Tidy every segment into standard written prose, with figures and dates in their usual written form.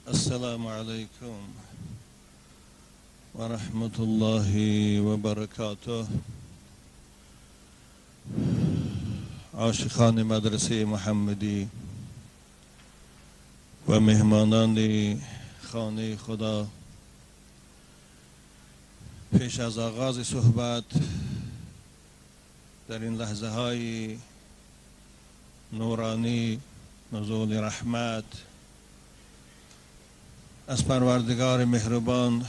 السلام عليكم ورحمة الله وبركاته. عاشقان مدرسه محمدی و مهمانان خانه خدا، پیش از آغاز صحبت در این لحظه های نورانی نزول رحمت از پروردگار مهربان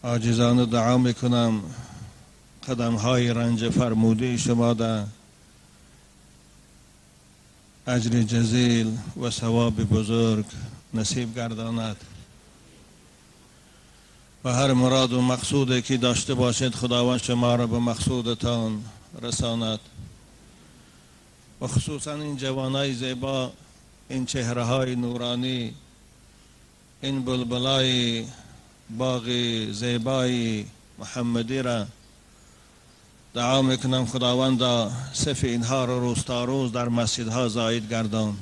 عاجزانه دعا میکنم قدم های رنج فرموده شما در اجر جزیل و ثواب بزرگ نصیب گرداند و هر مراد و مقصودی که داشته باشید خداوند شما را به مقصودتان رساند. و خصوصا این جوانای زیبا، این چهره های نورانی، این بلبلای باغ زیبای محمدی را دعا میکنم خداوند صف اینها را روز تا روز در مسجدها زاید گردان.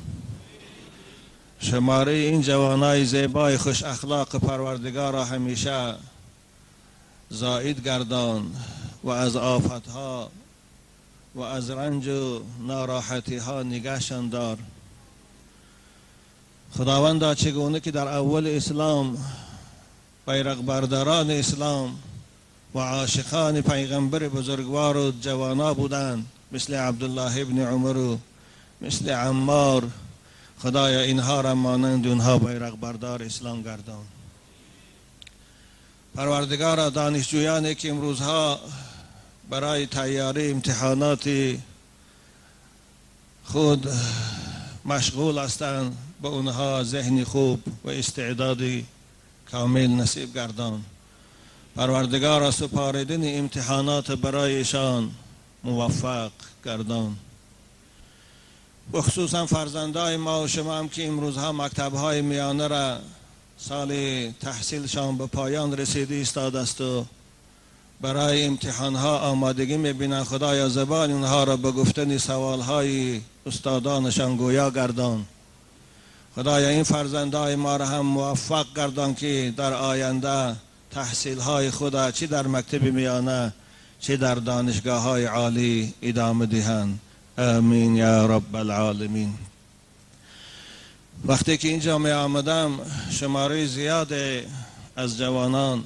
شماره این جوانای زیبای خوش اخلاق پروردگار را همیشه زاید گردان و از آفتها و از رنج و ناراحتی ها نگهشان دار. خداوندا چگونه که در اول اسلام بیرق برداران اسلام و عاشقان پیغمبر بزرگوار و جوانا بودند، مثل عبدالله ابن عمر و مثل عمار، خدایا اینها را مانند اونها بیرق بردار اسلام گردان. پروردگارا دانشجویانی که امروزها برای تیاری امتحانات خود مشغول هستند، به اونها ذهن خوب و استعداد کامل نصیب گردان. پروردگارا سپاردن امتحانات برایشان موفق گردان. و خصوصا فرزندای ما و شما هم که امروزها مکتب‌های میانه را سال تحصیلشان به پایان رسیده ایستاده است و برای امتحانها آمادگی میبینند، خدایا زبان اونها را به گفتن سوالهای استادانشان گویا گردان. خدایا این فرزندای ما را هم موفق گردان که در آینده تحصیلهای خود چه در مکتب میانه چه در دانشگاه های عالی ادامه دهند. آمین یا رب العالمین. وقتی که اینجا می آمدم شماره زیاد از جوانان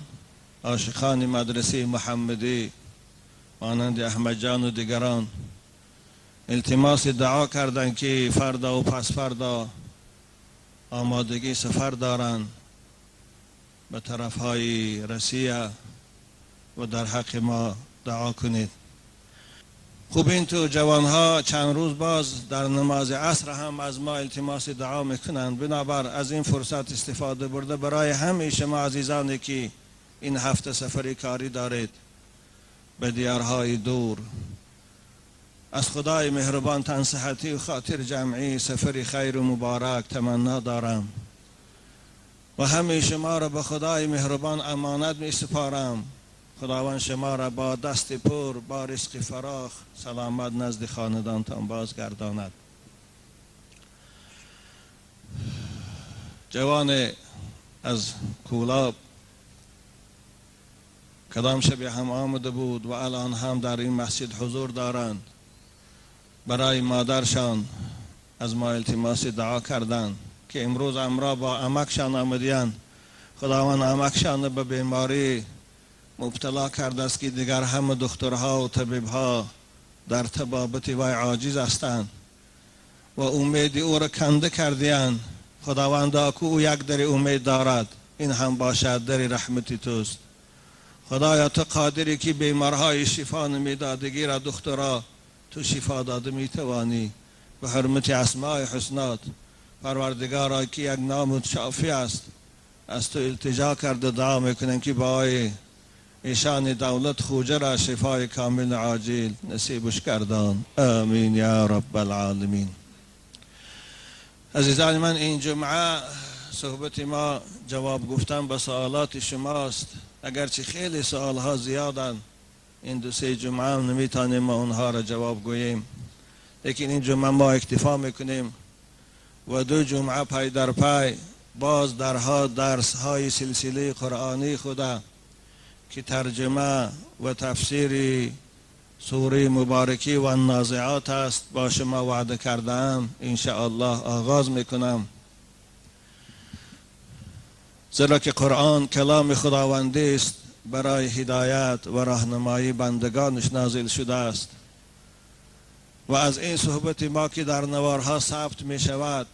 عاشقان مدرسه محمدی مانند احمد جان و دیگران التماس دعا کردند که فردا و پس فردا آمادگی سفر دارند به طرف های رسیه و در حق ما دعا کنید. خوب این تو جوانها چند روز باز در نماز عصر هم از ما التماس دعا میکنند. بنابر از این فرصت استفاده برده برای همه شما عزیزانی که این هفته سفر کاری دارید به دیارهای دور، از خدای مهربان تن صحتی و خاطر جمعی سفر خیر و مبارک تمنا دارم و همه شما را به خدای مهربان امانت می سپارم. خداوند شما را با دست پر، با رزق فراخ، سلامت نزد خاندانتان بازگرداند. جوان از کولاب کدام شب هم آمده بود و الان هم در این مسجد حضور دارند، برای مادرشان از ما التماس دعا کردند که امروز امرا با عمکشان آمدیند. خداوند عمکشان به بیماری مبتلا کرده است که دیگر همه دکترها و طبیبها در طبابت وی عاجز هستند و امید او را کنده کردیند. خداوند که او یک در امید دارد، این هم باشد در رحمت توست. خدایا تو قادری که بیمارهای شفا نمیدادگی را دکترها تو شفا داده میتوانی. به حرمت اسماء حسنات پروردگارا که یک نام شافی است، از تو التجا کرده دعا میکنن که برای ایشان دولت خوجه را شفای کامل عاجل نصیبش کردان. آمین یا رب العالمین. عزیزان من، این جمعه صحبت ما جواب گفتن به سوالات شماست. اگرچه خیلی سوالها زیادن، این دو سه جمعه هم نمیتونیم ما اونها را جواب گوییم، لیکن این جمعه ما اکتفا میکنیم و 2 جمعه پای در پای باز درها درس های سلسله قرآنی خدا که ترجمه و تفسیر سوره مبارکی و النازعات است با شما وعده کردم انشاءالله آغاز میکنم. زیرا که قرآن کلام خداوندی است، برای هدایت و راهنمایی بندگانش نازل شده است و از این صحبت ما که در نوارها ثبت می شود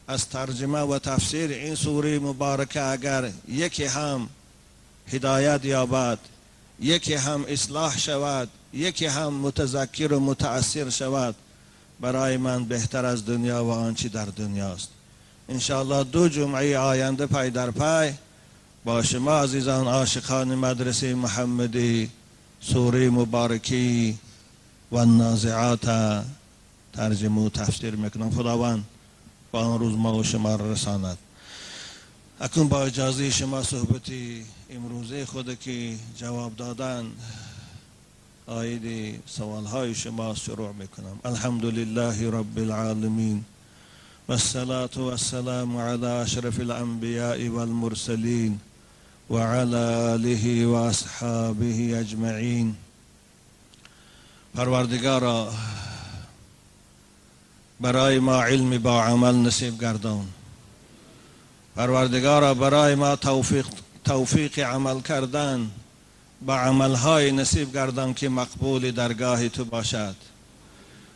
از ترجمه و تفسیر این سوره مبارکه اگر یکی هم هدایت یابد، یکی هم اصلاح شود، یکی هم متذکر و متأثر شود، برای من بهتر از دنیا و آنچه در دنیاست. انشاءالله 2 جمعه آینده پای در پای با شما عزیزان عاشقان مدرسه محمدی سوره مبارکی و النازعات ترجمه و تفسیر میکنم. خداوند با آن روز ما و شما را رساند. اکنون با اجازه شما صحبتی امروزه خود که جواب دادن عاید سوالهای شما شروع میکنم. الحمد لله رب العالمین والصلاة والسلام على أشرف الأنبياء والمرسلين وعلى آله وأصحابه أجمعين. پروردگارا برای ما علم با عمل نصیب گردان. پروردگارا برای ما توفیق عمل کردن با عملهای نصیب گردان که مقبول درگاه تو باشد.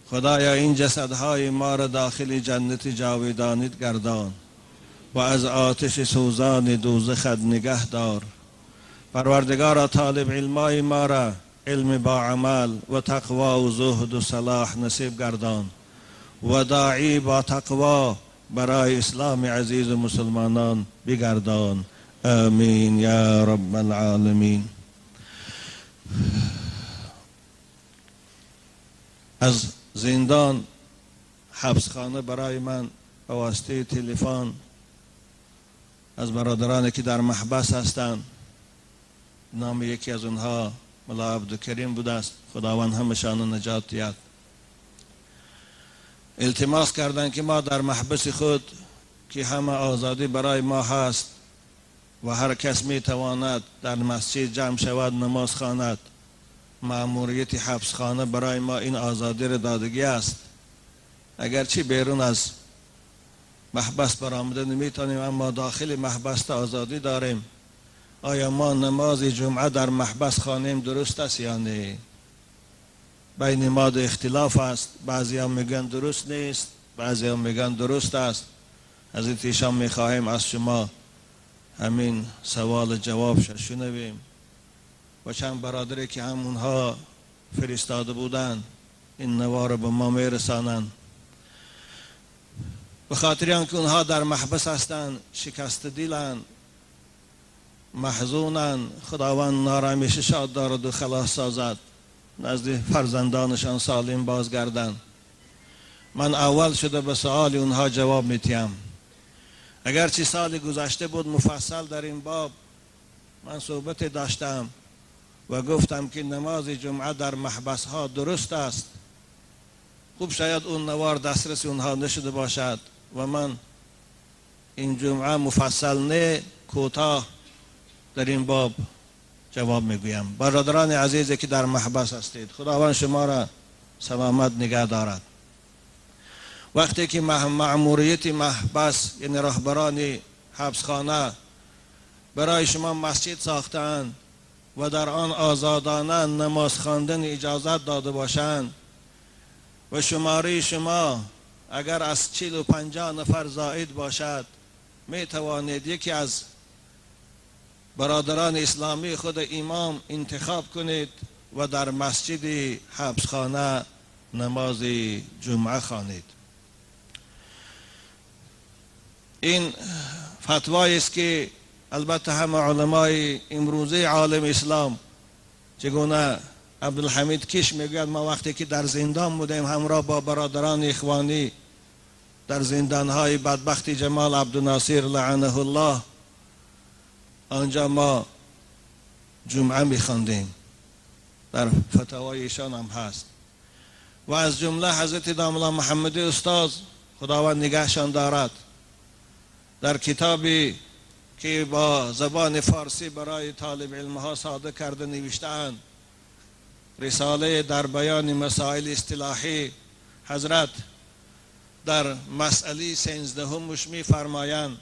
خدایا این جسدهای ما را داخل جنت جاودانیت گردان و از آتش سوزان دوزخت نگه دار. پروردگارا طالب علمای ما را علم با عمل و تقوا و زهد و صلاح نصیب گردان و داعی با تقوا برای اسلام عزیز و مسلمانان بگردان. آمین یا رب العالمین. از زندان حبسخانه برای من به واسطه تلفن از برادرانی که در محبس هستند، نام یکی از اونها ملا عبدالکریم بوده است، خداوند همشان نجات دهد، التماس کردند که ما در محبس خود که همه آزادی برای ما هست و هر کس می تواند در مسجد جمع شود نماز خواند، مأموریت حبسخانه برای ما این آزادی را دادگی است. اگرچه بیرون از محبس برآمده نمیتونیم، اما داخل محبس آزادی داریم. آیا ما نماز جمعه در محبس خوانیم درست است یا نه؟ بین ما دو اختلاف است، بعضی ها میگن درست نیست، بعضی ها میگن درست است. از این ایشان میخواهیم از شما همین سوال جواب شنویم و چند برادری که هم اونها فرستاده بودند این نوار به ما میرسانند. به خاطر آنکه اونها در محبس هستند، شکست دلند، محزونند، خداوند نار همیشه شاد دارد و خلاص سازد، نزد فرزندانشان سالم بازگردند. من اول شده به سوال اونها جواب میتیم. اگرچه سال گذشته بود مفصل در این باب من صحبت داشتم و گفتم که نماز جمعه در محبس ها درست است. خوب شاید اون نوار دسترس اونها نشده باشد و من این جمعه مفصل نه، کوتاه در این باب جواب میگویم. برادران عزیزی که در محبس هستید، خداوند شما را سلامت نگه دارد. وقتی که مأموریت محبس، یعنی رهبران حبسخانه، برای شما مسجد ساختند و در آن آزادانه نماز خواندن اجازت داده باشند و شماره شما اگر از 40 و 50 نفر زائد باشد، می توانید یکی از برادران اسلامی خود امام انتخاب کنید و در مسجد حبسخانه نماز جمعه خوانید. این فتوایی است که البته همه علمای امروزه عالم اسلام، چگونه عبدالحمید کش میگوید ما وقتی که در زندان بودیم همراه با برادران اخوانی در زندانهای بدبخت جمال عبدالناصر لعنه الله، آنجا ما جمعه میخواندیم، در فتاوای ایشان هم هست. و از جمله حضرت داملا محمدی استاد، خداوند نگهشان دارد. در کتابی که با زبان فارسی برای طالب علمها صادر کرده نوشته‌اند، رساله در بیان مسائل اصطلاحی، حضرت در مسئله 13 می‌فرمایند،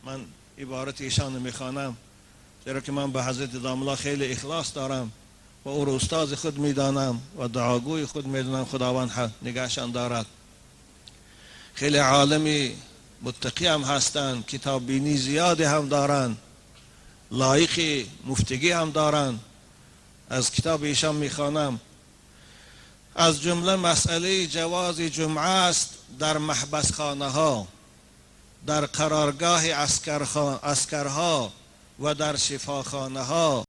من عبارت ایشان میخوانم زیرا که من به حضرت داملا خیلی اخلاص دارم و او را استاد خود میدانم و دعاگوی خود میدانم، خداوند نگهشان دارد. خیلی عالمی متقی هم هستند، کتاب بینی زیادی هم دارند، لایق مفتگی هم دارند. از کتاب ایشان میخوانم. از جمله مسئله جواز جمعه است در محبس خانه ها، در قرارگاه عسکرها و در شفاخانه ها.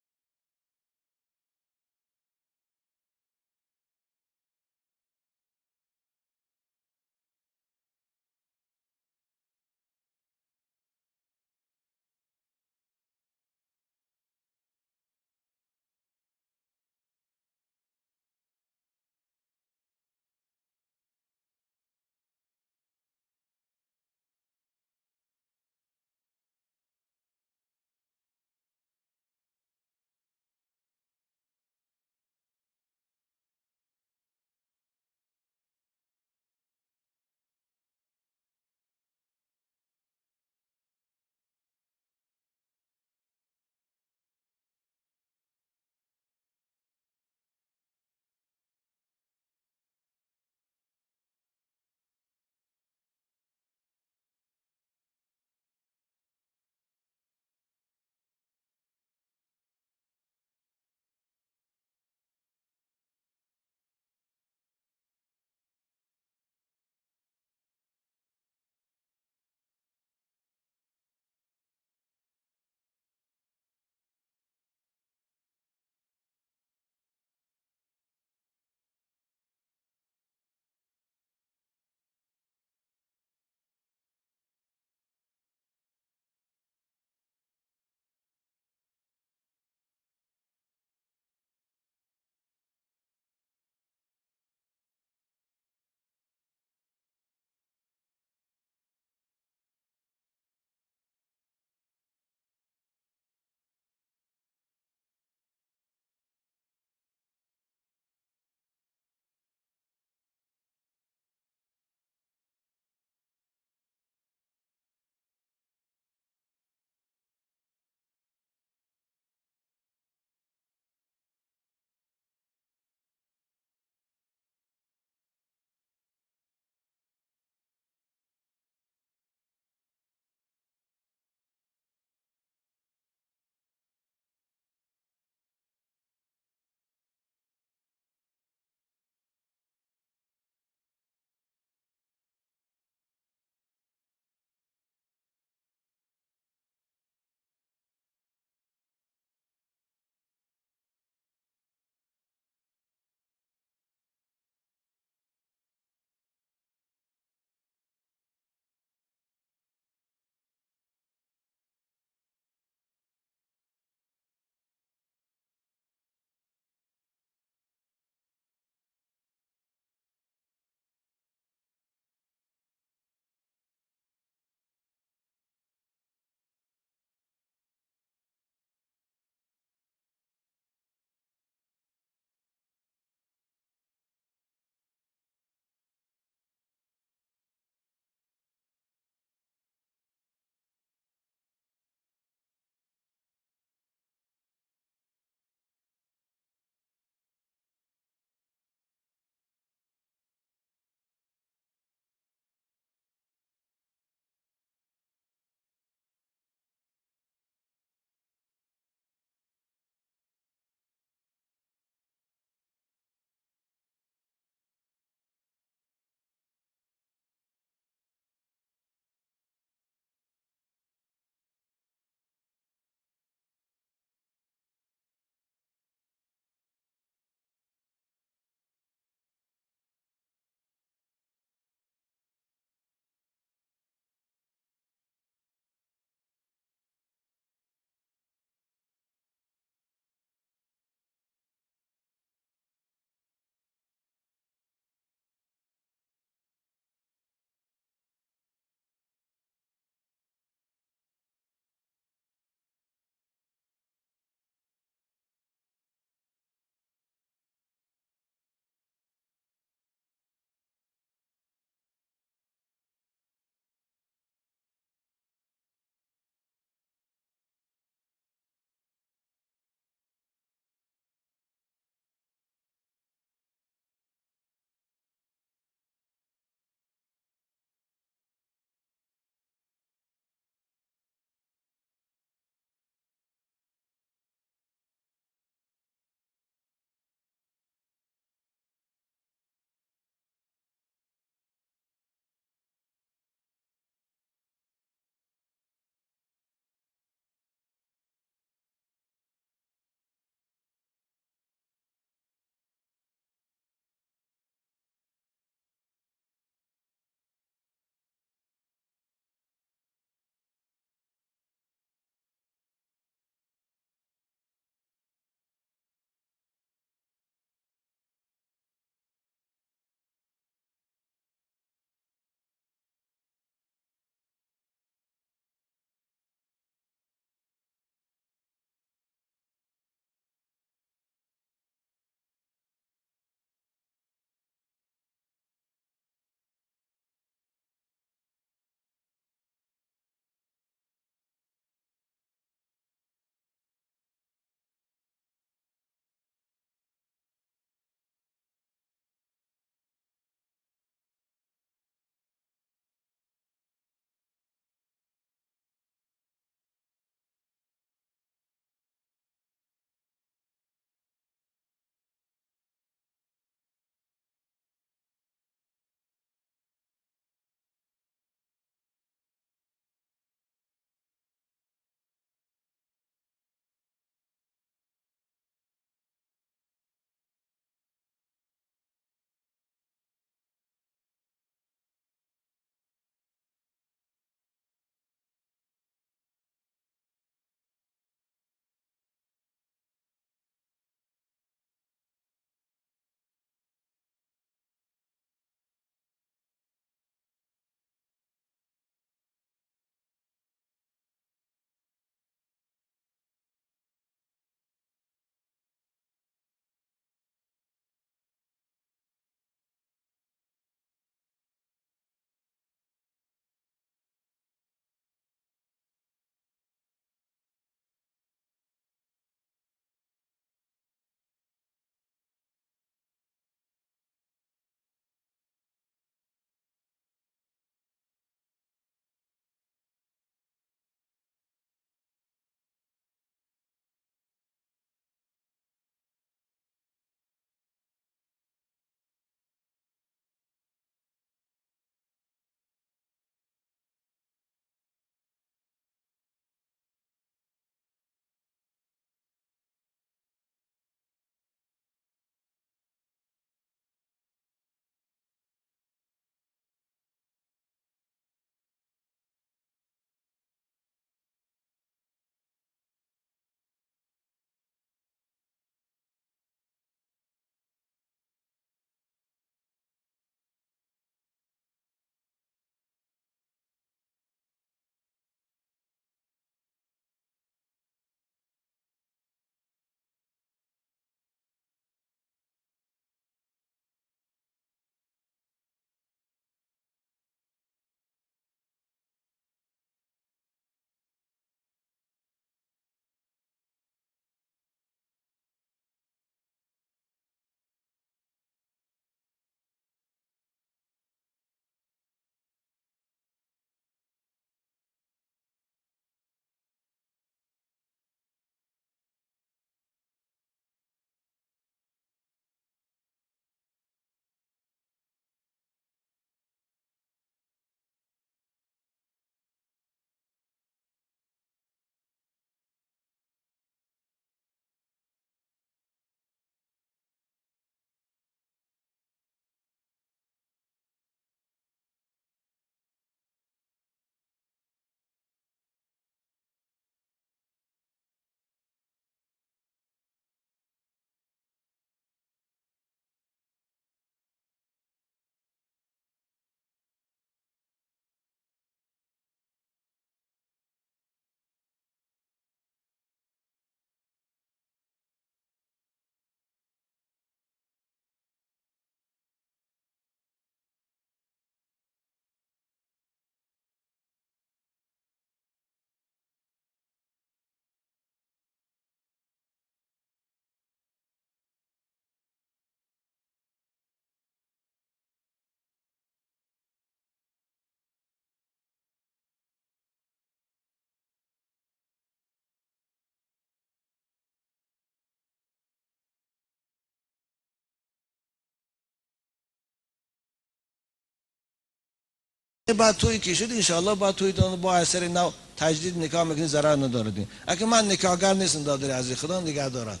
بعد توی کشید انشاءالله بعد توی با اثر نو تجدید نکاح میکنی ضرر ندارد. اگه من نکاحگر نیستم دادر عزیز، خدا نگه دارد.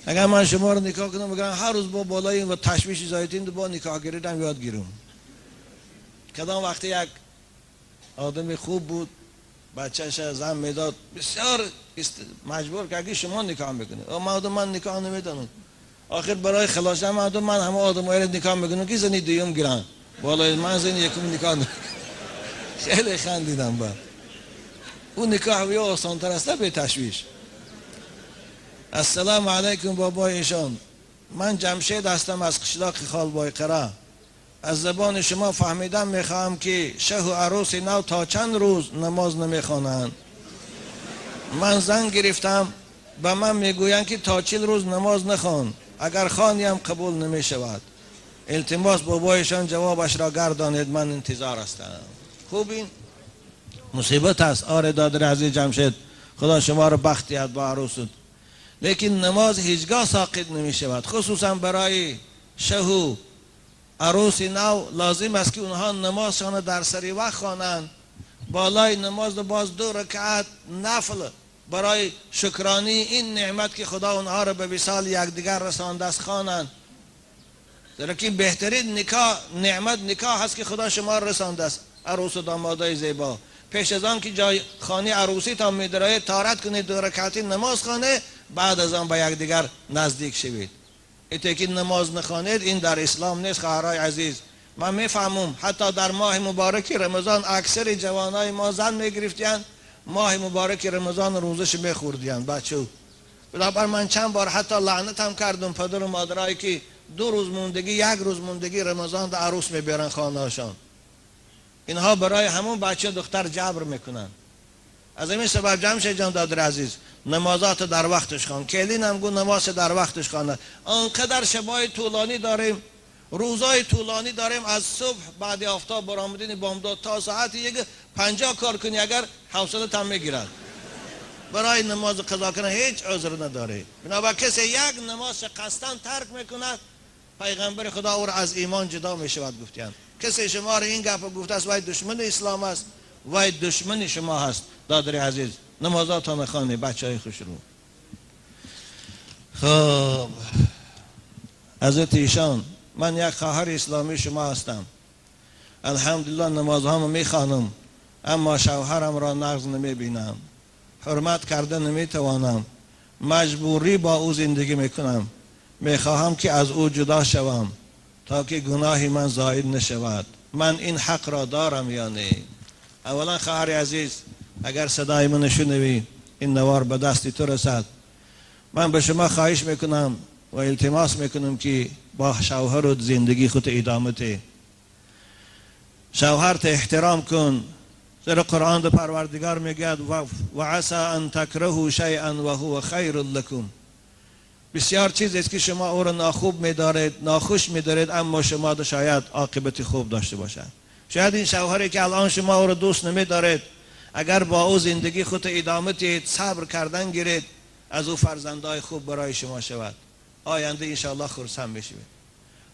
اگر من شما رو نکاح کنم بگم هر روز با بالای این و تشویش زایتین با نکاحگری هم یاد گیرم. کدام وقتی یک آدم خوب بود بچه‌ش زن میداد، بسیار مجبور که اگه شما نکاح میکنید، من نکاح نمیدانم. آخر برای خلاص مردم من همه آدمایی رو نکاح میکنم که زنی دوم گیرن، بالای من زنی یکم نکاح نمیکنم. خیلی خندیدم. بعد اون نکاح یا آسان‌تر است به تشویش. السلام علیکم بابای ایشان، من جمشید هستم از قشلاق خالبایقره. از زبان شما فهمیدم میخواهم که شه و عروس نو تا چند روز نماز نمیخوانند. من زن گرفتم، به من میگویند که تا 40 روز نماز نخوان، اگر خوانیم قبول نمیشود. التماس بابایشان جوابش را گردانید، من انتظار هستم. خوب این مصیبت است. آره دادر عزیز جمشید، خدا شما را بخت دهد با عروست. لیکن نماز هیچگاه ساقط نمی شود، خصوصا برای شه و عروس نو لازم است که اونها نمازشان در سری وقت خوانند. بالای نماز باز 2 رکعت نفل برای شکرانی این نعمت که خدا اونها را به وصال یکدیگر رسانده است خوانند. زیرا که بهترین نکاح نعمت نکاح هست که خدا شما را رسانده است. عروس و دامادای زیبا، پیش از آن که جای خانه عروسی تا میدرایید طهارت کنید، 2 رکعتی نماز خوانه، بعد از آن به یکدیگر نزدیک شوید. ایته که نماز نخوانید این در اسلام نیست. خواهرای عزیز، من میفهمم حتی در ماه مبارک رمضان اکثر جوانای ما زن میگرفتین، ماه مبارک رمضان روزش میخوردین بچه. بنابر من چند بار حتی لعنت هم کردم پدر و مادرایی که 2 روز موندگی 1 روز موندگی رمضان در عروس میبرن خانه‌هاشان. اینها برای همون بچه دختر جبر میکنن. از این سبب جمشید جان دادر عزیز، نمازات در وقتش خوان. کلین هم گو نماز در وقتش خوانه. آنقدر شبای طولانی داریم، روزای طولانی داریم، از صبح بعد آفتاب برآمدن بامداد تا ساعت 1:50 کار کنی اگر حوصله تام میگیرد. برای نماز قضا کردن هیچ عذر نداره. بنابر کسی یک نماز قصداً ترک میکند، پیغمبر خدا او را از ایمان جدا میشود گفتند. کسی شما را این گپ گفته است وای دشمن اسلام است، وای دشمن شما هست. دادر عزیز، نمازاتان خوانید بچه های خوش رو. خب حضرت ایشان، من یک خواهر اسلامی شما هستم، الحمدلله نمازهامو میخوانم، اما شوهرم را نقض نمیبینم، حرمت کرده نمیتوانم، مجبوری با او زندگی میکنم، میخواهم که از او جدا شوم تا که گناه من زاید نشود. من این حق را دارم یا نه؟ اولا خواهر عزیز، اگر صدای من شنوی، این نوار به دست تو رسد، من به شما خواهش میکنم و التماس میکنم که با شوهر زندگی خود ادامه ده. شوهرت احترام کن، زیرا قرآن در پروردگار میگوید و عسى ان تکرهوا شیئا و هو خیر لکم. بسیار چیز است که شما او را ناخوب میدارید، ناخوش میدارید، اما شما شاید عاقبت خوب داشته باشد. شاید این شوهری که الان شما او را دوست نمیدارید، اگر با او زندگی خود ادامه دهید، صبر کردن گیرید، از او فرزندای خوب برای شما شود، آینده انشاءالله خرسند میشوید.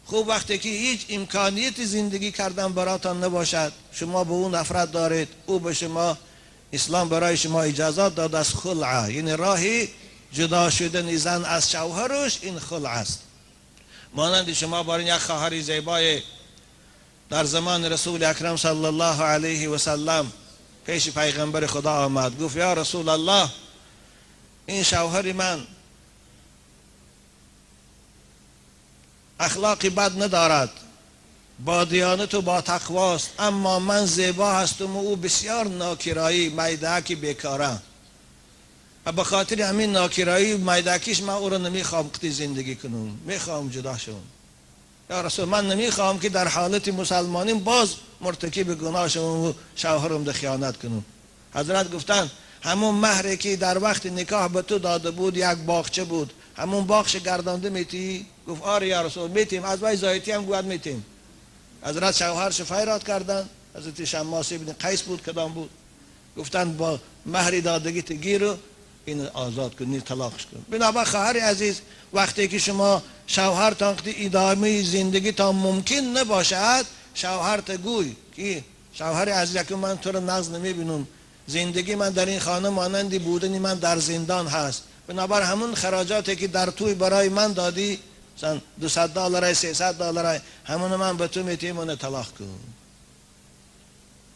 خوب وقتی که هیچ امکانیت زندگی کردن براتان نباشد، شما به او نفرت دارید، او به شما، اسلام برای شما اجازت داد از خلعه، یعنی راهی جدا شدن زن از شوهرش، این خلع است. مانند شما بارین یک خواهر زیبای در زمان رسول اکرم صلی الله علیه و سلم پیش پیغمبر خدا آمد، گفت یا رسول الله، این شوهر من اخلاق بد ندارد، با دیانت و با تقواست، اما من زیبا هستم و او بسیار ناکرایی میدهکی بیکاره، و به خاطر همین ناکرایی میدهکیش من او را نمیخوام قطعی زندگی کنم، میخوام جدا شوم. یا رسول من نمیخوام که در حالت مسلمانیم باز مرتکب گناه شوم و شوهرم در خیانت کنم. حضرت گفتند همون مهری که در وقت نکاح به تو داده بود یک باغچه بود، همون باغچه گردانده میتی؟ گفت آره یا رسول میتیم، از وای زایتی هم گوید میتیم. حضرت شوهرش فیراد کردن، حضرت شماس ابن قیس بود کدام بود، گفتند با مهری دادگی گیر و این آزاد کن، این طلاقش کن. بنابر خواهر عزیز، وقتی که شما شوهرتان ادامه زندگی تا ممکن نباشد، شوهرت گوی که شوهر عزیز که من تو رو نقض نمیبینم، زندگی من در این خانه مانندی بودن من در زندان هست، بنابر همون خراجاتی که در توی برای من دادی، مثلا $200 $300 همون من به تو میتیم، اون طلاق کن،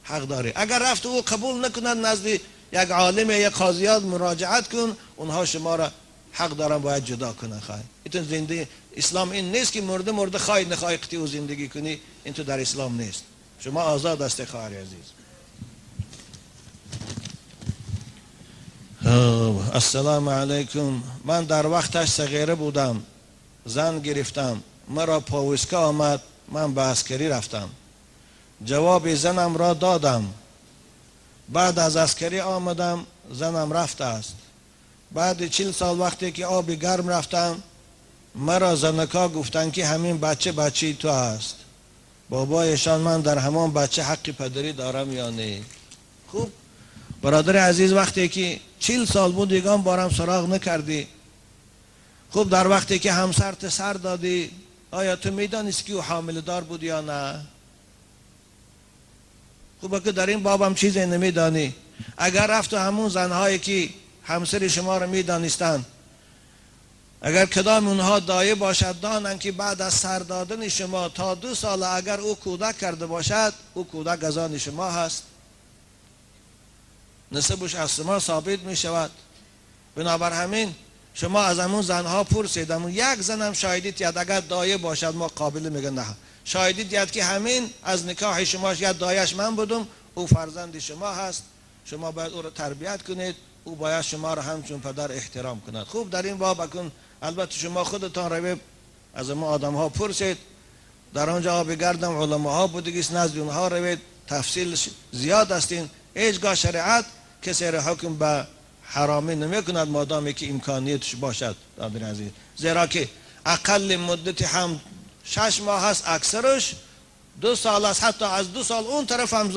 حق داری. اگر رفت او قبول نکند نزد یک عالم یک قاضیات مراجعت کن، اونها شما را حق دارن باید جدا کنن. خواهی این زندگی اسلام این نیست که مرده مرده خواهی نخواهی قطعی او زندگی کنی، این تو در اسلام نیست. شما آزاد هستی خواهر عزیز. السلام علیکم. من در وقتش صغیره بودم، زن گرفتم، مرا پاویسکا آمد، من به عسکری رفتم، جواب زنم را دادم، بعد از عسکری آمدم زنم رفته است. بعد 40 سال وقتی که آب گرم رفتم، مرا زنکا گفتند که همین بچه بچه تو است، بابایشان من در همان بچه حق پدری دارم یا نه؟ خوب برادر عزیز، وقتی که 40 سال بود یگان بارم سراغ نکردی، خوب در وقتی که همسرت سر دادی، آیا تو میدانستی که او حامله دار بود یا نه؟ خوب که در این بابم چیزی نمیدانی. اگر رفت و همون زنهایی که همسر شما رو میدانستند، اگر کدام اونها دایه باشد، دانند که بعد از سر دادن شما تا 2 سال اگر او کودک کرده باشد، او کودک از آن شما هست، نسبش از شما ثابت می شود. بنابر همین شما از همون زنها پرسید، همون یک زنم شاهدی تید، اگر دایه باشد ما قابل میگن نه، شاهدی تید که همین از نکاح شما یا دایش من بودم، او فرزند شما هست، شما باید او را تربیت کنید، او باید شما را همچون پدر احترام کند. خوب در این باب اکن البته شما خودتان روی از ما آدم ها پرسید، در آنجا آب گردم علما ها بودگیست، نزد اونها روید، تفصیل زیاد هستین. هیچگاه شریعت کسی را حکم به حرامی نمی کند مادامی که امکانیتش باشد. عزیز، زیرا که اقل مدت هم 6 ماه هست، اکثرش 2 سال است، حتی از 2 سال اون طرف هم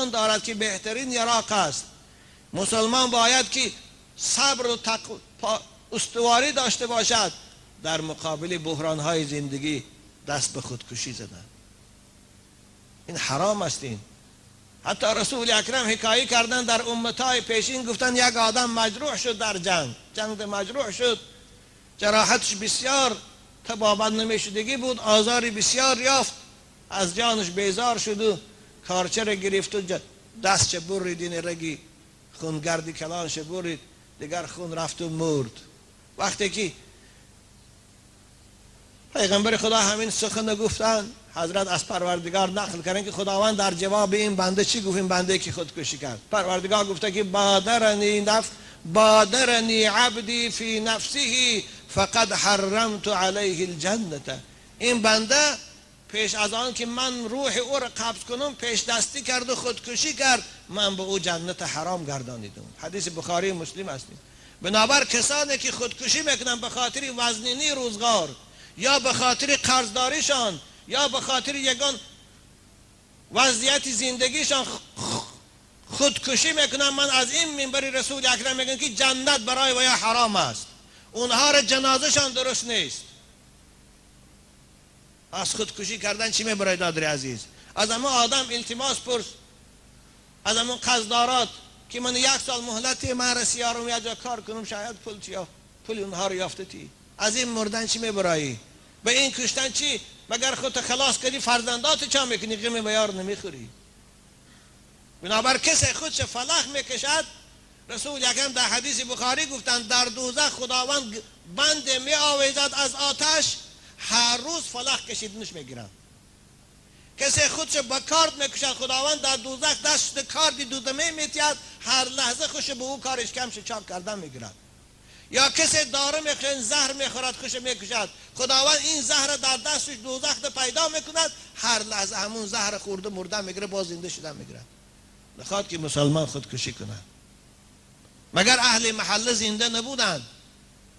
دارد که بهترین یراق است. مسلمان باید که صبر و استواری داشته باشد، در مقابل بحران‌های زندگی دست به خودکشی زدن این حرام است. این حتی رسول اکرم حکایه کردن در امتهای پیشین، گفتن یک آدم مجروح شد در جنگ، جنگ مجروح شد، جراحتش بسیار تبابت نمیشدگی بود، آزاری بسیار یافت، از جانش بیزار شد و کارچه را گرفت و دستش برید، این رگی خونگردی کلانش برید، دیگر خون رفت و مرد. وقتی که پیغمبر خدا همین سخن گفتن، حضرت از پروردگار نقل کردن که خداوند در جواب این بنده چی گفت؟ این بنده که خودکشی کرد، پروردگار گفته که بادرنی نفس بادرنی عبدی فی نفسه فقد حرمت علیه الجنة. این بنده پیش از آن که من روح او را قبض کنم پیش دستی کرد و خودکشی کرد، من به او جنت حرام گردانیدم. حدیث بخاری مسلم است. بنابر کسانی که خودکشی میکنن به خاطر وزنینی روزگار یا به خاطر قرضداریشان یا به خاطر یگان وضعیت زندگیشان خودکشی میکنن، من از این منبر رسول اکرم میگم که جنت برای ویا حرام است. اونها را جنازهشان درست نیست. از خودکشی کردن چی میبرای دادر عزیز؟ از اما آدم التماس پرس، از اما قرضدارات که من یک سال مهلتی من رسیارم یا جا کار کنم شاید پول اونها رو یافته تی. از این مردن چی میبرایی؟ به این کشتن چی؟ مگر خودت خلاص کردی فرزندات چا میکنی؟ غم بیار نمیخوری. بنابر کسی خودش فلخ میکشد، رسول اکرم در حدیث بخاری گفتند در دوزخ خداوند بند می آویزد از آتش، هر روز فلخ کشیدنش میگیرند. کسی خودش با کارد میکشد، خداوند در دوزخ دست کاردی دودمه میتید، هر لحظه خوش به او کارش کمش چاپ کردن میگیرد. یا کسی داره میخورد زهر میخورد خوش میکشد، خداوند این زهر در دستش دوزخ پیدا میکند، هر لحظه همون زهر خورده مرده میگیره، باز زنده شده میگیره. نخواد که مسلمان خودکشی کند. مگر اهل محله زنده نبودند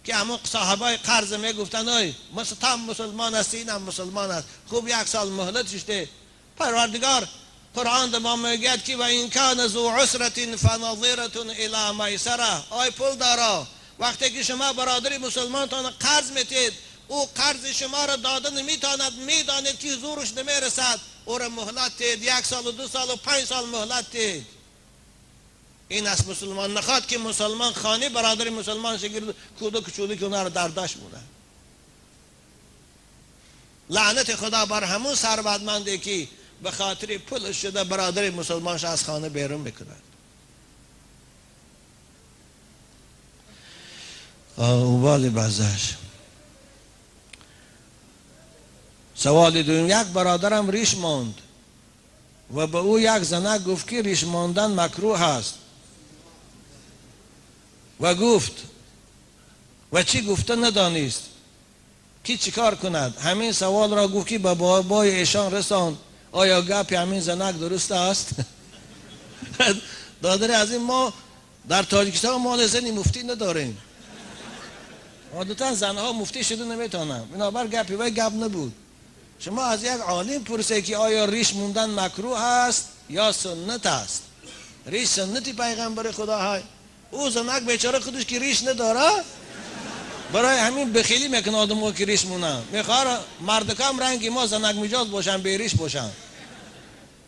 که همون صاحبای قرض میگفتند ای تم مسلمان است، اینم مسلمان است، خوب یک سال مهلت شده. پروردگار قرآن ما میگوید که و این کان ذو عسرة فنظرة الی میسره. آی پول دارا، وقتی که شما برادر مسلمانتان قرض میتید، او قرض شما را داده نمیتواند، میدانید که زورش نمیرسد، او را مهلت تید، 1 سال و 2 سال و 5 سال مهلت تید. این است مسلمان. نخواد که مسلمان خانه برادر مسلمان شگرد کودک چوده که اونا را درداش مونه. لعنت خدا بر همون ثروتمندی که به خاطر پول شده برادر مسلمانش از خانه بیرون میکند. والی بازش. سوال دوم، یک برادرم ریش ماند و به او یک زنک گفت که ریش ماندن مکروه است و گفت و چی گفته ندانست که چیکار کند. همین سوال را گفت که به بابای ایشان رساند، آیا گپ همین زنک درست است؟ دادر از این ما در تاجیکستان مال زنی مفتی نداریم، عادتا زنها مفتی شده نمیتونن، بنابر گپی و گپ نبود. شما از یک عالم پرسید که آیا ریش موندن مکروه است یا سنت است؟ ریش سنتی پیغمبر خدا های. او زنک بیچاره خودش که ریش نداره، برای همین بخیلی میکنه آدمو که ریش مونن، میخواد مردکام رنگی ما زنک مجاز باشن، بی ریش باشن.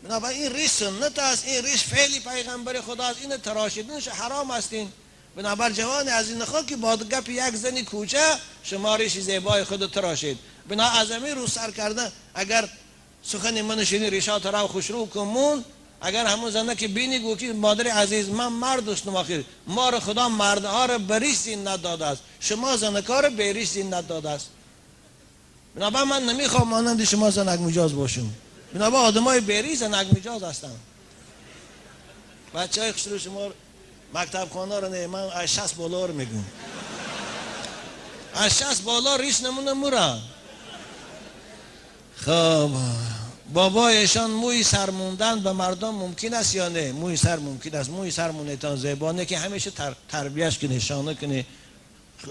بنابر این ریش سنت است، این ریش فعلی پیغمبر خدا است، این تراشیدنش حرام است. این بنابر جوان از این نخواه که با گپ یک زنی کوچه شما ریش زیبای خود تراشید. بنا از همین رو سر کردن اگر سخن من شنی ریشات را خوشرو کمون، اگر همون زنه که بینی گو که مادر عزیز من مرد هستم، آخر ما رو خدا مردها رو به ریش زینت داده است، شما زنکا رو به ریش زینت داده است. بنابر من نمیخوام مانند شما زنک مجاز باشم. بنابر آدمای به ریش زنک مجاز هستن. بچه های خوشرو شما مکتب خانه رو نه، من از 60 بالا رو میگم، از 60 بالا ریش نمونه مورا. خب بابا ایشان موی سر موندن به مردم ممکن است یا نه؟ موی سر ممکن است. موی سر مونتان زیبانه که همیشه تربیهش کنه، شانه کنه،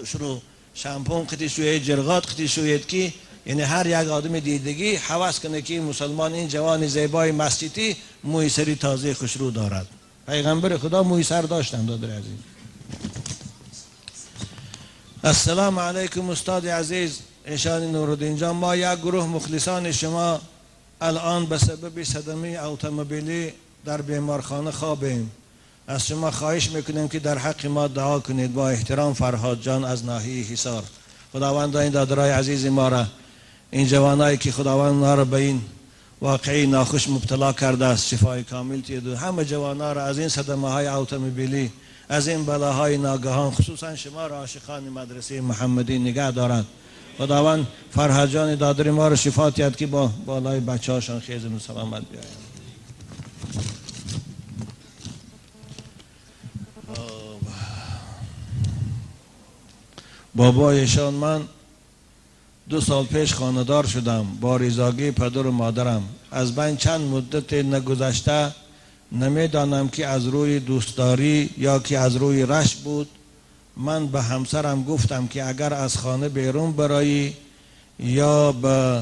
شروع شامپون قطی شوید، جرغات قطی شوید که یعنی هر یک آدم دیدگی حواس کنه که این مسلمان، این جوان زیبای مسجدی موی سری تازه خوشرو دارد. پیغمبر خدا موی سر داشتند دادر عزیز. السلام علیکم استاد عزیز ایشان نورالدین جان، ما یک گروه مخلصان شما الان به سبب صدمه اتومبیلی در بیمارخانه خوابیم. از شما خواهش میکنیم که در حق ما دعا کنید. با احترام فرهاد جان از ناحیه حصار. خداوند این دادرای عزیز ما را، این جوانایی که خداوند ما را به این واقعی ناخوش مبتلا کرده است، شفای کامل تید. همه جوانان را از این صدمه های اتومبیلی، از این بلاهای ناگهان، خصوصا شما را عاشقان مدرسه محمدی نگه دارد. خداوند فرهاد جان دادر ما را شفا تید که با بالای بچه هاشان خیز و سلامت بیایند. بابایشان من 2 سال پیش خانه‌دار شدم با رضاگی پدر و مادرم. از بین چند مدت نگذشته نمیدانم که از روی دوستداری یا که از روی رشک بود، من به همسرم گفتم که اگر از خانه بیرون برایی یا به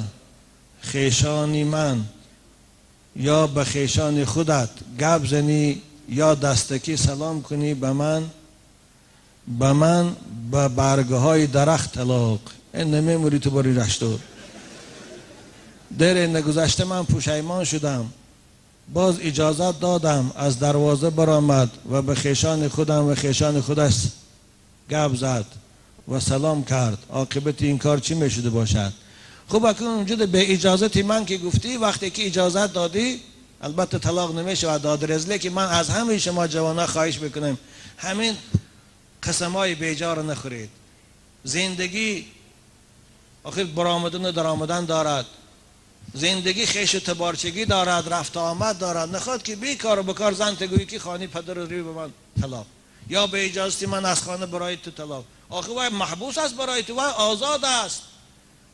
خیشان من یا به خیشان خودت گپ زنی یا دستکی سلام کنی به من به برگه های درخت طلاق. این نمیموری تو باری رشتو. در نگذشته من پشیمان شدم، باز اجازت دادم، از دروازه برآمد و به خیشان خودم و خیشان خودش گپ زد و سلام کرد. عاقبت این کار چی میشده باشد؟ خب اکنون اونجا به اجازت من که گفتی، وقتی که اجازت دادی البته طلاق نمیشه و داد رزله که من از همه شما جوانها خواهش میکنم همین قسمای بیجا رو نخورید. زندگی آخر برآمدن و درآمدن دارد، زندگی خیش و تبارچگی دارد، رفت آمد دارد. نخواد که بی کار و بکار زن تگویی که خانی پدر روی به من طلاق، یا به اجازتی من از خانه برای تو طلاق. آخر وای محبوس است برای تو، وای آزاد است.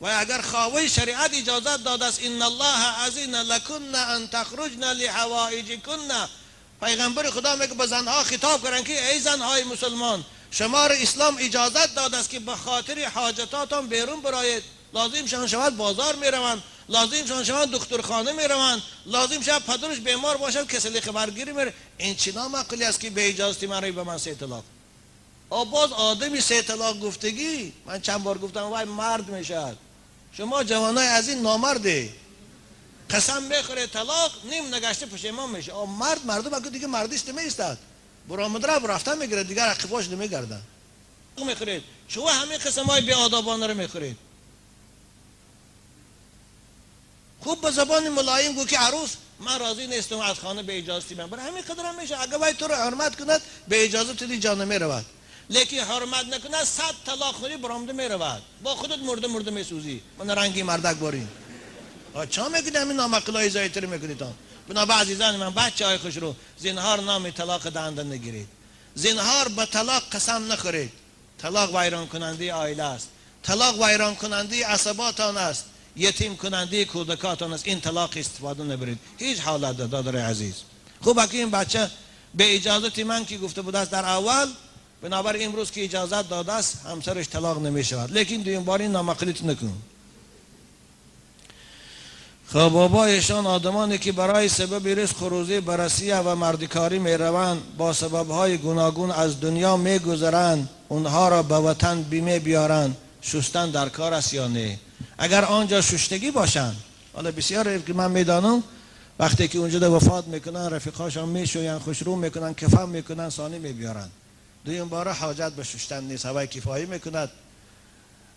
و اگر خاوی شریعت اجازت داده است، ان الله اذن لکن ان تخرجن لحوائجکن. پیغمبر خدا میگه به زنها خطاب کردن که ای زنهای مسلمان، شما را اسلام اجازت داده است که به خاطر حاجتاتان بیرون برایید. لازم شان شود بازار میروند، لازم شان شود دکترخانه میروند، لازم شود پدرش بیمار باشد کسلی خبرگیری میره. این چی نامعقولی است که به اجازتی من به من 3 طلاق؟ باز آدمی 3 طلاق گفتگی، من چند بار گفتم وای مرد میشد. شما جوانای از این نامرده قسم میخوره طلاق، نیم نگشته پشیمان میشه. مرد مردم اگه دیگه مردیش نمیستد، برآمد را رفتن میگیره، دیگر عقباش نمیگردن. میخورید شما همین قسم های بی‌آدابانه رو میخورید. خوب به زبان ملایم گو که عروس من راضی نیستم از خانه به اجازه من برای همین قدر هم میشه. اگه وای تو رو حرمت کند به اجازه تو دی جانه میرود، لیکن حرمت نکند 100 طلاق خوری برآمده میرود، با خودت مرده مرده میسوزی. من رنگی مردک باری چا میکنی؟ همین نامعقولای زایتر میکنید. بنابر عزیزان من، بچه های خوش رو زنهار نام طلاق دهنده نگیرید، زنهار به طلاق قسم نخورید. طلاق ویران کننده عائله است، طلاق ویران کننده عصباتان است، یتیم کننده کودکاتان است. این طلاق استفاده نبرید هیچ حالت دادر عزیز. خوب اگه این بچه به اجازت من که گفته بود است در اول، بنابر امروز که اجازت داده است همسرش طلاق نمی شود، لیکن دویم بار این نامعقولیت نکن. خب بابایشان آدمانی که برای سبب رزق و روزی برسیه و مردکاری می روند، با سببهای گوناگون از دنیا می گذرند، اونها را به وطن بیمه بیارند، شستن در کار است یا نه؟ اگر آنجا شستگی باشند، حالا بسیار که من میدانم وقتی که اونجا وفات میکنن رفیقاشان میشوین، خوشرو میکنن، کفن میکنن، ثانی میبیارن. دویم باره حاجت به شستن نیست، هوای کفایی میکند.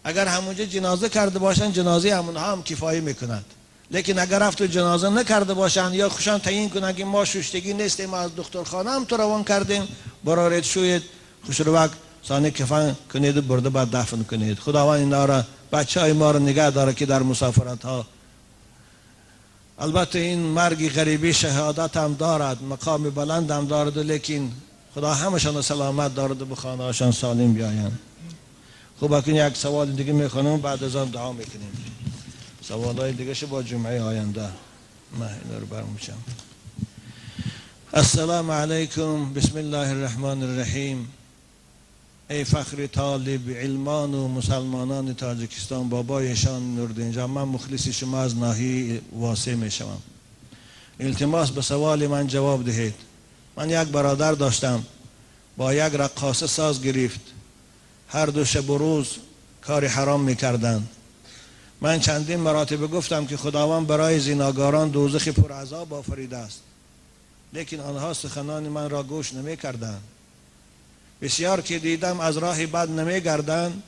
اگر همونجا جنازه کرده باشند جنازه همونها هم کفایی میکند. لیکن اگر رفت و جنازه نکرده باشند یا خوشان تعیین کنند که ما شستگی نیستیم، از دکترخانه هم تو روان کردیم، برارید شوید خوشروک ثانی کفن کنید و برده بعد دفن کنید. خداوند اینا را، بچه های ما را نگه داره که در مسافرت ها. البته این مرگ غریبی شهادت هم دارد، مقام بلند هم دارد، لیکن خدا همشان سلامت دارد و به خانه هاشان سالم بیایند. خب اکنون یک سوال دیگه میخوانم، بعد از آن دعا میکنیم. سوال های دیگه با جمعه آینده من اینا رو برمیچم. السلام علیکم، بسم الله الرحمن الرحیم. ای فخر طالب علمان و مسلمانان تاجیکستان، بابایشان نوردین جان، من مخلص شما از ناحیه واسع می شوم. التماس به سوال من جواب دهید. من یک برادر داشتم، با یک رقاصه ساز گرفت. هر دو شب و روز کار حرام میکردند. من چندین مراتب گفتم که خداوند برای زیناگاران دوزخ پر عذاب آفریده است، لیکن آنها سخنان من را گوش نمیکردند. بسیار که دیدم از راه بد نمیگردند،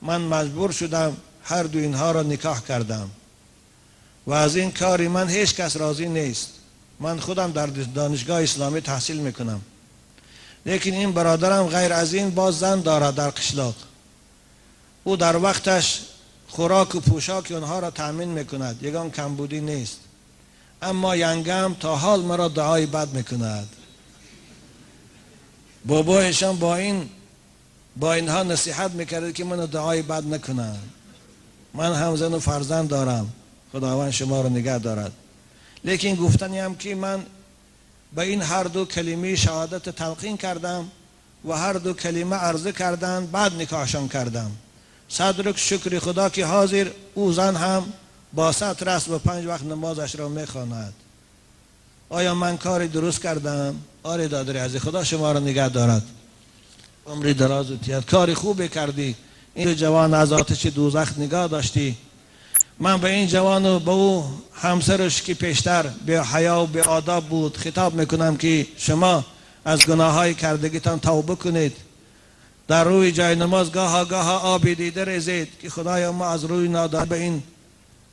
من مجبور شدم هر دو اینها را نکاح کردم و از این کاری من هیچ کس راضی نیست. من خودم در دانشگاه اسلامی تحصیل میکنم، لیکن این برادرم غیر از این باز زن دارد در قشلاق. او در وقتش خوراک و پوشاک آنها را تأمین میکند، یگان کمبودی نیست. اما ینگم تا حال مرا دعای بد میکند. بابایشان با اینها نصیحت میکرد که منو دعای بد نکنند. من هم زن و فرزند دارم، خداوند شما را نگه دارد. لیکن گفتنی هم که من به این هر دو کلمه شهادت تلقین کردم و هر دو کلمه عرضه کردم، بعد نکاحشان کردم. صدرک شکر خدا که حاضر او زن هم با ستر است و 5 وقت نمازش را میخواند. آیا من کاری درست کردم؟ آره دادر عزیز، خدا شما را نگه دارد، عمری دراز و تیاد. کاری خوبی کردی، این جوان از آتش دوزخ نگاه داشتی. من به این جوان و به او همسرش که پیشتر به حیا و به آداب بود خطاب میکنم که شما از گناه های کردگیتان توبه کنید. در روی جای نماز گاها گاها آبی دیده ریزید که خدایا ما از روی نادان به این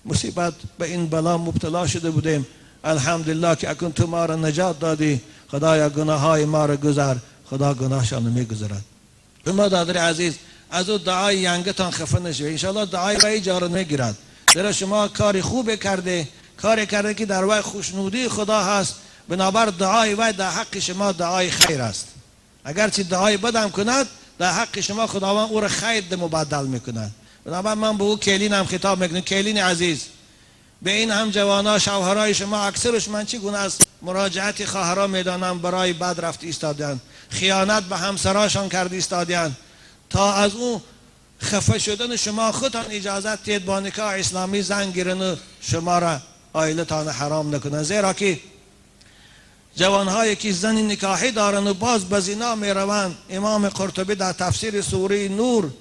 مصیبت، به این بلا مبتلا شده بودیم. الحمدلله که اکنون تو ما را نجات دادی. خدایا گناه های ما را گذر. خدا گناهشان میگذرد. شما دادر عزیز از او دعای ینگتان خفه نشوید، انشاءالله دعای وی جار نمیگیرد. زیرا شما کاری خوب کرده، کاری کرده که در وی خوشنودی خدا هست. بنابر دعای وی در حق شما دعای خیر است. اگرچه دعای بدم کند، در حق شما خداوند او را خیر مبدل میکند. بنابر من به او کلین هم خطاب میکنم، کلین عزیز، به این هم جوانا شوهرای شما اکثرش من چگونه از مراجعت خواهرا میدانم برای بد رفت ایستادند، خیانت به همسراشان کرد ایستادند. تا از او خفه شدن شما خودتان اجازت دید با نکاح اسلامی زن گیرن و شما را عائلتان حرام نکنن. زیرا که جوانهایی که زن نکاحی دارن و باز به زنا میروند، امام قرطبی در تفسیر سوره نور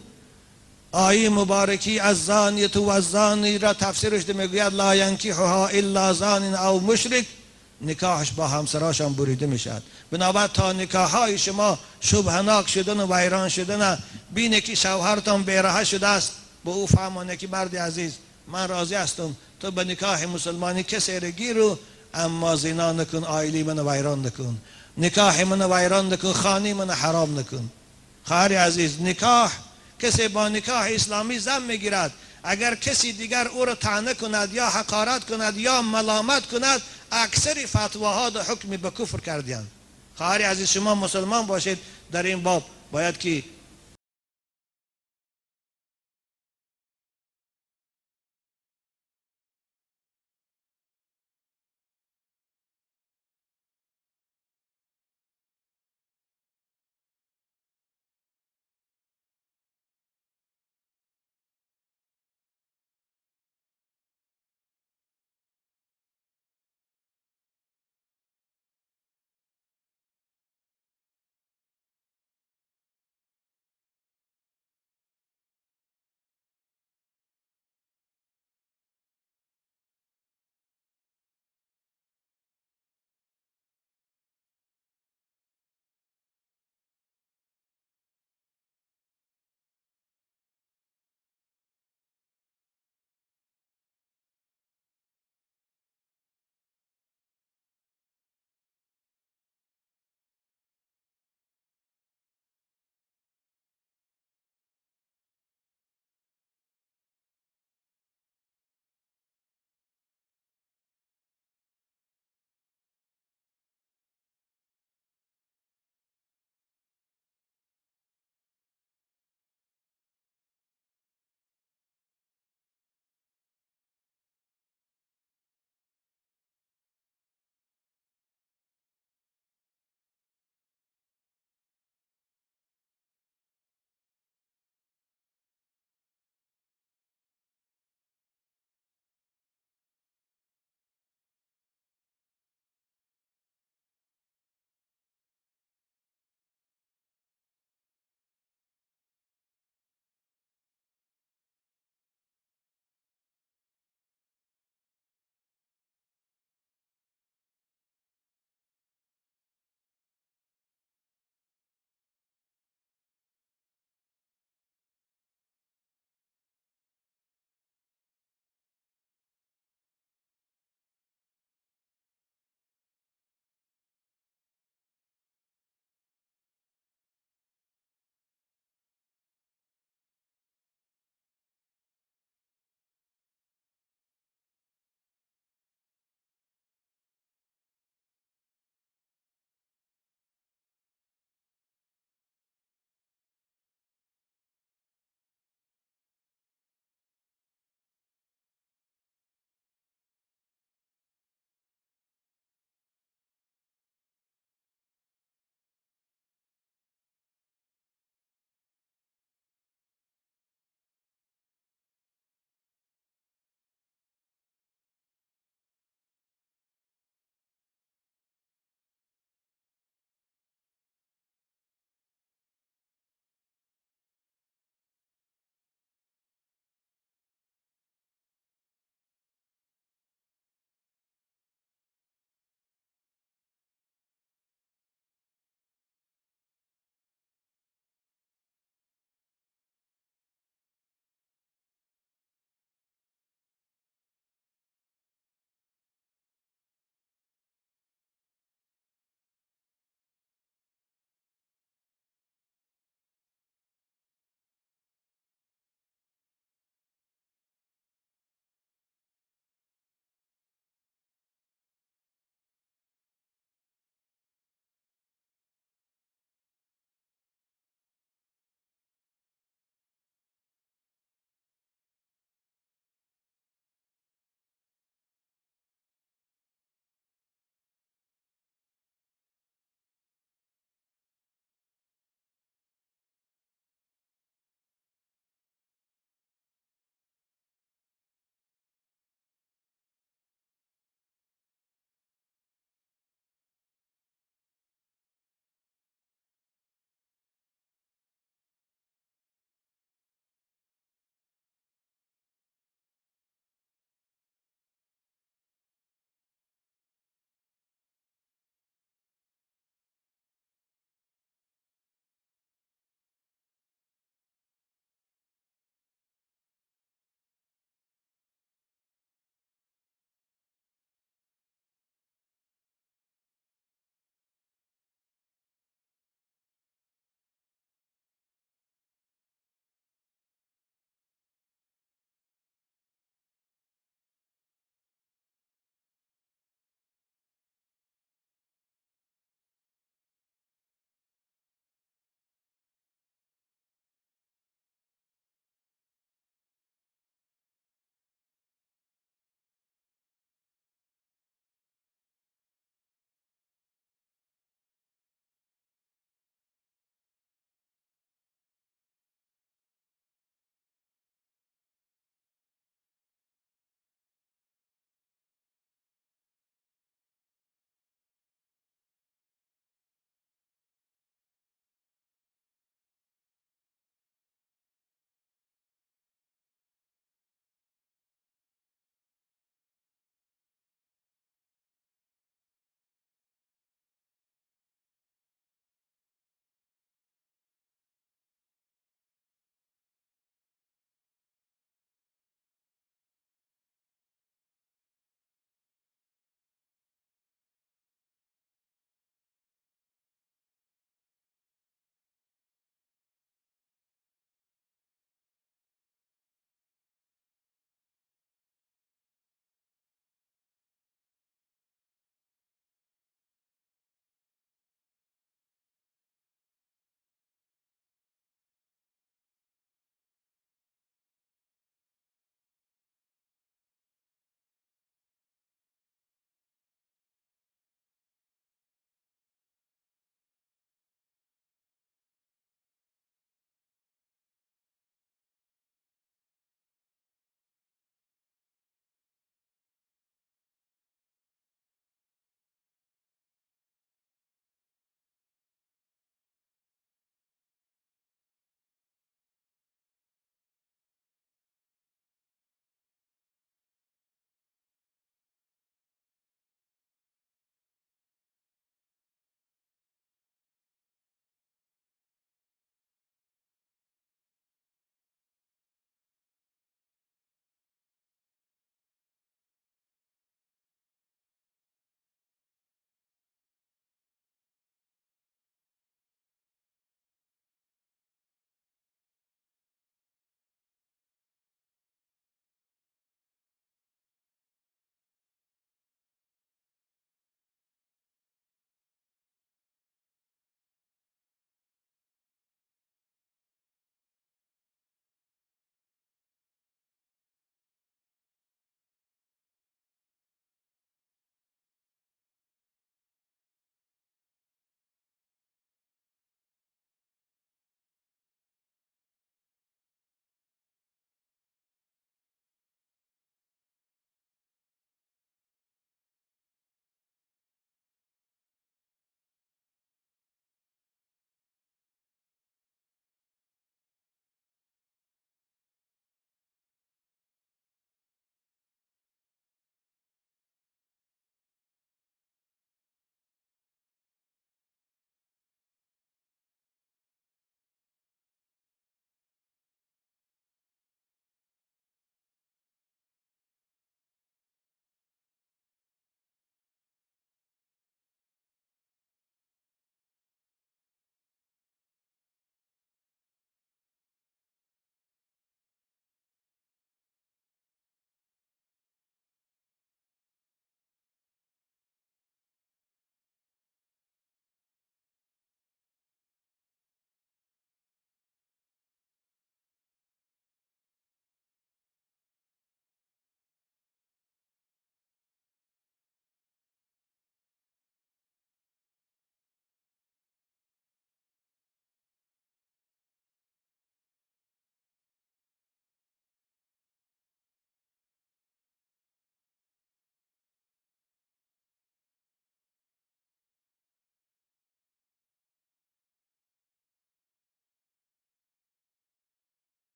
آیه مبارکی از زانیت و زانی را تفسیرش میگوید لا ینکحها الا زان او مشرک، نکاحش با همسراشان بریده میشد. بنابر تا نکاحهای شما شبهناک شدن و ویران شدن، بینه که شوهرتان بیراه شده است، به او فهمانه که مرد عزیز من راضی هستم تو به نکاح مسلمانی کسی را گیر، اما زنا نکن، عائله من ویران نکن، نکاح من ویران نکن، خانه من حرام نکن. خواهر عزیز، نکاح کسی با نکاح اسلامی زن میگیرد، اگر کسی دیگر او را طعنه کند یا حقارت کند یا ملامت کند، اکثر فتواها در حکم به کفر کردند. خواهر عزیز شما مسلمان باشید، در این باب باید که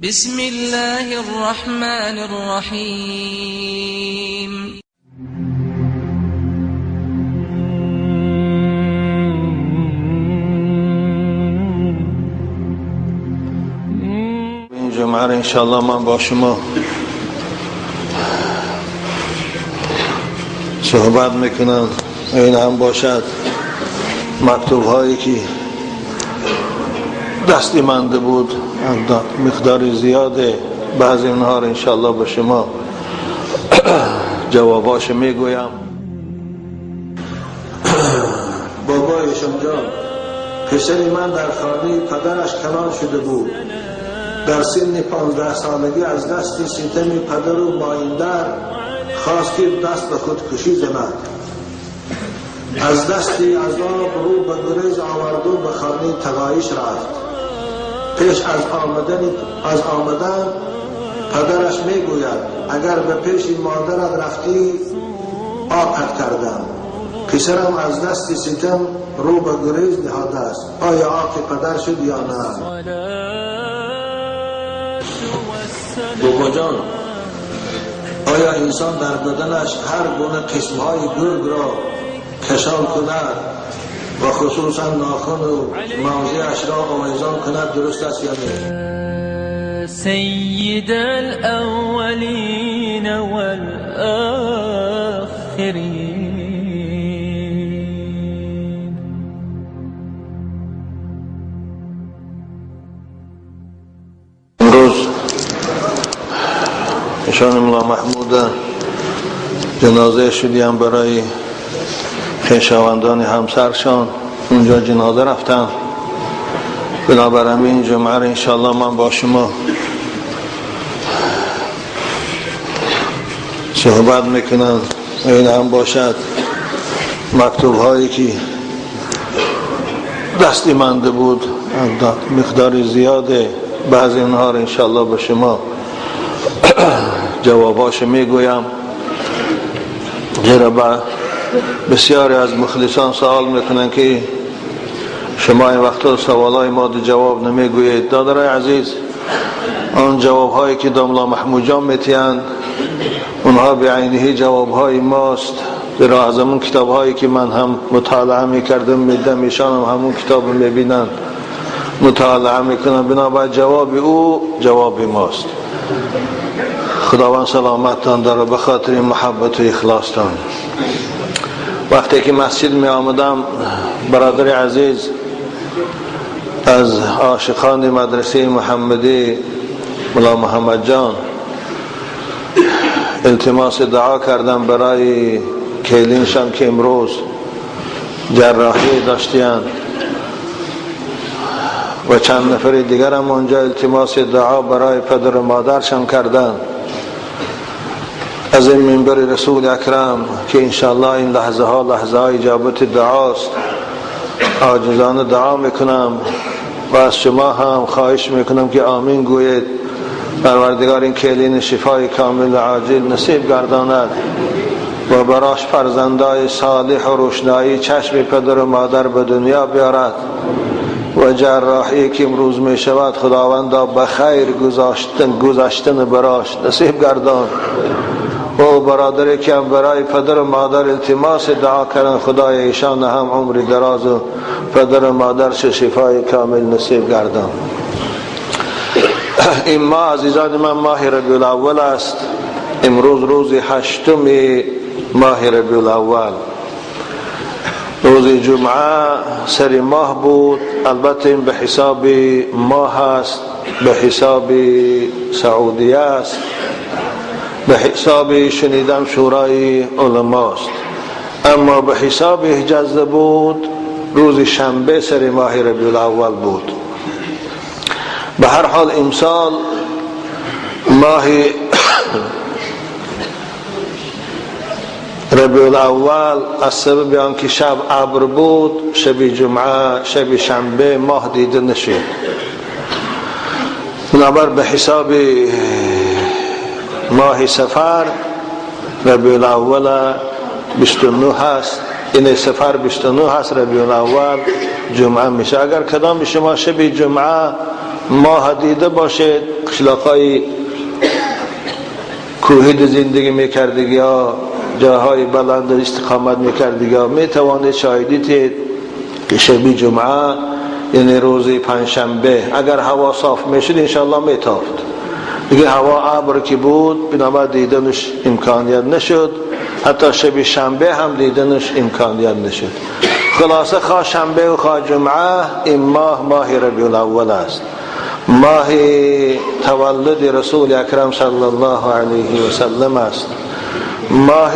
بسم الله الرحمن الرحیم. این جمعه را انشاءالله من با شما صحبت میکنم. این هم باشد مکتوب هایی که دستی منده بود، مقدار زیاده، بعضی اونها را انشاءالله به شما جواباش میگویم. بابایشان جان، پسر من در خانه پدرش کلان شده بود. در سن 15 سالگی از دست ستم پدر و مایندر خواست که دست به خودکشی زند. از دست عذاب رو به گریز آورد و به خانه تقایش رفت. پیش از آمدن پدرش میگوید اگر به پیش مادرت رفتی آقت کردم. پسرم از دست ستم رو به گریز نهاده است. آیا آق پدر شد یا نه؟ بابا جان، آیا انسان در بدنش هر گونه قسمهای گرگ را کشال کند و خصوصا ناخن و موضعش را آویزان کند درست است یا نه؟ سید الاولین والآخرین. امروز ایشان ملا محمود جنازه شدیم برای خویشاوندان همسرشان، اونجا جنازه رفتن. بنابراین این جمعه را انشاءالله من با شما صحبت میکنم. این هم باشد مکتوب هایی که دستی منده بود، مقدار زیاده، بعضی اونها را انشاءالله به شما جواباش میگویم. زیرا بسیاری از مخلصان سوال میکنن که شما این وقتا سوالای ما جواب نمیگویید. دادرای عزیز، آن جوابهایی که داملا محمود جان میتیند اونها به عینه جوابهای ماست. زیرا از همون کتابهایی که من هم مطالعه میکردم میدم، ایشان هم همون کتاب میبینند مطالعه میکنن. بنابراین جواب او جواب ماست. خداوند سلامتتان داره به خاطر محبت و اخلاصتان. وقتی که مسجد می آمدم، برادر عزیز از عاشقان مدرسه محمدی ملا محمد جان التماس دعا کردم برای کلینشان که امروز جراحی داشتیان و چند نفر دیگر هم آنجا التماس دعا برای پدر و مادرشان کردند. از این منبر رسول اکرم که انشاءالله این لحظه ها لحظه های اجابت دعاست، عاجزانه دعا میکنم و از شما هم خواهش میکنم که آمین گویید. پروردگار این کلین شفای کامل و عاجل نصیب گرداند و براش فرزندای صالح و روشنایی چشم پدر و مادر به دنیا بیارد و جراحی که امروز می شود خداوندا به خیر گذاشتن براش نصیب گردان. و برادری که هم برای پدر و مادر التماس دعا کردن، خدای ایشان هم عمر دراز و پدر و مادر شفای کامل نصیب گردان. این ماه عزیزان من ماه ربیع الاول است. امروز روز هشتم ماه ربیع الاول، روز جمعه سر ماه بود. البته این به حساب ماه است، به حساب سعودیه است، به حساب شنیدم شورای علماست. اما به حساب حجاز بود، روز شنبه سر ماه ربیع الاول بود. به هر حال امسال ماه ربیع الاول از سبب آنکه شب ابر بود، شب جمعه شب شنبه ماه دیده نشد. بنابر به حساب ماه صفر ربیع الاول 29 هست، این صفر 29 هست، ربیع الاول جمعه میشه. اگر کدام شما شب جمعه ماه دیده باشید، قشلاقای کوهی زندگی میکردگی ها، جاهای بلند استقامت میکردگی ها، میتوانید شاهدی تید که شب جمعه یعنی روز پنجشنبه اگر هوا صاف میشد انشاءالله میتافت. دیگه هوا ابر که بود بنابر دیدنش امکانیت نشد، حتی شب شنبه هم دیدنش امکانیت نشد. خلاصه خواه شنبه و خواه جمعه این ماه ماه ربیع الاول است، ماه تولد رسول اکرم صلی الله علیه و سلم است، ماه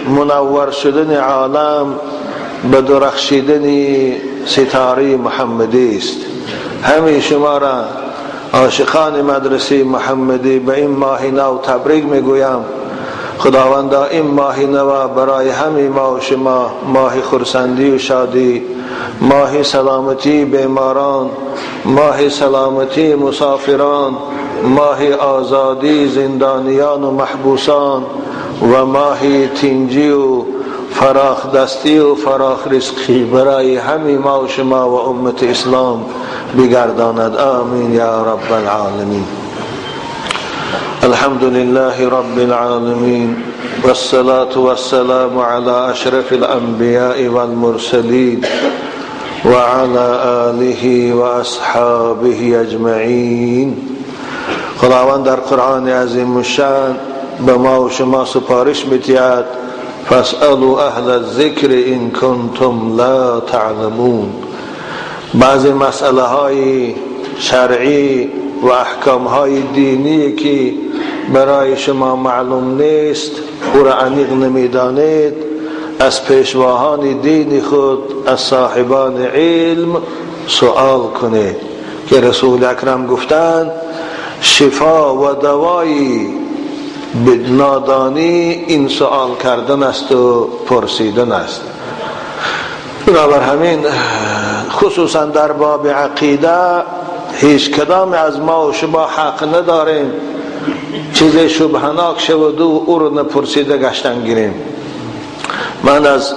منور شدن عالم به درخشیدن ستاره محمدی است. همه شما را عاشقان مدرسه محمدی به این ماه نو تبریک میگویم. خداوندا این ماه نو برای همه ما و شما ماه خرسندی و شادی، ماه سلامتی بیماران، ماه سلامتی مسافران، ماه آزادی زندانیان و محبوسان و ماه تنجی و فراخ دستی و فراخ رزقی برای همه ما و شما و امت اسلام بگرداند. آمین یا رب العالمین. الحمد لله رب العالمین والصلاة والسلام على اشرف الانبیاء والمرسلین وعلى آله واصحابه اجمعین. خداوند در قرآن عظیم الشان به ما و شما سپارش می‌دهد: فاسألوا اهل الذکر ان کنتم لا تعلمون. بعضی مسئله های شرعی و احکام های دینی که برای شما معلوم نیست، او را عمیق نمیدانید، از پیشواهان دین خود، از صاحبان علم سوال کنید که رسول اکرم گفتند شفا و دوای نادانی این سوال کردن است و پرسیدن است. بنابر همین خصوصا در باب عقیده هیچ کدام از ما و شما حق نداریم چیز شبهناک شود و او رو نپرسیده گشتن گیریم. من از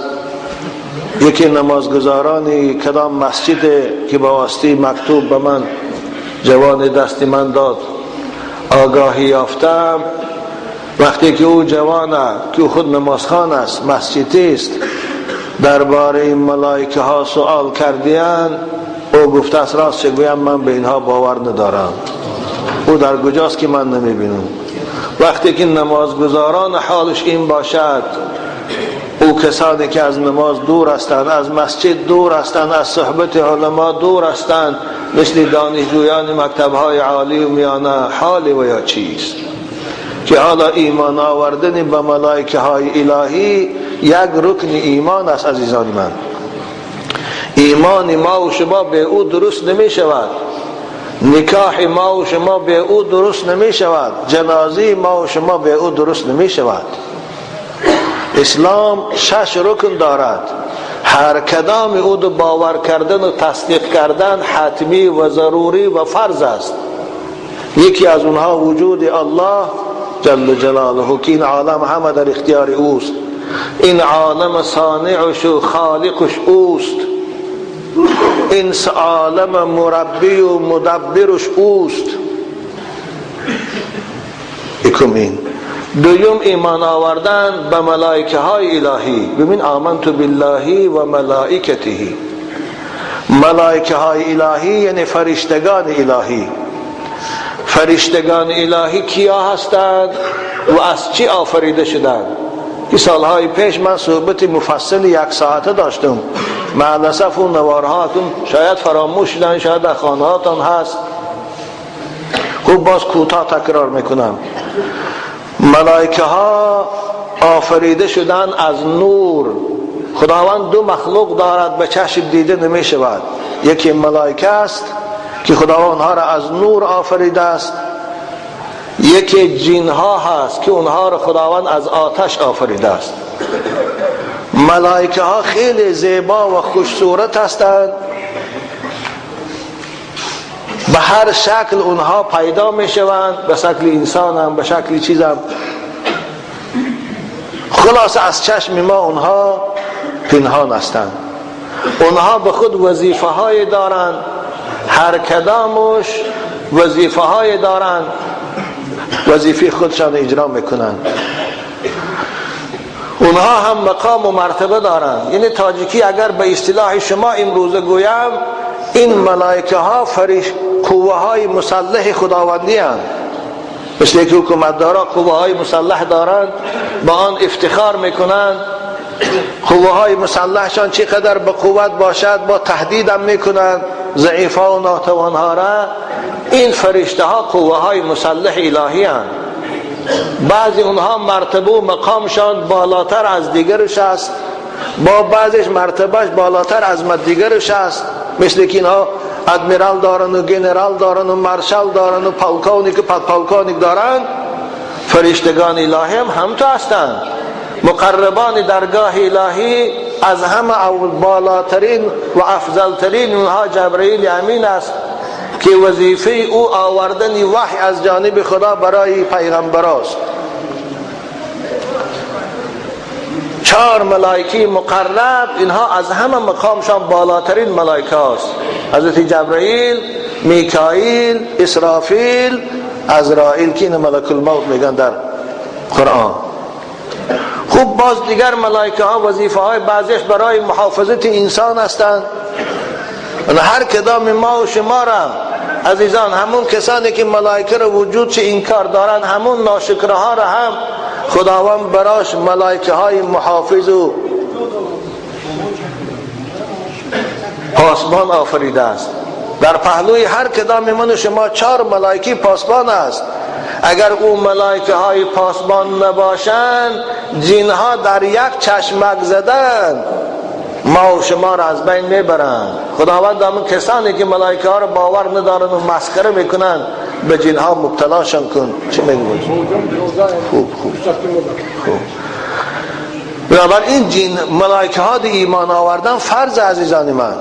یکی نمازگزارانی کدام مسجد که با واسطه مکتوب به من جوان دست من داد آگاهی یافتم، وقتی که او جوانه که خود نمازخوان است، مسجدی است، درباره ملائکه ها سوال کردیان، او گفته است راست گویم من به اینها باور ندارم، او در کجاست که من نمیبینم. وقتی که نمازگزاران حالش این باشد، او کسانی که از نماز دور هستند، از مسجد دور هستند، از صحبت علما دور هستند، مثل دانشجویان مکتب‌های عالی و میانه، حال و یا چیست که حالا ایمان آوردن به ملائکه های الهی یک رکن ایمان است. عزیزان من، ایمان ما و شما به او درست نمی شود، نکاح ما و شما به او درست نمی شود، جنازه ما و شما به او درست نمی شود. اسلام 6 رکن دارد، هر کدام او دو باور کردن و تصدیق کردن حتمی و ضروری و فرض است. یکی از اونها وجود الله جل جلاله که این عالم همه در اختیار اوست، این عالم صانعش و خالقش اوست، این عالم مربی و مدبرش اوست. یکم این. دوم ایمان آوردن به ملائکه های الهی. ببین آمنت بالله و ملائکته، ملائکه های الهی یعنی فرشتگان الهی. فرشتگان الهی کیا هستند و از چی آفریده شدند؟ که سالهای پیش من صحبت مفصل 1 ساعته داشتم، مع الاسف اون نوارهاتون شاید فراموش شدن، شاید در خانه هاتون هست. خوب باز کوتاه تکرار میکنم. ملائکه ها آفریده شدن از نور. خداوند 2 مخلوق دارد به چشم دیده نمی شود، یکی ملائکه است که خداوند آنها را از نور آفریده است، یکی جن ها هست که اونها را خداوند از آتش آفریده است. ملائکه ها خیلی زیبا و خوش صورت هستند، به هر شکل اونها پیدا می شوند، به شکل انسان هم، به شکل چیز هم. خلاصه از چشم ما اونها پنهان هستند. اونها به خود وظیفه های دارند. هر کدامش وظیفه های دارند، وظیفه خودشان اجرا میکنند. اونها هم مقام و مرتبه دارند. یعنی تاجیکی اگر به اصطلاح شما امروزه گویم، این ملائکه ها قوه های مسلح خداوندی هستند. مثل که حکومتدارا قوه های مسلح دارند، با آن افتخار میکنند. قوه های مسلحشان چقدر به قوت باشد، با تهدید هم میکنند ضعیفا و ناتوانها را. این فرشته ها قوه های مسلح الهی هستند. بعضی اونها مرتبه و مقامشان بالاتر از دیگرش است، با بعضیش مرتبهش بالاتر از دیگرش است. مثل که اینها ادمیرال دارن و گنرال دارن و مارشال دارن و پالکونیک و پادپالکونیک دارن. فرشتگان الهی هم همتو هستند. مقربان درگاه الهی از همه بالاترین و افضلترین اونها جبرئیل امین است که وظیفه او آوردن وحی از جانب خدا برای پیغمبر است. 4 ملائکه مقرب، اینها از همه مقامشان بالاترین ملائکه است. حضرت جبرئیل، میکائیل، اسرافیل، عزرائیل که این ملک الموت میگن در قرآن. خوب باز دیگر ملائکه ها وظیفه های بعضیش برای محافظت انسان هستند. هر کدام ما و شما را عزیزان، همون کسانی که ملائکه را وجود چه انکار دارند، همون ناشکرها را هم خداوند براش ملائکه های محافظ و پاسبان آفریده است. در پهلوی هر کدام من و شما 4 ملائکه پاسبان است. اگر او ملائکه های پاسبان نباشند، جنها در یک چشمک زدن ما و شما را از بین میبرند. خداوند همون کسانی که ملائکه ها را باور ندارن و مسخره میکنن به جنها مبتلاشان کن. چه میگوید؟ خوب خوب خوب. بنابراین این جن ملائکه ها ایمان آوردن فرض عزیزان من.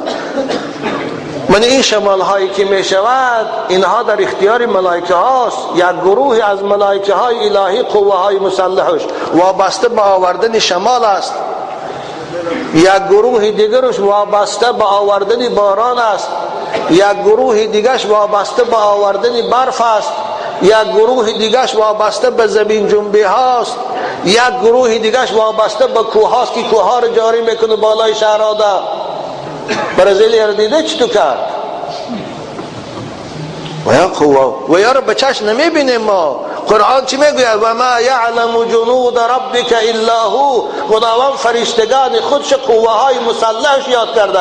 من این شمال هایی که می شود اینها در اختیار ملائکه هاست. یک گروه از ملائکه های الهی قوه های مسلحش وابسته به آوردن شمال است. یک گروه دیگرش وابسته به آوردن باران است. یک گروه دیگرش وابسته به آوردن برف است. یک گروه دیگرش وابسته به زمین جنبی هاست. یک گروه دیگرش وابسته به کوه هاست که کوه ها رو جاری میکنه بالای شهرها. برزیلی رو دیده چطور کرد؟ و یا قوه و یا رو به چشم نمیبینیم ما. قرآن چی میگوید؟ و ما یعلم جنود ربک الا هو. خداوند فرشتگان خودش قوه های مسلحش یاد کرده.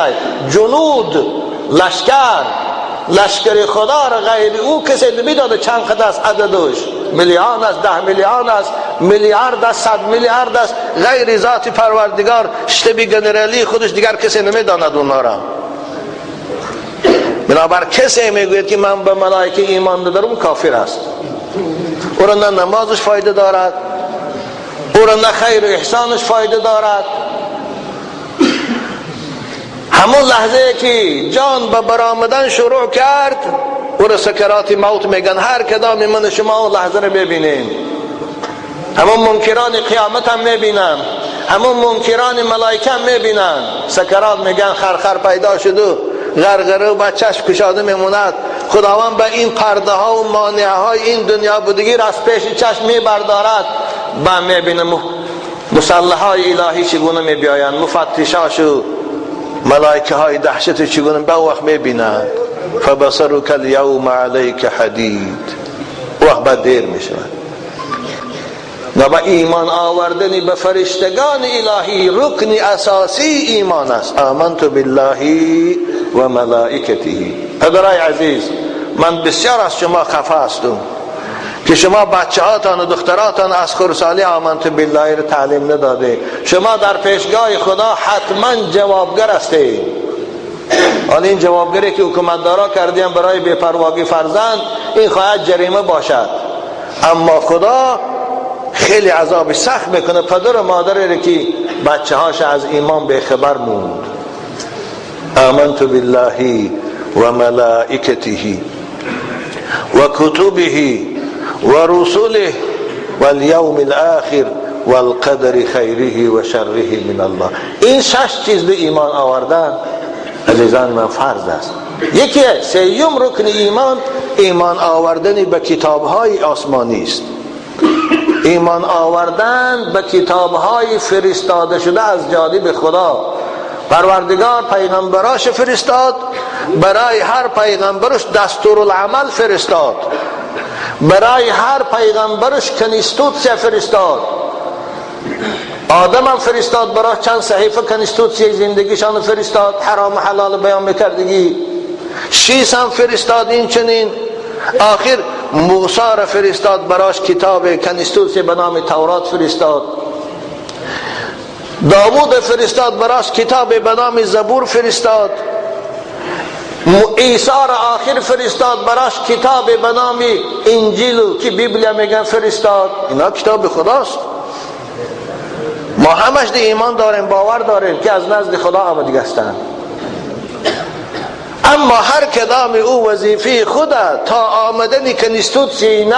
جنود، لشکر، لشکر خدا را غیر او کسی نمیداند چند قدر است عددش، میلیون است، 10 میلیون است، میلیارد است، 100 میلیارد است. غیر ذات پروردگار شتبی گنرالی خودش دیگر کسی نمیداند اونها را. بنابر کسی میگوید که من به ملائکه ایمان ندارم کافر است. او را نه نمازش فایده دارد، او را نه خیر و احسانش فایده دارد. همون لحظه که جان به برآمدن شروع کرد او را سکرات موت میگن. هر کدام من شما اون لحظه رو ببینیم. همون منکران قیامت هم میبینن، همون منکران ملائکه هم میبینن. سکرات میگن خرخر پیدا شد و غرغره و بچهش کشاده میموند. خداوند به این پرده ها و مانعه های این دنیا بودگی را از پیش چشم میبردارد. با میبینه مسلح های الهی چگونه میبیایند، مفتشاش و ملائکه های دهشت چگونه به وقت میبینند. فبصرک الیوم علیک حدید. وقت بعد دیر میشود. و با ایمان آوردن به فرشتگان الهی رکن اساسی ایمان است. آمنت بالله و ملائکته. پدرای عزیز، من بسیار از شما خفه هستم که شما بچه هاتان و دختراتان از خرسالی آمنت بالله را تعلیم نداده. شما در پیشگاه خدا حتما جوابگر هستید. حالا این جوابگری که حکومتدارا کردیم برای بی‌پرواگی فرزند، این خواهد جریمه باشد. اما خدا خیلی عذاب سخت میکنه پدر و مادری که بچه هاش از ایمان بیخبر موند. آمنت بالله و ملائکته و کتبه و رسله والیوم الاخر والقدر خیره و شره من الله. این 6 چیز به ایمان آوردن عزیزان من فرض است. یکی سیوم رکن ایمان، ایمان آوردن به کتابهای آسمانی است. ایمان آوردن به کتابهای فرستاده شده از جانب خدا. پروردگار پیغمبراش فرستاد، برای هر پیغمبرش دستورالعمل فرستاد، برای هر پیغمبرش کنستوتسیا فرستاد. آدم هم فرستاد برای چند صحیفه کنستوتسیا زندگیشان فرستاد، حرام و حلال بیان میکردگی. شیس هم فرستاد این چنین. آخر موسی را فرستاد براش کتاب کنستوتسیا به نام تورات فرستاد. داوود فرستاد براش کتاب به نام زبور فرستاد. عیسی را آخر فرستاد براش کتاب به نام انجیل که بیبلیا میگن فرستاد. اینا کتاب خداست. ما همش ایمان داریم، باور داریم که از نزد خدا آمده هستند. اما هر کدام او وظیفه خود تا آمدن کنستوتسی نو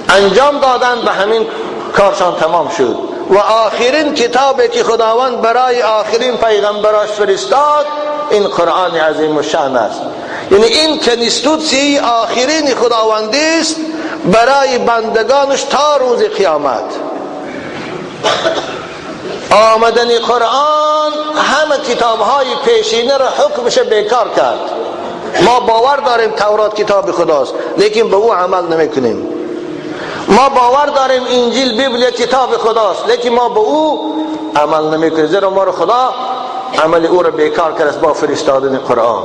انجام دادن، به همین کارشان تمام شد. و آخرین کتابی که خداوند برای آخرین پیغمبراش فرستاد این قرآن عظیم الشأن است. یعنی این کنستوتسی آخرین خداوندی است برای بندگانش تا روز قیامت. آمدن قرآن همه کتابهای پیشینه را حکمش بیکار کرد. ما باور داریم تورات کتاب خداست، لیکن به او عمل نمیکنیم. ما باور داریم انجیل بیبل کتاب خداست، لیکن ما به او عمل نمیکنیم، زیرا ما را خدا عمل او را بیکار کرد با فرستادن قرآن.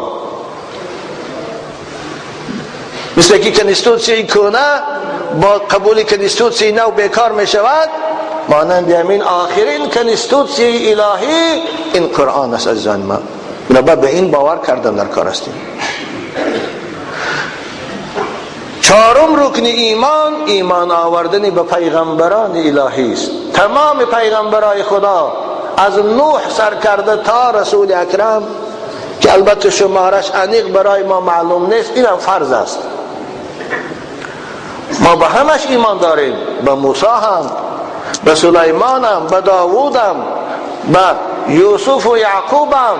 مثل که کنستوتسی کهنه با قبول کنستوتسی نو بیکار میشود، مانند همین آخرین کنستوتسی الهی این قرآن است. عزیزان ما بنابر به این باور کردن در کار هستیم. چهارم رکن ایمان، ایمان آوردن به پیغمبران الهی است. تمام پیغمبرای خدا از نوح سر کرده تا رسول اکرم که البته شمارش انیق برای ما معلوم نیست، اینم فرض است. ما به همش ایمان داریم، به موسی هم، به سلیمان هم، به داوود هم، به یوسف و یعقوب هم،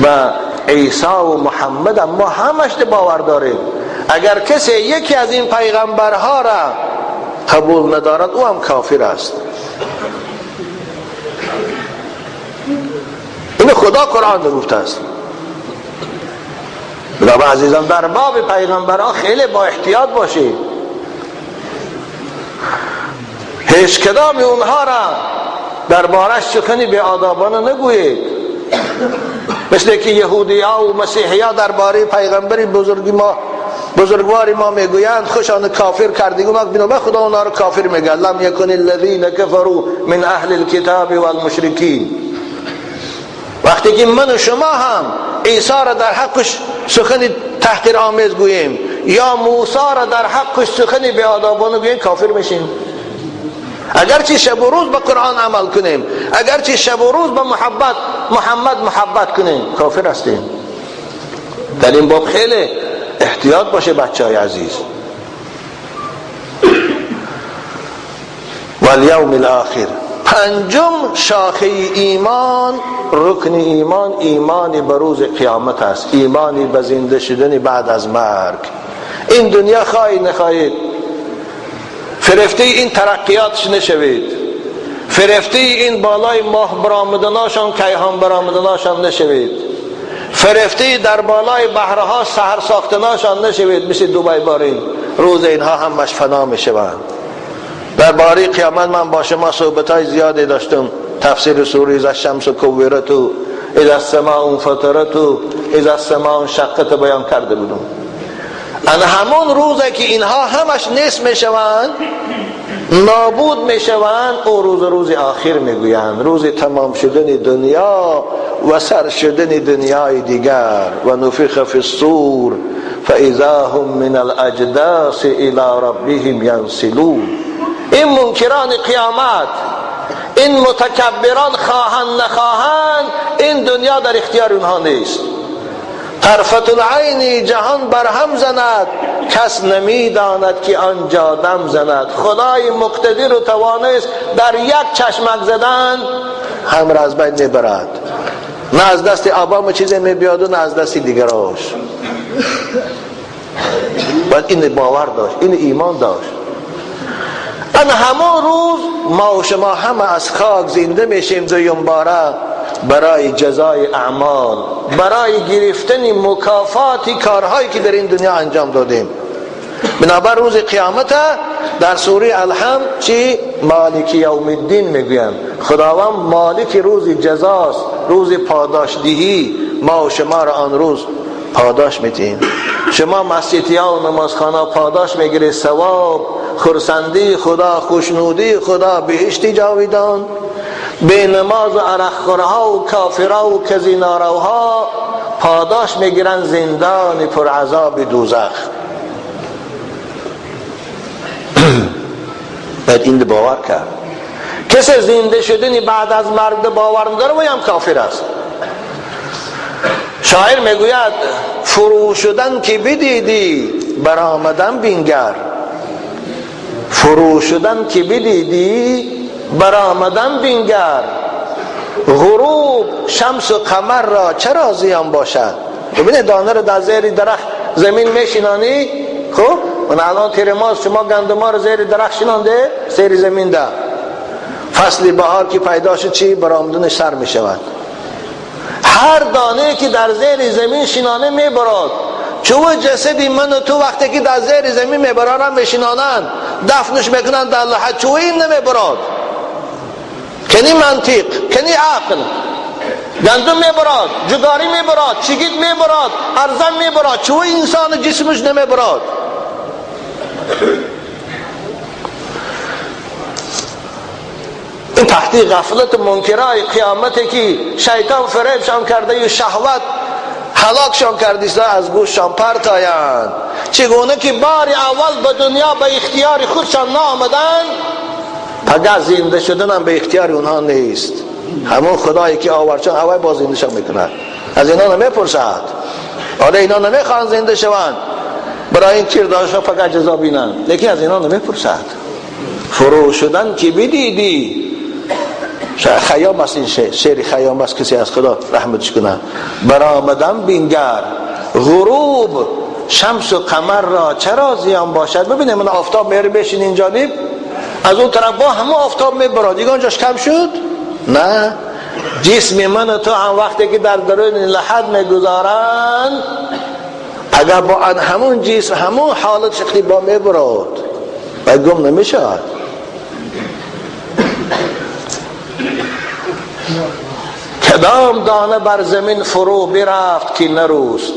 به عیسی و محمد هم، ما همش باور داریم. اگر کسی یکی از این پیغمبرها را قبول ندارد او هم کافر است. این خدا قرآن گفته است. بنابراین عزیزان در باب پیغمبرها خیلی با احتیاط باشید. هیچ کدام اونها را دربارش سخنی بی آدابانه نگویید، مثل که یهودی ها و مسیحی ها درباره پیغمبر بزرگی ما بزرگوار ما میگویند خوشان کافر کردی. بنابراین خدا اونها را کافر میگه. لم یکن الذین کفروا من اهل الکتاب والمشرکین. وقتی که من و شما هم عیسی را در حقش سخن تحقیر آمیز گوییم یا موسی را در حقش سخن بی آدابانه گوییم کافر میشیم. اگرچه شب و روز به قرآن عمل کنیم، اگرچه شب و روز به محبت محمد محبت کنیم، کافر هستیم. در این باب خیلی احتیاط باشه بچه های عزیز. والیوم الاخر. پنجم شاخه ایمان، رکن ایمان، ایمان به روز قیامت است، ایمان به زنده شدن بعد از مرگ. این دنیا خواهی نخواهید فرفته این ترقیاتش نشوید، فرفته این بالای ماه برآمدناشان کیهان برآمدناشان نشوید، فرفته در بالای بحرها سحر ساختناشان نشوید، مثل دوبای بارین. روز اینها همش فنا میشوند. در باره قیامت من با شما صحبت‌های زیادی داشتم. تفسیر سوره اذا الشمس کورت و اذا السماء انفطرت و اذا السماء انشقت بیان کرده بودم. ان همون روزه که اینها همش نیست میشوند، نابود میشوند، او روز روز آخر میگویند، روز تمام شدن دنیا و سر شدن دنیای دیگر. و نفخ فی الصور فاذا هم من الاجداث الى ربهم ینسلون. این منکران قیامت، این متکبران خواهند نخواهند، این دنیا در اختیار اونها نیست. طرفت العین جهان برهم زند، کس نمیداند که آنجا دم زند. خدای مقتدر و توانست در یک چشمک زدن هم را از بین میبرد. نه از دست آبام چیزی میبیاد و نه از دست دیگراش. باید این باور داشت، این ایمان داشت. ان همون روز ما و شما همه از خاک زنده میشیم دویم باره برای جزای اعمال، برای گرفتن مکافات کارهایی که در این دنیا انجام دادیم. بنابر روز قیامت در سوره الحمد چی؟ مالک یوم الدین میگویند. خداوند مالک روز جزاست، روز پاداش دهی. ما و شما را آن روز پاداش میدیم. شما مسجدی ها و نمازخانه پاداش میگیرید، ثواب، خرسندی خدا، خوشنودی خدا، بهشت جاویدان. به نماز و عرقخورها و کافرها و کزیناروها پاداش میگیرن زندان پر عذاب دوزخ. باید این باور کرد. کسی زنده شدنی بعد از مرگ باور نداره و هم کافر است. شاعر میگوید فرو شدن که بدیدی برآمدن بینگر، فرو شدن که بدیدی برآمدن بینگر، غروب شمس و قمر را چرا زیان باشد. ببینید دانه رو در زیر درخت زمین میشینانی، خب من الان تیر ماست، شما گندما رو زیر درخت شینانده زیر زمین ده، فصل بهار که پیدا شد چی؟ برآمدنش سر میشود. هر دانه که در زیر زمین شینانه میبراد، چون جسد من و تو وقتی که در زیر زمین میبرارن میشینانند، دفنش میکنن در لحد، چون این نمیبراد. کنی منطق، کنی عقل. گندم میبراد، جگاری میبراد، چگید میبراد، ارزن میبراد، چون انسان جسمش نمیبراد. این تحت غفلت منکرای قیامت که شیطان فریبشان کرده و شهوت هلاکشان کرده، از گوششان پرت آیند. چگونه که بار اول به دنیا به اختیار خودشان نآمدند، پگه زنده شدن هم به اختیار اونها نیست. همون خدایی که آوردشان هوای باز زنده شان میکند، از اینا نمیپرسد. حالا اینا نمیخوان زنده شوند، برای این کردارشان فقط جزا بینند، لیکن از اینا نمیپرسد. فرو شدن که بدیدی، خیام است، این شعر خیام است، کسی از خدا رحمتش کنه. برآمدن بینگر، غروب شمس و قمر را چرا زیان باشد. ببینید من آفتاب میره بشین این جانب، از اون طرف با همه آفتاب میبراد، دیگه اونجاش کم شد؟ نه. جسم من و تو هم وقتی که در درون لحد میگذارند، اگر با همون جسم همون حالت شکلی با میبراد و گم نمیشد. کدام دانه بر زمین فرو برفت که نروست،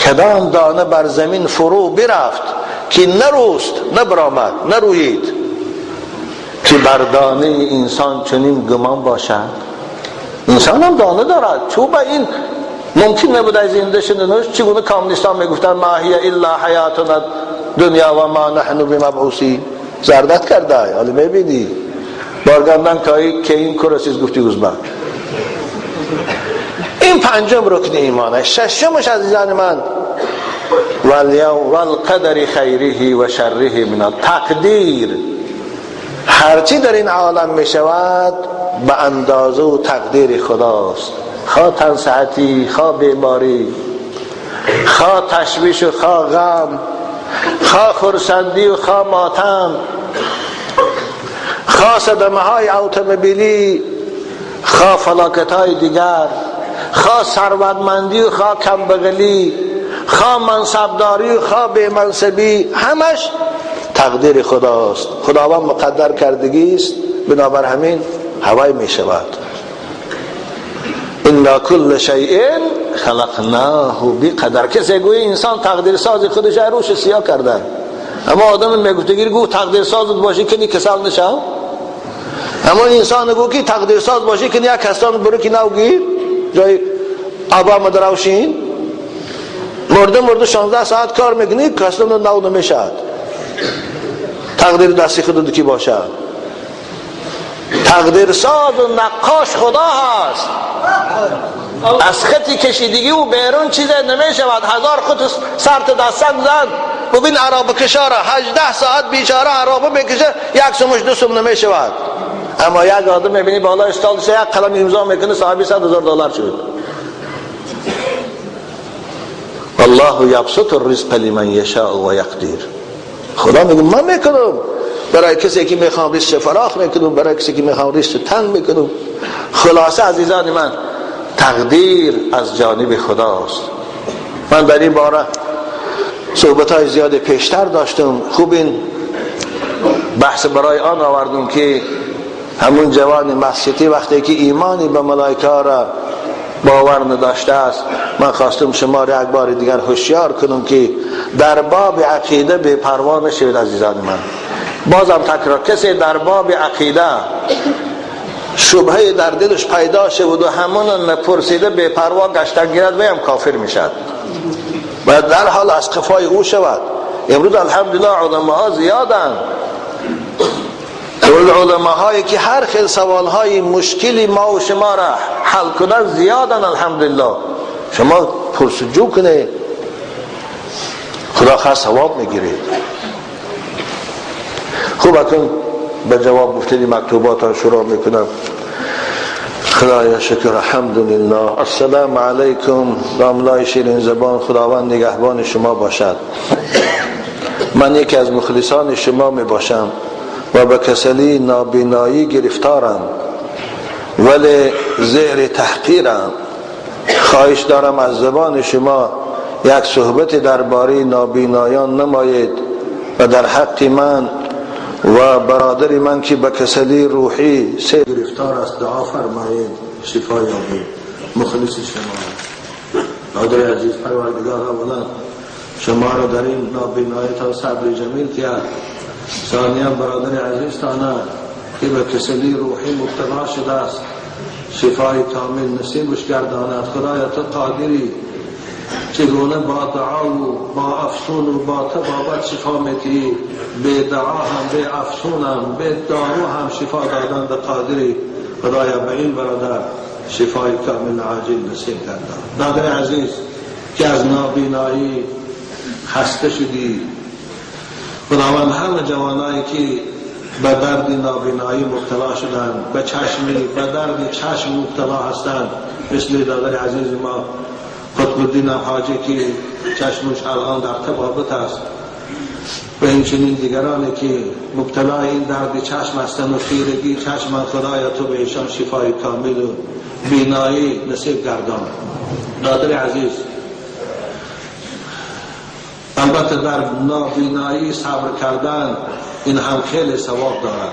کدام دانه بر زمین فرو برفت که نروست، نبرآمد، نروید، که بر دانه انسان چنین گمان باشد. انسان هم دانه دارد، چون با این ممکن نبود از زنده شدنش. چگونه کامونیستان میگفتن ما هی الا حیاتنا دنیا و ما نحن بمبعوثین. زردت کرده، حالا میبینی بارگندن که این کرسیز گفتی گزبن. این پنجم رکن ایمانه. ششمش عزیزان من، والقدر خیره و شره من تقدیر. هرچی در این عالم می شود به اندازه و تقدیر خداست. خواه تن صحتی، خواه بیماری، خواه تشویش و خواه غم، خواه خرسندی و خواه ماتم، خواه صدمه های اتومبیلی، خواه فلاکت های دیگر، خواه ثروتمندی و خواه کمبغلی، خواه منصبداری و خواه بی‌منصبی، همش تقدیر خداست. خداوند مقدر کردگی است، بنابر همین هوای می شود. انا کل شیء خلقناه بقدر. کسی گویی انسان تقدیر ساز خودش روش سیاه کرده، اما آدم میگفتگیر گو تقدیر ساز باشی که نی کسل نشم، اما انسان گو که تقدیر ساز باشی که یک کسان برو که نو گیر جای آبا مدروشین مرده 16 ساعت کار میکنی کسان نو نمیشد. تقدیر دستی خود کی باشد؟ تقدیر ساز و نقاش خدا هست. از خطی کشیدگی و بیرون چیز نمیشود. هزار خط سرت دستن زن، ببین عرابه کشاره 18 ساعت بیچاره عرابه میکشه، یک سمش دو سم نمیشود. اما یک آدم میبینی بالا استاد یک قلم امضا میکنه صاحب 100,000 دلار شد. الله یبسط الرزق لمن یشاء و یقدر. خدا میگه من میکنم برای کسی که میخوام رزق فراخ میکنم، برای کسی که میخوام رزق تنگ میکنم. خلاصه عزیزان من، تقدیر از جانب خداست. من در این باره صحبت های زیاد پیشتر داشتم. خوب این بحث برای آن آوردم که همون جوان مسجدی وقتی که ایمانی به ملائکه را باور نداشته است، من خواستم شما را یک بار دیگر هوشیار کنم که در باب عقیده بی پروا نشوید. عزیزان من، بازم تکرار، کسی در باب عقیده شبهه در دلش پیدا شود و همون نپرسیده بی پروا گشتن گیرد، وی هم کافر میشد و در حال از قفای او شود. امروز الحمدلله علماها زیادند، علماهایی که هر خیل سوالهای مشکلی ما و شما را حل کنند زیادن الحمدلله. شما پرسجو کنید، خدا خواست ثواب میگیرید. خوب اکنون به جواب گفتنی مکتوبات را شروع میکنم. خدایا شکر، الحمدلله. السلام علیکم. داملای شیرین زبان، خداوند نگهبان شما باشد. من یکی از مخلصان شما می باشم و به کسلی نابینایی گرفتارم، ولی زیر تحقیرم. خواهش دارم از زبان شما یک صحبت درباره نابینایان نمایید و در حق من و برادر من که به کسلی روحی سه گرفتار است دعا فرمایید شفا یابید. مخلص شما. برادر عزیز، پروردگار اولا شما را در این نابینایی تا صبر جمیل کرد. ثانیا برادر عزیز تانه که به کسلی روحی مبتلا شده است شفای کامل نصیبش گرداند. خدایا تو قادری، چگونه با دعا و با افسون و با طبابت شفا میدی، به دعا هم، به افسون هم، به دارو هم شفا دادن به قادری. خدایا به این برادر شفای کامل عاجل نصیب گردان. برادر عزیز که از نابینایی خسته شدی، خداوند همه جوانایی که به درد نابینایی مبتلا شدند، به چشمی، به درد چشم مبتلا هستند، مثل دادر عزیز ما قطب الدین حاجی که چشمش الان در طبابت است، و اینچنین دیگرانی که مبتلا این درد چشم هستند و خیرگی چشم، خدایا تو به ایشان شفای کامل و بینایی نصیب گردان. دادر عزیز، البته در نابینایی صبر کردن این هم خیلی ثواب دارد.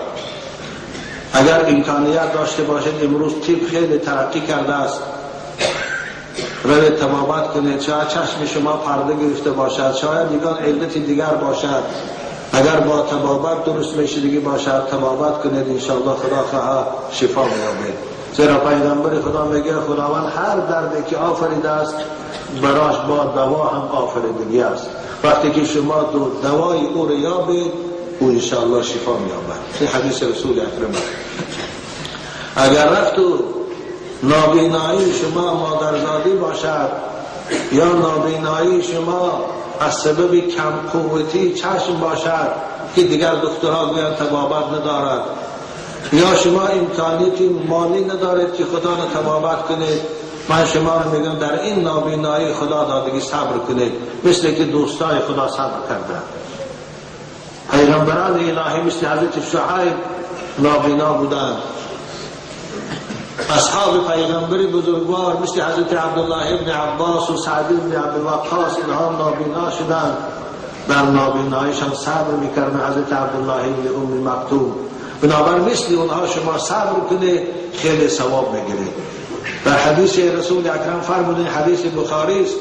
اگر امکانیت داشته باشید، امروز طب خیلی ترقی کرده است، روی طبابت کنید. شاید چشم شما پرده گرفته باشد، شاید یگان علت دیگر باشد. اگر با طبابت درست میشدگی باشد، طبابت کنید، انشاءالله خدا خواه شفا میابید. زیرا پیغمبر خدا میگه خداوند هر دردی که آفریده است براش با دوا هم آفریدگی است. وقتی که شما دوای او را یابید، او انشاءالله شفا میابد. این حدیث رسول اکرم است. اگر رفت و نابینایی شما مادرزادی باشد یا نابینایی شما از سبب کم قوتی چشم باشد که دیگر دکترها گویند طبابت ندارد، یا شما امکانیت مالی ندارید که خدا را طبابت کنید، من شما رو میگم در این نابینایی خدا دادگی صبر کنید، مثل که دوستای خدا صبر کردند. پیغمبران الهی مثل حضرت شعیب نابینا بودند، اصحاب پیغمبر بزرگوار مثل حضرت عبدالله ابن عباس و سعد ابن ابی وقاص اینها نابینا شدند، در نابیناییشان صبر میکردن. حضرت عبدالله ابن ام مکتوم. بنابر مثل اونها شما صبر کنید، خیلی ثواب میگیرید. در حدیث رسول اکرم فرمودن، حدیث بخاری است،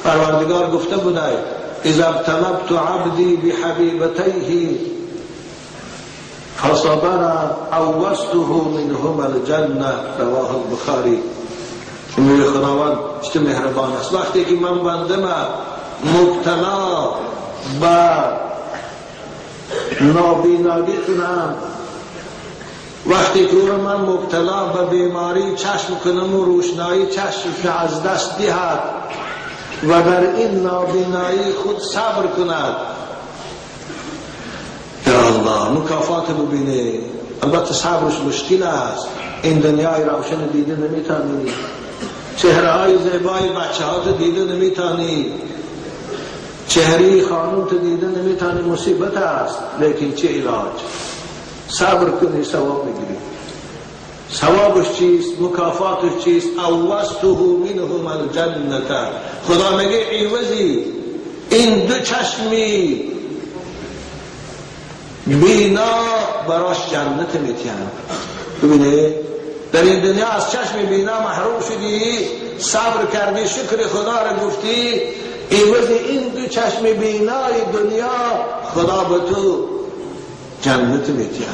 پروردگار گفته بوده اذا ابتلبت عبدی بحبیبتیه فصبر عوضته منهما الجنه. رواه البخاری. میگه خداوند چه مهربان است، وقتی که من بنده مبتلا به نابینایی کنم، وقتی که او را من مبتلا به بیماری چشم کنم و روشنایی چشم از دست دهد و در این نابینایی خود صبر کند، یا الله مکافات ببینه. البته صبرش مشکل است. این دنیای روشن دیده نمیتانی، چهره های زیبای بچه ها دیده نمیتانی، چهره خانم تو دیده نمیتانی، مصیبت است. لیکن چه علاج؟ صبر کنی ثواب میگیری. ثوابش چیست؟ مکافاتش چیست؟ عوضته منهم الجنة. خدا میگه عوضی این دو چشمی بینا براش جنت میتیم. ببینی در این دنیا از چشم بینا محروم شدی، صبر کردی، شکر خدا را گفتی، عوض این دو چشم بینای دنیا خدا به تو جنت میتیم.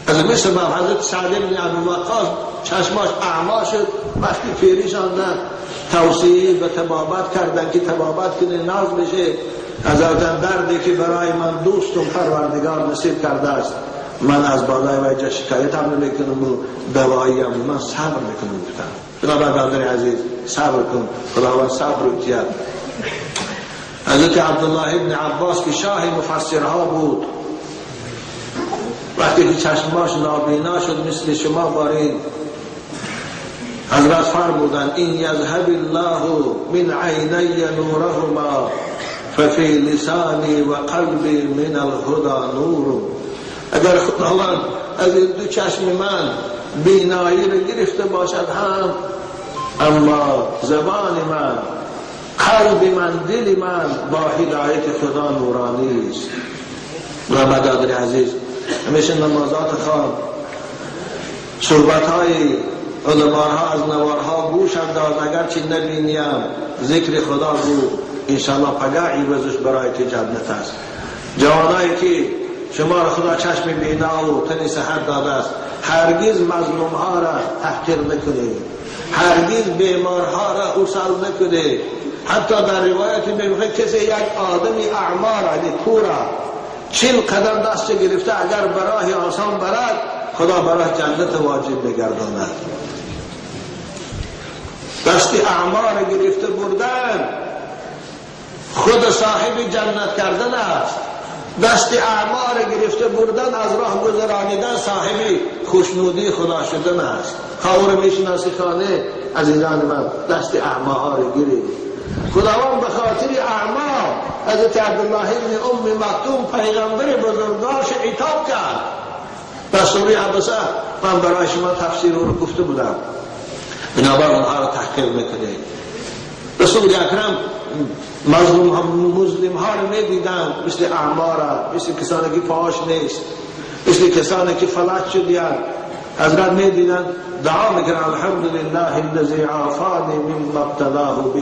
از مثل من حضرت سعد بن ابی وقاص چشماش اعما شد، وقتی پیریش آمدن توصیه به طبابت کردن که طبابت کنه ناز بشه. از آدم دردی که برای من دوستم پروردگار نصیب کرده است، من از بالای وجه شکایت هم نمیکنم و دوایی هم، من صبر میکنم. گفتم خدا برادر عزیز صبر کن، خداوند صبر رو کرد. حضرت عبدالله ابن عباس که شاه مفسرها بود، وقتی که چشماش نابینا شد مثل شما بارین، حضرت فرمودند این یذهب الله من عینی نورهما ففی لسانی و قلبی من الهدی نور. اگر خداوند از این دو چشم من بینایی رو گرفته باشد هم، اما زبان من، قلب من، دل من با هدایت خدا نورانی است. و برادر عزیز همیشه نمازات خوان، صحبت های علماها از نوارها گوش انداز، اگرچه نبینیم ذکر خدا بود، انشاءالله پگاه عوضش برای تو جنت است. جوانایی که شما را خدا چشم بینا و تن صحت داده است، هرگز مظلوم ها را تحقیر نکنید، هرگز بیمارها را اوصال نکنید. حتی در روایت میگه کسی یک آدمی اعما را، یعنی کور را، 40 قدم دست گرفته اگر براه آسان برد، خدا برای جنت واجب بگرداند. دست اعما را گرفته بردن خود صاحب جنت کردن است. دست اعما را گرفته بردن از راه گذرانیدن صاحب خوشنودی خدا شدن است. خاور میشناسی خانه عزیزان من، دست اعماها را گیرید. خداوند به خاطر اعما حضرت عبدالله ابن ام مکتوم پیغمبر بزرگوارش عتاب کرد. در سوره عبسه من برای شما تفسیر رو گفته بودم. بنابر اونها را تحقیر میکنید. رسول اکرم مظلوم ها رو میدیدن، مثل اعما را، مثل کسانی که پاهاش نیست، مثل کسانی که فلج شدیند. حضرت میدیدن دعا میکنن الحمدلله الذی عافانی مما ابتلاه به.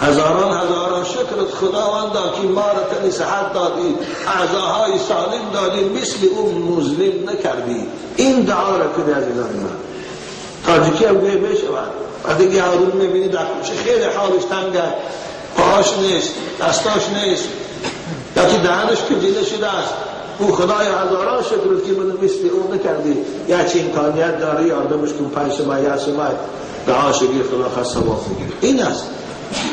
هزاران هزاران شکرت خداوندا که ما را تنی صحت دادی، اعضاهای سالم دادی، مثل اون مظلم نکردی. این دعا را کنی عزیزان من. تاجیکی هم گویه بشود وقتی که آدم میبینی در کوچه خیلی حالش تنگه، پاهاش نیست، دستاش نیست، یا که دهنش کجیده شده است، او خدای هزاران شکرت که منو مثل اون نکردی. یا چه امکانیت داری یاردمش کن 5 سمای یا سمای دعاش گیر خدا خواست ثواب میگیره. این است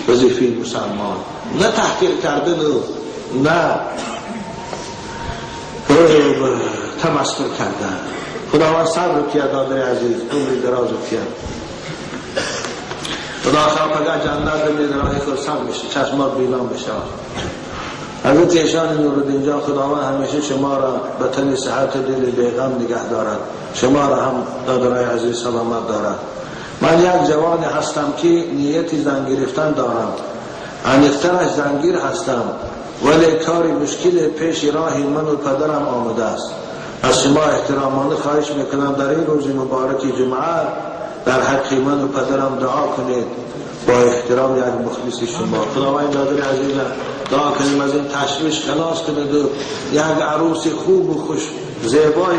وظیفه مسلمان، نه تحقیر کردن و نه تمسخر کردن. خداوند صبر کیه دادر عزیز، عمر دراز کیه. خدا خواه پگاه جنت به راه خرسند میشه، چشمات بینا میشه. حضرت ایشان نورالدین جان خداوند همیشه شما را به تن صحت دل بیغم نگه دارد، شما را هم دادرای عزیز سلامت دارد. من یک جوان هستم که نیت زن گرفتن دارم، عمیق‌ترش زنگیر هستم، ولی کاری مشکل پیش راه من و پدرم آمده است. از شما احترامانه خواهش میکنم در این روز مبارک جمعه در حق من و پدرم دعا کنید. با احترام یک مخلص شما. خداوند دادر عزیز دعا کنیم از این تشویش خلاص کند و یک عروس خوب و خوش زیبای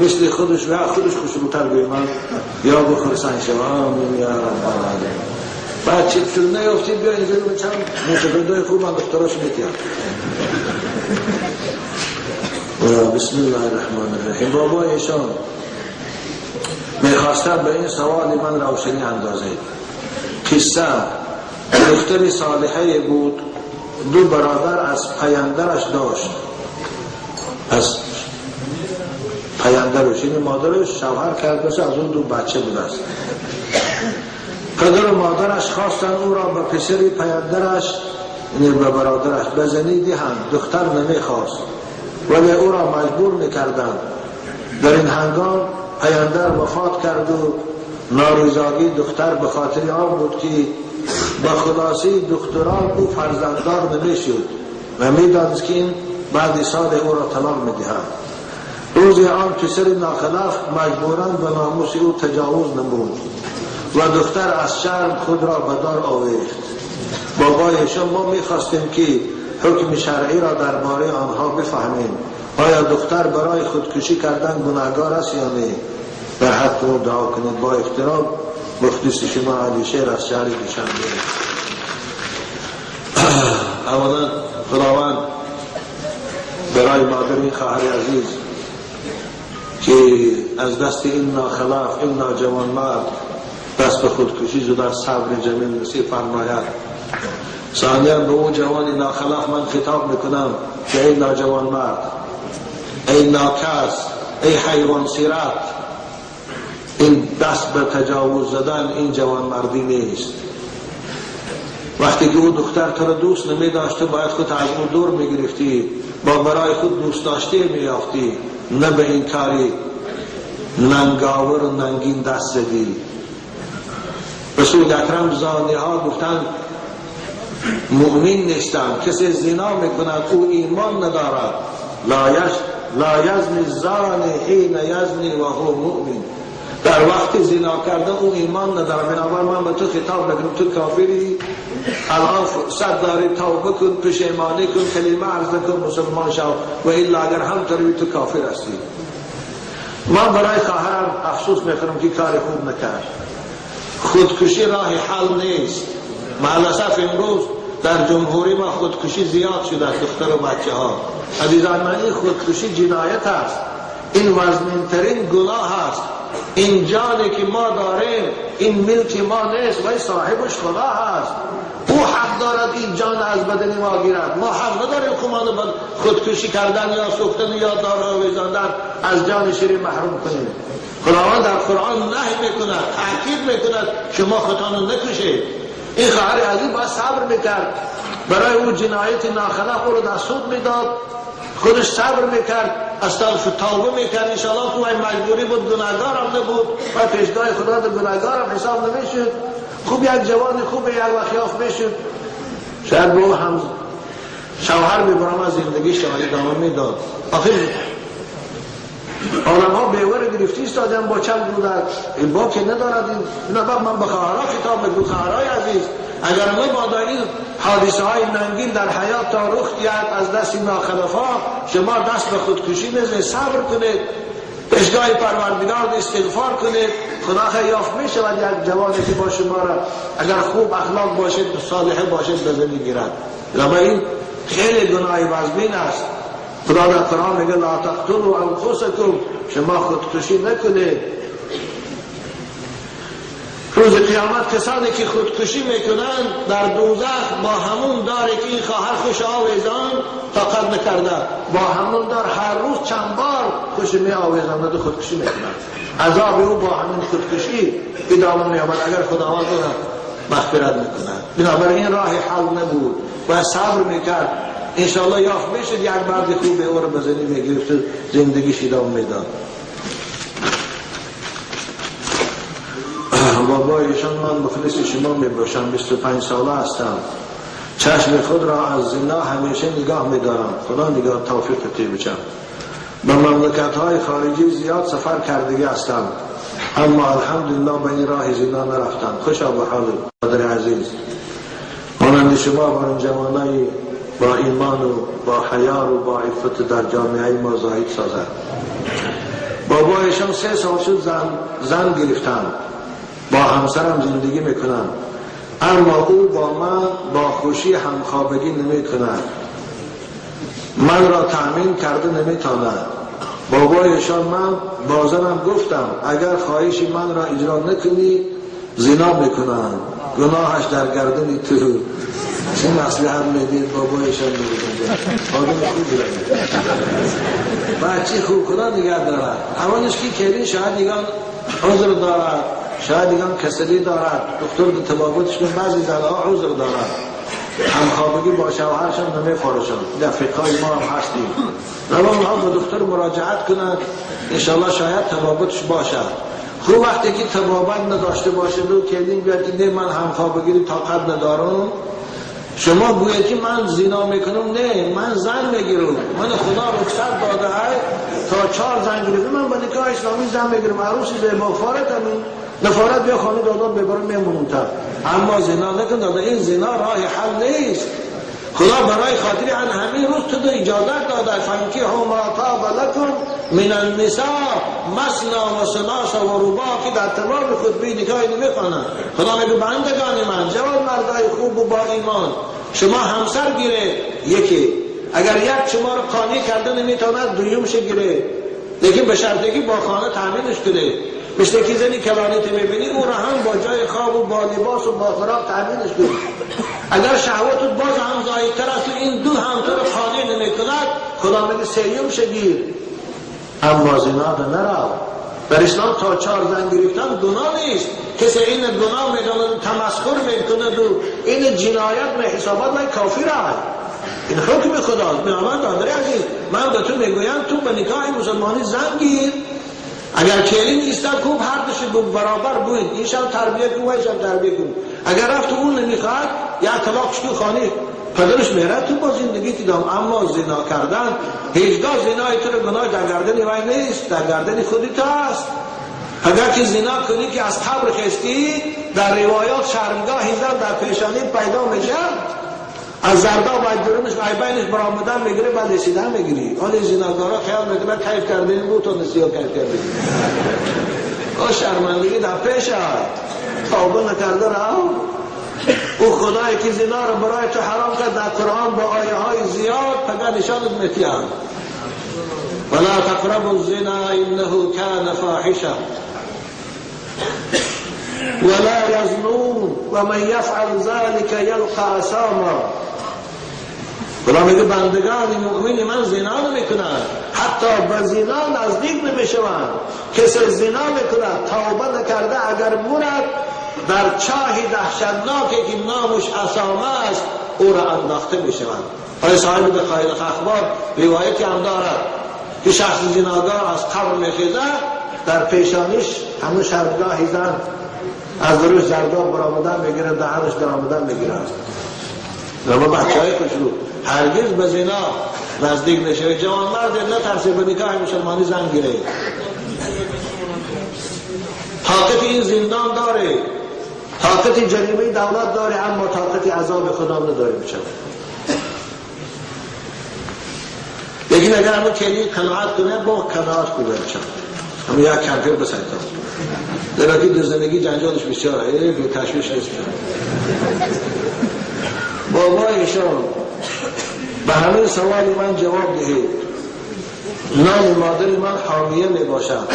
مثل خودش و خودش خوشروتر به من یا بخورسن شما. آمین یا رب العالمین. بعد چه چون نیفتید بیا اینجا من چند متفردای خوب من دختراش میتیم. بسم الله الرحمن الرحیم. بابا ایشان میخواستم به این سوال من روشنی اندازید. قصه دختر صالحه بود، 2 برادر از پیندرش داشت. از پیندرش، این مادرش شوهر کرده از اون دو بچه بوده است. پدر و مادرش خواستن او را به پسر پیندرش، یعنی به برادرش، به زنی دهند. دختر نمیخواست ولی او را مجبور میکردند. در این هنگام پیندر وفات کرد و نارضایی دختر به خاطر آن بود که به خلاصی دختران او فرزنددار نمیشد و میدانست که این بعد سال او را طلاق میدهد. روز آن پسر ناخلف مجبوراً به ناموس او تجاوز نمود و دختر از شرم خود را به دار آویخت. بابایشان ما میخواستیم که حکم شرعی را درباره آنها بفهمیم. آیا دختر برای خودکشی کردن گناهگار است یا نه؟ در حق او دعا کنید. با احترام مخلص شما علی شیر از شهر دوشنبه. اولا خداوند برای مادر این خواهر عزیز که از دست این ناخلاف، این ناجوانمرد دست به خودکشی زده، صبر جمیل نصیب فرماید. ثانیا به او جوان ناخلاف من خطاب میکنم که ای ناجوانمرد، ای ناکس، ای حیوان سیرت، این دست به تجاوز زدن این جوانمردی نیست. وقتی که او دختر تو را دوست نمی داشت، باید خود از او دور می گرفتی، با برای خود دوست داشته می یافتی، نه به این کاری ننگاور و ننگین دست زدی. رسول اکرم زانی ها گفتند مؤمن نیستند، کسی زنا میکند او ایمان ندارد. لا یزنی الزانی حین یزنی و هو مؤمن. در وقت زنا کردن او ایمان نداره. بنابراین من به تو خطاب میکنم، تو کافری، الان فرصت داری توبه کن، پشیمانی کن، کلمه عرض کن، مسلمان شو، و الا اگر هم تو کافر هستی. من برای خواهرم افسوس میخورم که کار خوب نکرد. خودکشی راه حل نیست. مع امروز در جمهوری ما خودکشی زیاد شده، دختر و بچه ها. عزیزان من، این خودکشی جنایت است، این وزنین ترین گناه است. این جانی که ما داریم این ملک ما نیست و صاحبش خدا هست. او حق دارد این جان از بدن ما گیرد. ما حق نداریم خودمان خودکشی کردن یا سوختن یا دار آویزاندن از جان شیرین محروم کنیم. خداوند در قرآن نهی میکند، تاکید میکند شما خودتان رو نکشید. این خواهر عزیز باید صبر میکرد، برای او جنایت ناخلاف او رو در سود میداد، خودش صبر میکرد، استغفر توبه میکرد. انشاءالله که وای مجبوری بود، گناهگار هم نبود و پیشگاه خدا در گناهگار هم حساب نمیشد. خوب یک جوان خوب یک وقت یافت میشد، شاید به او هم شوهر میبرم از زندگیش ادامه میداد. آخر آدم ها بیور گرفتی ایستادن با چند بودن، این با که ندارد. این نه، من به خواهرها خطاب میکنم، خواهرای عزیز، اگر مبادا این حادثه های ننگین در حیات تا رخ دهد از دست ناخلف ها، شما دست به خودکشی نزنید، صبر کنید، پیشگاه پروردگار استغفار کنید، خدا خیر یافت می شود یک جوانی که با شما را اگر خوب اخلاق باشد، صالحه باشد، به زنی گیرد. اما این خیلی گناه وزمین است. خدا در قرآن میگه لا تقتلوا انفسکم، شما خودکشی نکنید. روز قیامت کسانی که خودکشی میکنند در دوزخ با همون داری که این خواهر خوش آویزان طاقت نکرده، با همون دار هر روز چند بار خوش می آویزاند و خودکشی میکنند. عذاب او با همین خودکشی ادامه مییابد اگر خداوند او را مغفرت نکند. بنابراین راه حل نبود و صبر میکرد، انشاءالله یافت میشد یک مرد خوب او را به زنی میگرفت و زندگیش ادامه میداد. بابایشان من مخلص شما می باشم، 25 ساله هستم، چشم خود را از زنا همیشه نگاه می دارم. خدا نگاه توفیق تی بچم. به مملکت های خارجی زیاد سفر کردگی هستم، اما الحمدلله به این راه زنا نرفتم. خوشا به حال مادر عزیز، مانند شما بر جوانای با ایمان و با حیا و با عفت در جامعه ما زاهد سازد. بابایشان 3 سال شد زن گرفتم، با همسرم زندگی میکنم، اما او با من با خوشی همخوابگی نمیکند، من را تأمین کرده نمیتواند. بابایشان من با زنم گفتم اگر خواهش من را اجرا نکنی زنا میکنم، گناهش در گردن تو. چه مصلحت میدید بابایشان میگه آدم خوبی را. بچه خوب خدا نگه دارد. اولش که کلین شاید دیگان عذر دارد، شاید دیگان کسلی دارد، دکتر تبابتش کن. بعضی زنها عذر دارد، همخوابگی با شوهرشان نمیخورشان، در فقهای ما هم هستیم. اما اونها با دکتر مراجعت کنند، انشالله شاید تبابتش باشد. خوب وقتی که تبابت نداشته باشه و کلین بیاد که نه من همخوابگی طاقت ندارم، شما گوید که من زنا میکنم، نه من زن میگیرم، من خدا رخصت داده تا 4 زن گرفتم، من با نکاح اسلامی زن میگیرم، عروس زیبا فارت همین نفارت بیا خانه دادات ببرم میمونم تا. اما زنا نکن داده، این زنا راه حل نیست. خدا برای خاطر ان همین روز تو اجازت داده، فانکحوا ما طاب لکم من النساء مثنی و ثلاث و رباع، که در تمام خطبه نکاح نمیخوانند. خدا میگه بندگان من، جوان مردای خوب و با ایمان، شما همسر گیره یکی، اگر یک شما رو قانع کرده نمیتواند دویمش گیره، لیکن به شرطی که با خانه تامینش کنه. مثل که زنی کلانی تو میبینی او را هم با جای خواب و با لباس و با خوراک تامینش کنه. اگر شهوتت باز هم زایدتر است و این دو هم تو رو قانع نمیکند، خدا میگه سیومش گیر، اما زنا نرو. در اسلام تا 4 زن گرفتن گناه نیست. کسی این گناه میداند، تمسخر میکند و این جنایت میحسابد، وای کافر است. این حکم خداست. بنابراین برادر عزیز، من به تو میگویم تو به نکاح مسلمانی زن گیر، اگر کلین ایستاد خوب هر دوش برابر بود، این شب تربیه کن و این شب تربیه کن. اگر رفت اون نمیخواد یا طلاقش تو خانه پدرش میره، تو با زندگی دیدم. اما زنا کردن هیچگاه زنای تو رو گناه در گردن وای نیست، در گردن خودی تو است. اگر که زنا کنی که از قبر خستی، در روایات شرمگاه زن در پیشانی پیدا میشه، از زردا باید درونش عیبینش برآمدن میگیره، بعد رسیدن میگیری. حالا زناکارا خیال میکنن کیف کردین بود تو نسیا کیف کردین. او شرمندگی در پیش آید، توبه نکرده را. او خدایی که زنا را برای تو حرام کرد در قرآن با آیه های زیاد فقط نشانت میتیان. ولا تقربوا الزنا انه كان فاحشه ولا يزنون ومن يفعل ذلك يلقى اثاما. خدا میگه بندگان مؤمن من زنا نمیکنند، حتی به زنا نزدیک نمیشوند. کسی زنا میکند توبه نکرده اگر مرد در چاه دهشتناکی که نامش اسامه است او را انداخته میشوند. آیا صاحب دقایق اخبار روایتی هم دارد که شخص زناکار از قبر میخیزد، در پیشانیش همون شرمگاه زن از روش زرداب برآمدن میگیره، دهنش درآمدن میگیره. اما بچه های خوشرو هرگز به زنا نزدیک نشه. جوان مرد نترسه به نکاح مسلمانی زن گیره، طاقت این زندان داره، طاقت جریمه دولت داره، اما طاقت عذاب خدا نداره میشه. لیکن اگر همون کلی قناعت کنه، با قناعت کنه میشه، همون یک کمپیر بسایتم، در که در زندگی جنجالش بسیاره، به تشویش نیست. بابا ایشان به همین سوال من جواب دهید. نام مادر من حامیه می باشد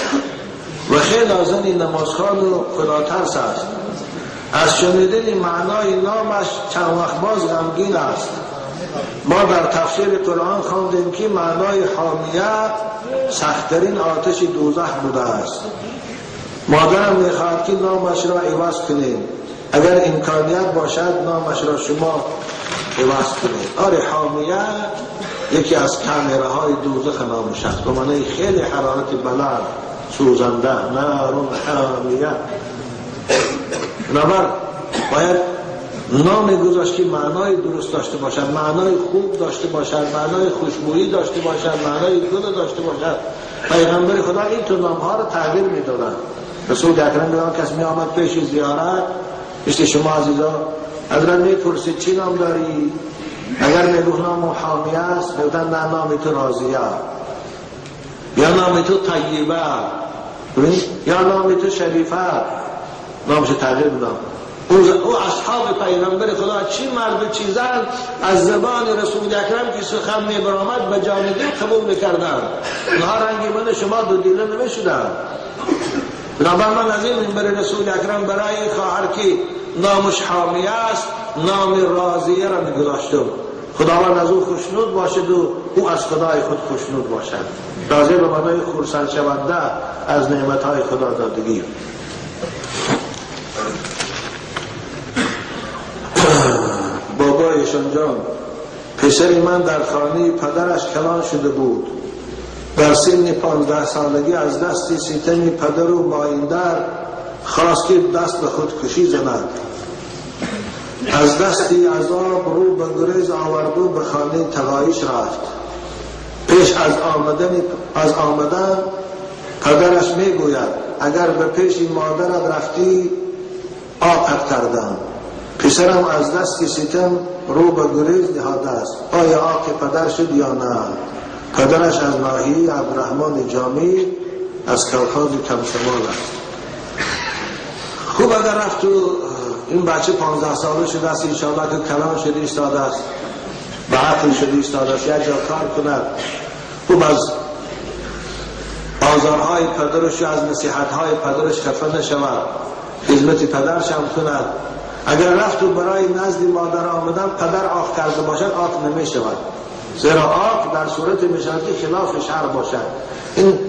و خیلی زنی نمازخوان و خداترس است. از شنیدن معنای نامش چند وقت باز غمگین است. ما در تفسیر قرآن خواندیم که معنای حامیه سخت‌ترین آتش دوزخ بوده است. مادرم میخواهد که نامش را عوض کنیم، اگر امکانیت باشد نامش را شما عوض کنید. آره، حامیه یکی از کمره های دوزخ نامش است، به معنای خیلی حرارت بلند، سوزنده، نار حامیه. بنابر باید نام گذاشت که معنای درست داشته باشد، معنای خوب داشته باشد، معنای خوشبویی داشته باشد، معنای گل داشته باشد. پیغمبر خدا این تو نامها را تغییر میدادند. رسول اکرم میگن کس می آمد پیش زیارت، مثل شما عزیزا، حضرت میپرسید چی نام داری؟ اگر میگفت نام حامیه است، میگفتن نه نام تو راضیه، یا نام تو طیبه، یا نام تو شریفه. نامش تغییر میداد. او اصحاب پیغمبر خدا چی مرد و چی زن از زبان رسول اکرم که سخن میبرآمد به جان دل قبول میکردند. اونها رنگ من شما دو دیله نمیشدند. بنابر من از این منبر رسول اکرم برای خواهر که نامش حامیه است نام راضیه را میگذاشتم. خداوند از او خوشنود باشد و او از خدای خود خوشنود باشد. راضی به معنای خرسند شونده از نعمتهای خدا دادگی. بابایشان جان، پسر من در خانه پدرش کلان شده بود. در سن 15 سالگی از دست ستم پدر و مایندر خواست که دست به خودکشی زند. از دست عذاب رو به گریز آورد و به خانه تقایش رفت. پیش از آمدن پدرش میگوید اگر به پیش مادرت رفتی آقت کردم. پسرم از دست ستم رو به گریز نهاده است. آیا آق پدر شد یا نه؟ پدرش از ناحیه عبدالرحمن جامی از کلخاز کمسمال است. خوب اگر رفت و این بچه 15 ساله شده است، انشاءالله که کلان شده ایستاده است، به عقل شده ایستاده است، یک جا کار کند، خوب از آزارهای پدرش و از نصیحتهای پدرش خفه نشود، خدمت پدرش هم کند. اگر رفت و برای نزد مادر آمدن پدر آق کرده باشد، آق نمی شود، زیرا آق در صورت می شود که خلاف شرع باشد. این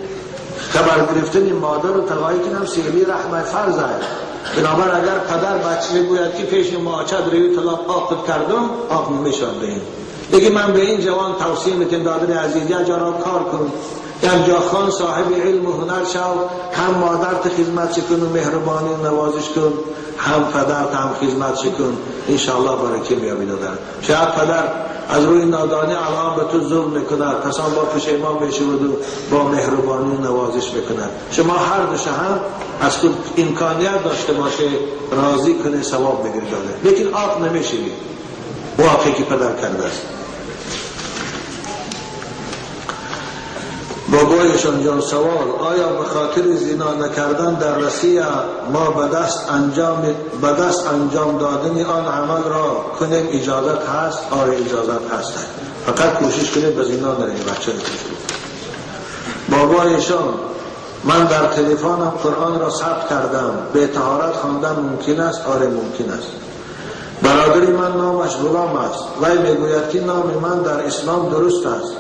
خبر گرفتن مادر و تقایی که هم سیلی رحمه فرض است. بنابر اگر پدر بچه میگوید که پیش ماچه روی طلاق آقت کردم، آق نمی شود به این. دیگه من به این جوان توصیه میکنم دادن عزیز، یک جا را کار کن، یک جا خان صاحب علم و هنر شو، هم مادرت خدمت کن و مهربانی و نوازش کن، هم پدرت هم خدمت کن، انشاءالله برکه میابی دادن. شاید پدر از روی نادانی الان به تو ظلم میکند، پس آن با پشیمان میشود و با مهربانی و نوازش میکند. شما هر دوش هم از خود امکانیت داشته باشه راضی کنه، ثواب بگیری داده، لیکن عاق نمیشوی واقعی که پدر کرده است. بابایشان جان سوال: آیا به خاطر زنا نکردن در رسیه ما به دست انجام دادن آن عمل را کنیم اجازت هست؟ آره اجازت هست، فقط کوشش کنیم به زنا نریم بچه. بابایشان من در تلفنم قرآن را ثبت کردم، به طهارت خواندن ممکن است؟ آره ممکن است. برادری من نامش غلام است، وی میگوید که نام من در اسلام درست است،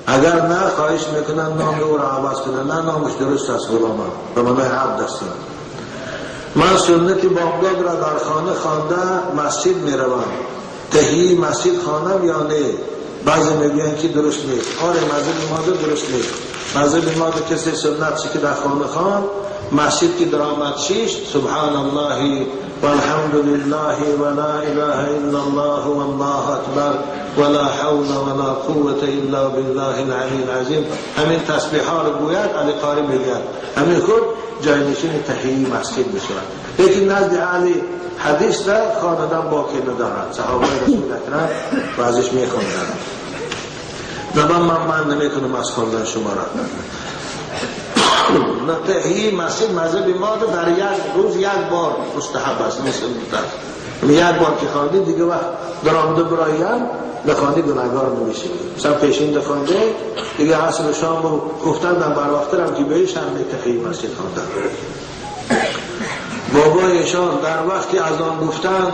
اگر نه خواهش میکنن نام او را عوض کنن. نه نامش درست است، غلامم به معنای عبد هستیم. من سنت بامداد را در خانه خوانده مسجد میروم، تهیه مسجد خوانم یا نه؟ بعضی میگویند که درست نیست. آره مذهب ما درست نیست. مذهب ما کسی سنت که در خانه خوان، مسجد که درآمد شیش سبحان الله والحمد لله ولا اله الا الله والله اکبر ولا حول ولا قوة الا بالله العلی العظیم، همین تسبیح ها رو گوید، علی قاری میگوید، همین خود جاینشین تحیه مسجد میشود. لیکن نزد اهل حدیث را خواندن باکی ندارد، صحابه رسول اکرم بعضیش میخواندند. نه من نمیکنم از خواندن شما را. تحیه مسجد مذهب ما در یک روز یک بار مستحب است، مثل یک بار که خواندی دیگه وقت درآمده برایم نخواندی گناهگار نمیشی. مثلا پیشین دخوانده دیگه عصر و شام و گفتن در بر وقت هم که بهش هم تحیه مسجد خواندن. بابایشان در وقتی اذان گفتن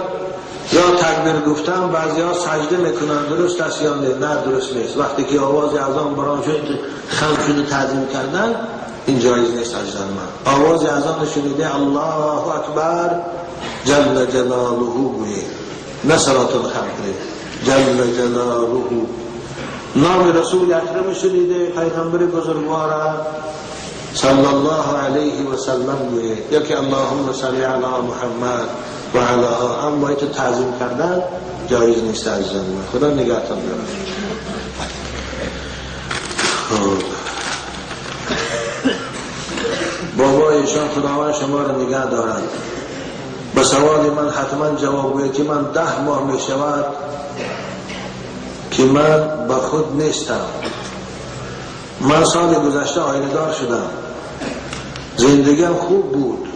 یا تکبیر گفتن بعضی ها سجده میکنن، درست است یا نه؟ نه درست نیست. وقتی که آواز اذان بران شد خم شد و تعظیم کردن، این جایز نیست عزیزان من. آواز اذان شنیده الله اکبر جل جلاله گویی، نه صلات الخم کنید، جل جلاله. نام رسول اکرم شنیده پیغمبر بزرگوار صلی الله علیه و سلم گویی، یا که اللهم صل علی محمد و علی آله. اما باید تعظیم کردن جایز نیست عزیزان من. خدا نگهتان دارد. بابایشان خداوند شما را نگه دارد. به سوال من حتما جواب گوید که من 10 ماه می شود که من به خود نیستم. من سال گذشته آینه دار شدم، زندگیم خوب بود،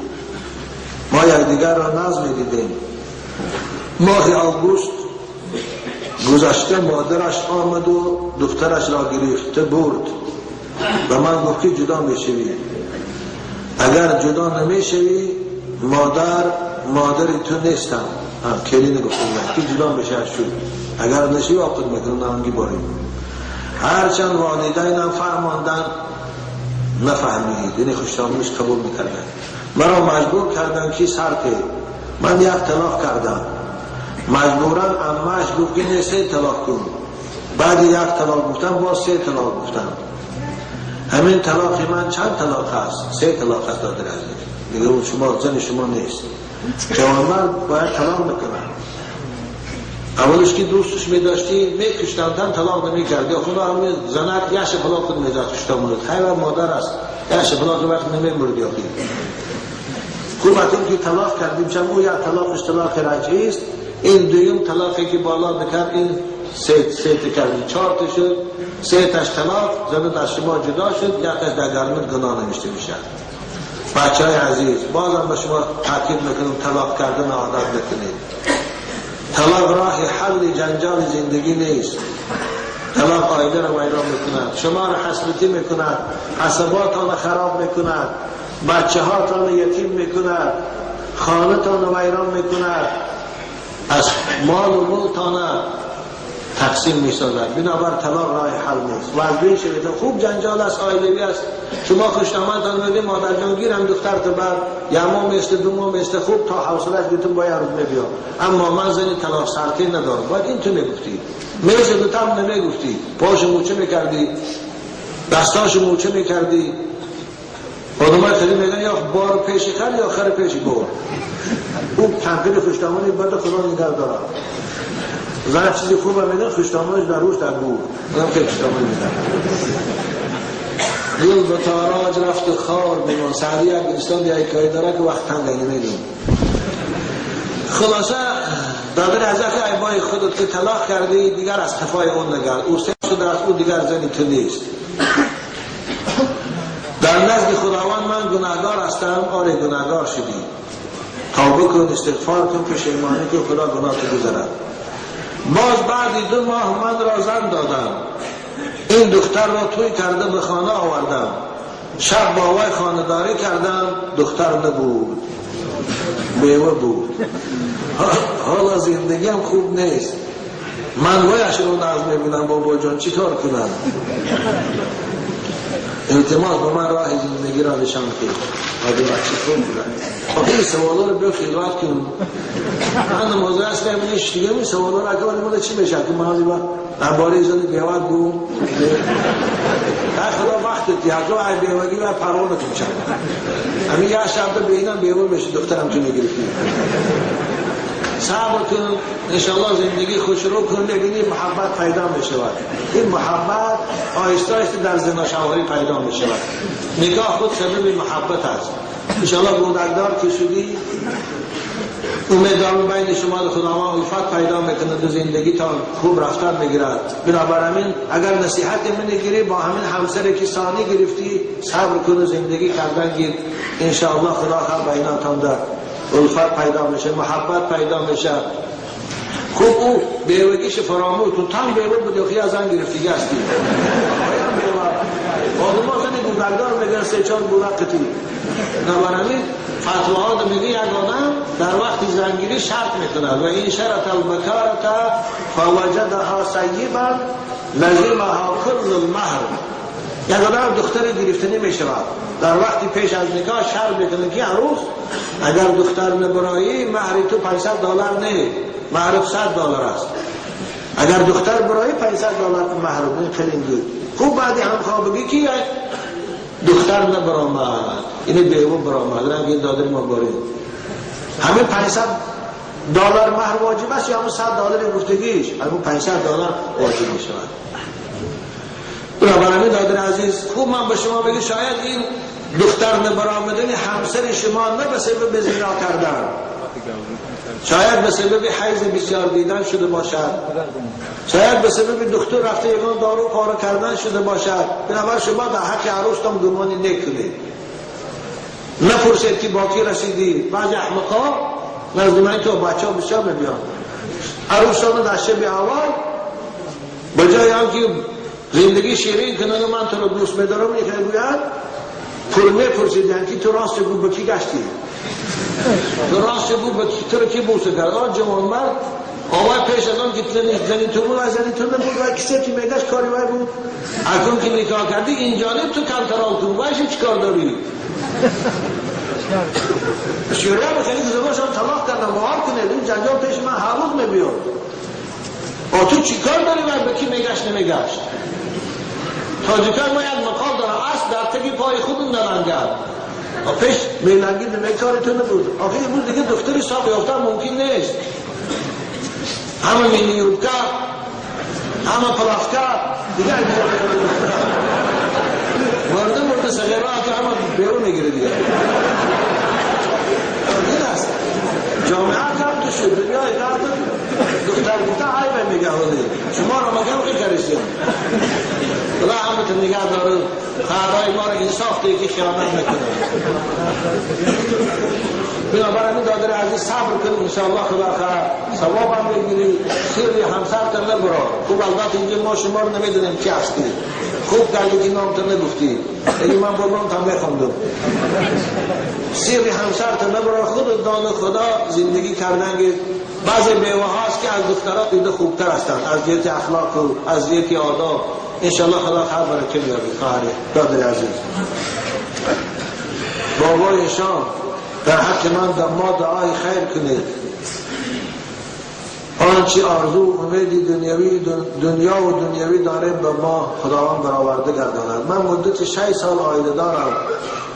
ما یکدیگر را نظم می دیدیم. ماه آگوست گذشته مادرش آمد و دخترش را گرفته برد و من گفت که جدا می شوی، اگر جدا نمیشوی مادر تو نیستم. کلی نگفتم که جدا بشه شد، اگر نشی وقت میکنم نمگی باری. هرچند والدینم فرماندن نفهمید، یعنی خوشتامونش قبول میکردن. مرا مجبور کردن که سرته من یک طلاق کردم، مجبورا عمه‌اش گفت که نه سه طلاق کن. بعد یک طلاق گفتم، باز سه طلاق گفتم. همین طلاق من چند طلاق هست؟ سه طلاق هست. دادر عزیز میگه اون شما زن شما نیست. جوانمرد باید طلاق بکنن. اولش که دوستش میداشتی میکشتن، طلاق نمیکردی. خدا همین زنک یه طلاق خود میداد کشتامونت. خیر مادر است، یه طلاق وقت نمیمردی. آخی خوب وقتی که طلاق کردیم، چون او یک طلاقش طلاق رجعی است، این دویم طلاقی که بالا بکرد این سه کردی چهار تا شد، سه تاش طلاق، زن از شما جدا شد، یک تاش در گرمت گناه نوشته میشه. بچه های عزیز، بازم به شما تاکید میکنم طلاق کردن عادت بکنید. طلاق راه حل جنجال زندگی نیست. طلاق عائله را ویران میکند، شما را حسرتی میکند، عصباتان را خراب میکند، بچه هاتان را یتیم میکند، خانه تان را ویران میکند، از مال و ملتان تقسیم میسازد. بنابر طلاق راه حل نیست. و از بین شوید. خوب جنجال است، عائلوی است. شما خوشنامتان میدی مادر جان گیرم دختر تو بعد یه ماه میسته دو ماه میسته، خوب تا حوصله‌اش بیتون با یه روز میبیا. اما من زنی طلاق سرتی ندارم. باید این تو میگفتی، میز دو تم نمیگفتی، پاش موچه میکردی، دستاش موچه میکردی. آدمای خیلی میگن یا بار پیش خر یا خر پیش بار. او تنقیل خوشنامانی بد خدا نگه داره. زن چیزی خوب هم میدن خوشتامانش در روش در گور. اونم خیلی خوشتامانی میدن. دل به تاراج رفت و خار بمان. سعدی یک انسان یک حکایت داره که وقت تنگ نمیدون. خلاصه دادر حضرت ایبای خودت که طلاق کردی دیگر از قفای اون نگرد. او سه شده است، او دیگر زنی تو نیست. در نزد خداوند من گناهگار هستم. آره گناهگار شدی، توبه کن، استغفار کن، پشیمانی که خدا گناه تو گذرد. باز بعد 2 ماه من را زن دادم، این دختر را توی کرده به خانه آوردم، شب با وی خانه داری کردم، دختر نبود، بیوه بود. حالا زندگیم خوب نیست، من ویش رو ناز میبینم. بابا جان چی کار کنم؟ التماس به من راه زندگی را نشان کرد. آدم بچه خوب بودن. آخه این سوالا رو بیا خلوت کن. من نمازه هست که همین دیگه این سوالا رو اگه آدم چی میشه که من از این درباره زن بیوت گو در خدا وقت دیگه ای بیوگی و پروانتون چند همین یه شب به اینم بیوه میشه دخترم تو میگرفتی. صبر کن، انشالله زندگی خوش رو کن، ببینی محبت پیدا میشود. این محبت آهسته آهسته در زنا شوهری پیدا میشود. نگاه خود سبب محبت است. انشالله گودکدار که شدی امیدوارم بین شما خداوند الفت پیدا میکنه و زندگی تا خوب رفتن میگیرد. بنابراین اگر نصیحت من گیری با همین همسر که ثانی گرفتی صبر کن و زندگی کردن گیر، انشاءالله خدا خیر بیناتان در الفت پیدا میشه، محبت پیدا میشه. خوب او بیوگیش فراموش کن، تن بیوه بود یا خیلی از آن گرفتگی هستی. آدم ها زنی گودکدار میگن 3-4 گودک قطعی. بنابراین فتواها میگه یک آدم در وقت زنگیری شرط میکند و این شرط البکارت فوجدها سیبا لزمها کل المهر. یک آدم دختر گرفته نمیشود، در وقتی پیش از نکاح شرط میکنه که عروس اگر دختر نبرایی مهر تو $500 نه، مهر $100 است. اگر دختر برایی $500 مهر خیلی بود. خوب بعدی همخوابگی که دختر نبرآمد، اینه بیوه برآمد، رنگ این دادر ما بارید. همه $500 مهر واجب است یا همون $100 گفتگیش؟ همون $500 واجب می شود. بنابراین دادر عزیز، خوب من به شما بگم شاید این دختر نبرآمدن همسر شما نه به سبب زنا کردن، شاید به سبب حیض بسیار دیدن شده باشد، شاید به سبب دکتر رفته یگان دارو پاره کردن شده باشد. بنابراین شما در حق عروستان گمانی نکنید، نپرسید که با کی رسیدی. بعضی احمقا نزد من تو بچه ها بسیار میبیان عروستان در شب اول به جای آنکه زندگی شیرین کنن و من تو رو دوست میدارم میگوید پر میپرسیدن که تو راست بگو به کی گشتی، تو راست بگو به کی، تو رو کی بوسه کرد. آن جوانمرد آوای پیش از آن که زنی تو بود، زنی تو نبود و کسی که میگشت کاری وای بود. اکنون که نکاح کردی این جانب تو کنترل کن، وایش چیکار داری؟ شوری هم خیلی زناش هم طلاق کردن، باور کنید این جنجال پیش من هر روز میبیاد. آ تو چیکار داری وای به کی میگشت نمیگشت؟ تاجیکان ما یک مقال داره، اسب در تگی پای خودون نلنگد. پیش میلنگید نمی کاری تو نبود. آخه امروز دیگه دختری ساق یافتن ممکن نیست. همه مینی یوبکا، همه پلافکا، دیگه مرده مرده صغیره که همه بیرون میگیره دیگه. این است جامعه کم تو شد، دنیای غرب دختر گفته عیبه میگه هولی شما رو مگم که کریستیم. خدا همتون نگه داره، خواهرای ما رو انصاف ده که خیانت نکنه. بنابراین دادر عزیز صبر کن، انشاءالله خدا خواهد ثواب هم بگیری. سری همسرتون نبرا. خوب البته اینجا ما شما رو نمیدونیم کی هستی، خوب کردی که نامتون نگفتی، اگه من با نامتون میخوندم. سری همسرتون نبرا، خود دان خدا زندگی کردن. بعضی بیوه هاست که از دخترها دیده خوبتر هستند، از جهت اخلاق و از جهت آداب. انشاءالله خدا خواهد برکه بیاره. خواهر دادر عزیز، بابای شام در حق من در ما دعای خیر کنید. آنچه آرزو امیدی دنیوی دنیا و دنیوی داریم به ما خداوند برآورده گرداند. من مدت 6 سال عایله دارم،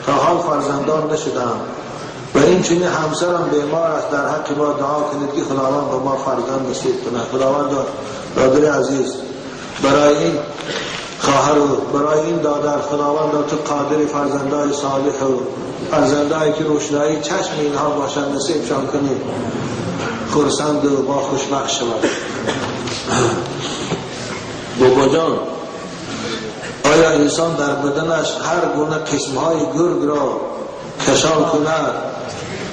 تا حال فرزندان نشدم و این چنین همسرم بیمار است. در حق ما دعا کنید که خداوند به ما فرزند نصیب کند. خداوند دادر عزیز، برای این خواهر و برای این دادر خداوند تو قادر فرزندای صالح و فرزندایی که روشنایی چشم اینها باشند نصیبشان کنی، خرسند و با خوشبخت شود. بابا جان، آیا انسان در بدنش هر گونه قسمهای گرگ را کشان کند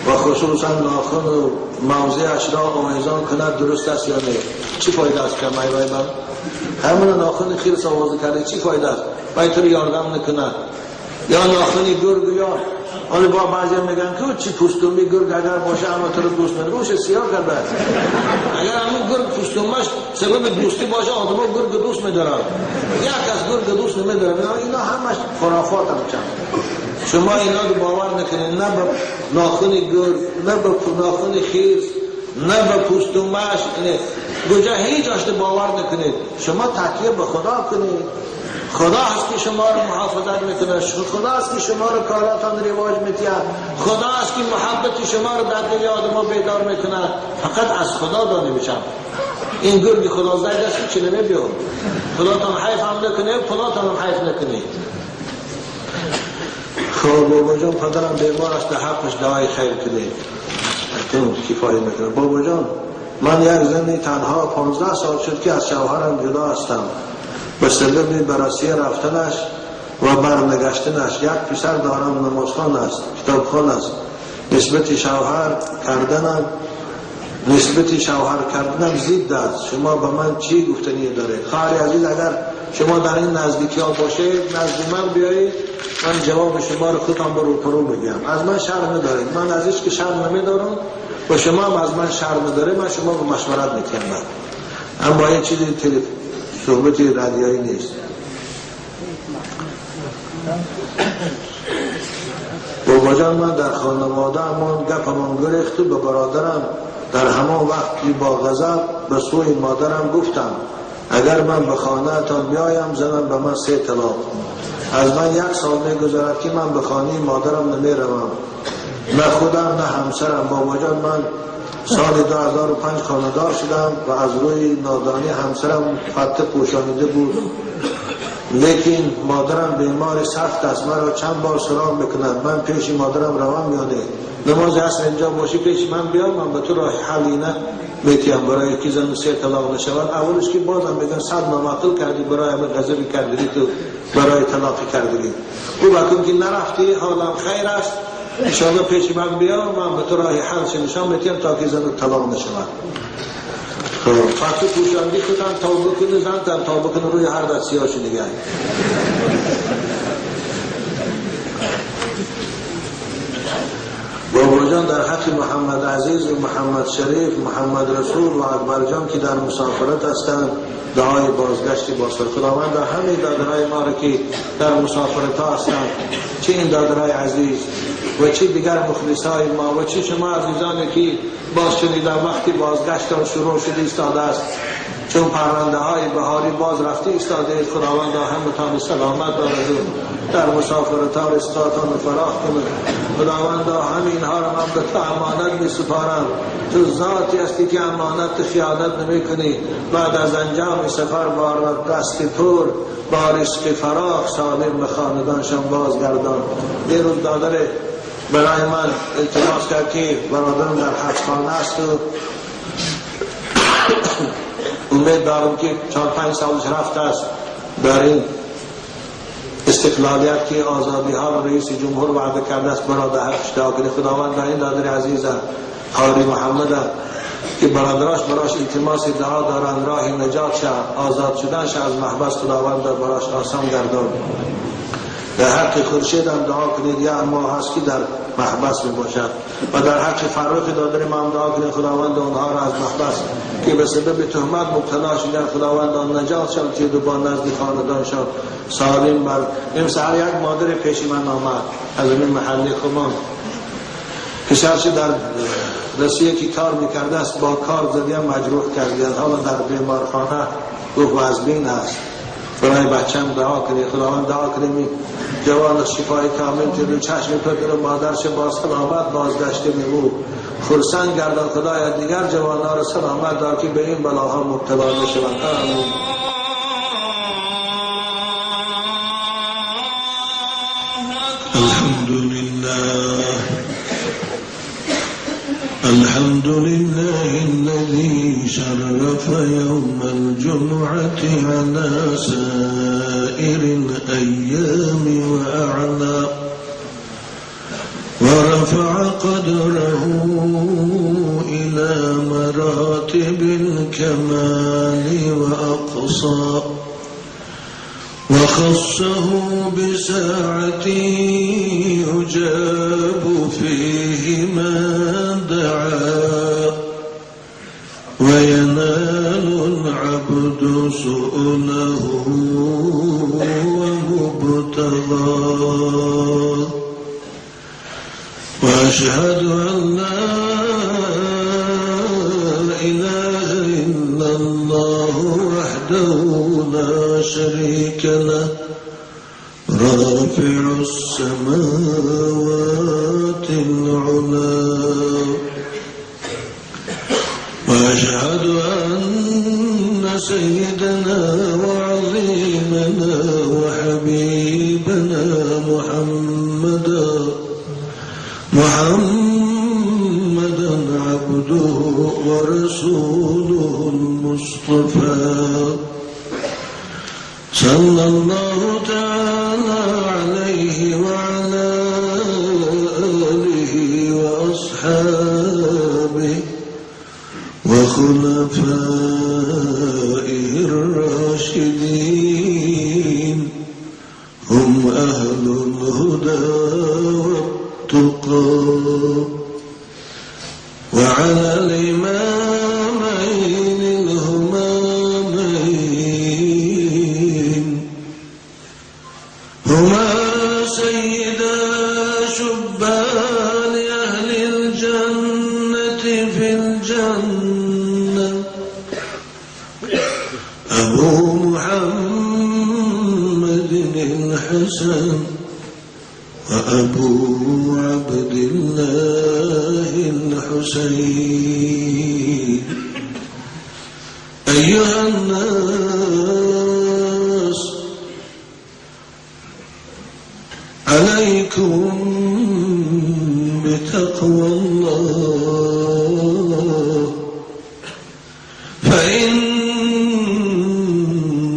و خصوصا ناخن و موضعش را آویزان کند درست است یا نه؟ چی فایده است که مای من همون ناخن خیرس آوازه کرده چی فایده است؟ باید تو رو یاردم نکند. یا ناخن گرگ، یا حالا با بعضی میگن که چی پوستومی گرگ اگر باشه اما تو رو دوست نداره، روش سیاه کرده. اگر همون گرگ پوستومش سبب دوستی باشه آدم‌ها گرگ دوست می‌دارن، یک از گرگ دوست نمی‌دارن. اینا همش خرافات هم چند. شما اینا رو باور نکنید، نه به ناخن گرگ، نه به ناخن خیرس، نه به پوستومش، گوجه هیچ آشته باور نکنید. شما تکیه به خدا کنید. خدا هست که شما رو محافظت میکنه، خدا هست که شما رو کاراتان رواج میتید، خدا هست که محبت شما رو در دل آدم‌ها بیدار میکنه. فقط از خدا دانه میشم. این گرگ خدا زده است که چه نمیبیاد. خداتان حیف هم نکنه، پولاتان هم حیف نکنه. خب بابا جان، پدرم بیمار است، در حقش دعای خیر کنید. اکنون کفایه میکنه. بابا جان، من یک زن تنها 15 سال شد که از شوهرم جدا هستم. به سبب بررسی رفتنش و برنگشتنش. یک پسر دارم، نمازخوان است، کتابخوان است. نسبت شوهر کردنم ضد است. شما به من چی گفتنی دارید؟ خواهر عزیز، اگر شما در این نزدیکی ها باشید نزد من بیایید، من جواب شما رو خودم به روپرو میگم. از من شرم ندارید، من از هیچ که شرم نمیدارم و شما هم از من شرم ندارید. من شما رو مشورت میکنم، اما یه چیزی صحبت رادیویی نیست. بابا جان، من در خانواده امان گپمان گرفت و به برادرم در همان وقت با غضب به سوی مادرم گفتم اگر من به خانه تان بیایم زنم به من 3 طلاق. از من 1 سال میگذرد که من به خانه مادرم نمیروم، نه خودم نه همسرم. بابا جان، من سال 2005 خانه‌دار شدم و از روی نادانی همسرم فته پوشانیده بود، لیکن مادرم بیمار سخت است، مرا چند بار سراغ میکند. من پیش مادرم روم یا نه؟ نماز عصر اینجا باشی پیش من بیا، من به تو راه حلی نه میتیم برای که زن 3 طلاق نشود. اولش که بازم میگن 100 نامعقل کردی، برای همه غضبی کردی، تو برای طلاقی کردی. او بکن که نرفتی، حالم خیر است، انشاءالله پیش من بیا، من به تو راه حل نشان میتیم تا که زن طلاق نشود. فقط پوشاندی خودم تا بکنه، زن تا بکنه روی هر دست سیاهش نگه. بابا در حق محمد عزیز و محمد شریف، محمد رسول و اکبر جان که در مسافرت هستند دعای بازگشتی باشد. خداوند در همه دادرهای ما را که در مسافرت ها هستند، چه این دادرهای عزیز و چه دیگر مخلص های ما و چه شما عزیزانی که باز شنیدن وقتی بازگشتان شروع شده ایستاده است، چون پرنده های بهاری باز رفته ایستاده اید، خداوند همتان سلامت دارد و در مسافرت ها رزقاتان فراخ کند. خداوند همینها را من به تو امانت می سپارم، تو ذاتی هستی که امانت خیانت نمی کنی. بعد از انجام سفر با دست پر با رزق فراخ سالم به خاندانشان بازگردان. یه روز دادر برای من التماس کرد که برادرم در حبسخانه است و امید دارم که 4-5 سالش رفته است در این استقلالیت که آزادی ها را رئیس جمهور وعده کرده است برادر حقش دعا کنه. خداوند در این دادر عزیز قاری محمد که برادراش براش التماس دعا دارند راه نجات شه، آزاد شدن شه از محبس، خداوند در براش آسان گردان. در حق خورشید هم دعا کنید، یا ما هست که در محبس می باشد، و در حق فرخ دادر ما هم دعا کنید خداوند آنها را از محبس که به سبب تهمت مبتلا شدن خداوند آن نجات شد که با نزد خاندانشان سالم بر. امسال یک مادر پیش من آمد از این محله خمان، پسرش در رسیه که کار میکرده است با کار زدی مجروح کرده، حالا در بیمارخانه گفت وزبین است. برای بچم دعا کنید، خداوند دعا کنیم جوان شفای کامل که چشم پدر و مادرش با سلامت بازگشته می او خرسند گردان. خدایا دیگر جوانها را سلامت دار که به این بلاها مبتلا نشوند. آمین. الحمد لله الذي شرف يوم الجمعة على سائر الأيام وأعلى ورفع قدره إلى مراتب الكمال وأقصى وخصه بساعة يجاب فيه من دعا وينال العبد سؤله ومبتغاه. وأشهد أن لا إله إلا الله وحده لا شريك له رافع السماوات العلا. وأشهد أن سيدنا وعظيمنا وحبيبنا محمدا عبده ورسوله المصطفى صلى الله تعالى عليه وعلى آله وأصحابه وخلفائه الراشدين هم أهل الهدى والتقى. وعلى الإمامين الهمامين هما سيدا شبان أهل الجنة في الجنة أبو محمد الحسن وأبو عبد الله الحسين. أيها الناس، عليكم بتقوى الله، فإن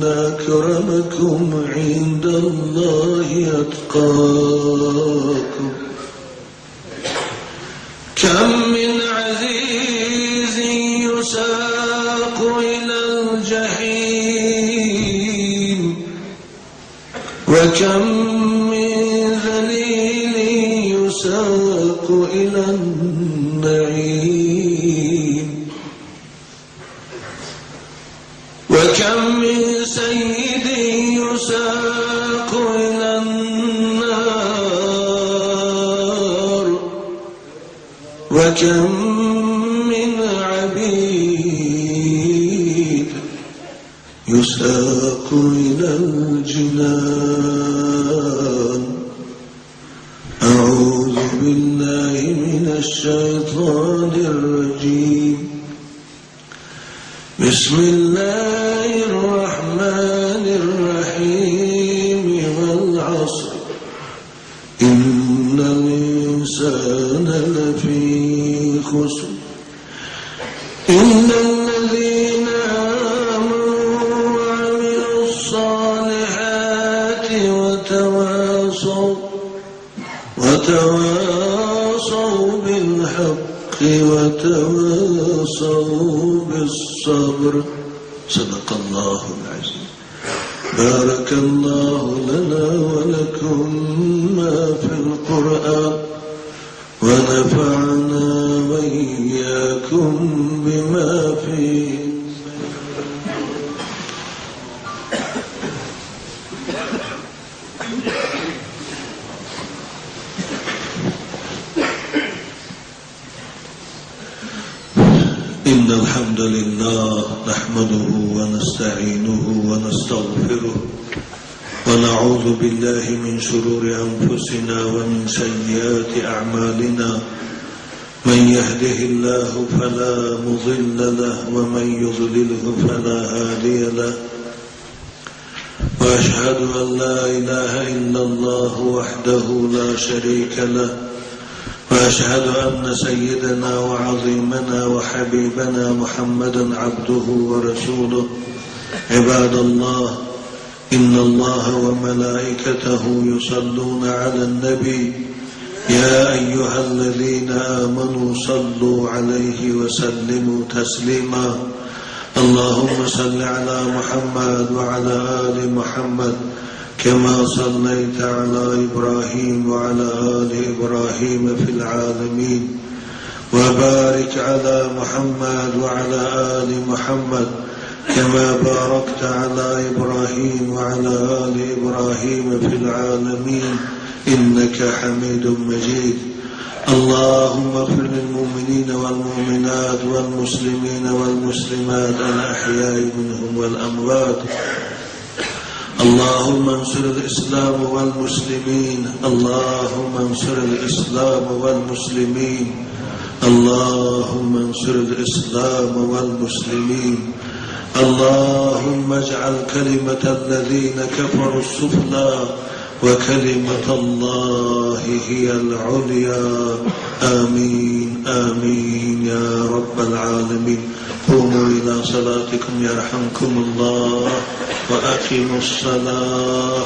أكرمكم عند الله أتقاكم. كم من عزيز يساق إلى الجحيم، وكم من ذليل يساق إلى النعيم. وكم من سيد يساق إلى النار، وكم من عبيد يساق إلى الجنان. أعوذ بالله من الشيطان الرجيم. بسم الله الرحمن الرحيم. والعصر إن الإنسان لفي خسر إلا الذين آمنوا وعملوا الصالحات وتواصوا بالحق وتواصوا بالصبر. صدق الله العظيم. بارك الله لنا ولكم ما في القرآن ونفعنا وإياكم بما فيه. إن الحمد لله نحمده ونستعينه ونستغفره ونعوذ بالله من شرور أنفسنا ومن سيئات أعمالنا. من يهده الله فلا مضل له ومن يضلله فلا هادي له. وأشهد أن لا إله إلا الله وحده لا شريك له. وأشهد أن سيدنا وعظيمنا وحبيبنا محمدا عبده ورسوله. عباد الله، إن الله وملائكته يصلون على النبي يا أيها الذين آمنوا صلوا عليه وسلموا تسليما. اللهم صل على محمد وعلى آل محمد كما صليت على إبراهيم وعلى آل إبراهيم في العالمين، وبارك على محمد وعلى آل محمد كما باركت على إبراهيم وعلى آل إبراهيم في العالمين إنك حميد مجيد. اللهم اغفر للمؤمنين والمؤمنات والمسلمين والمسلمات الأحياء منهم والأموات. اللهم انصر الإسلام والمسلمين، اللهم انصر الإسلام والمسلمين، اللهم انصر الإسلام والمسلمين. اللهم اجعل كلمة الذين كفروا السفلى وكلمة الله هي العليا. آمين آمين يا رب العالمين. قوموا إلى صلاتكم يرحمكم الله وأقيموا الصلاة.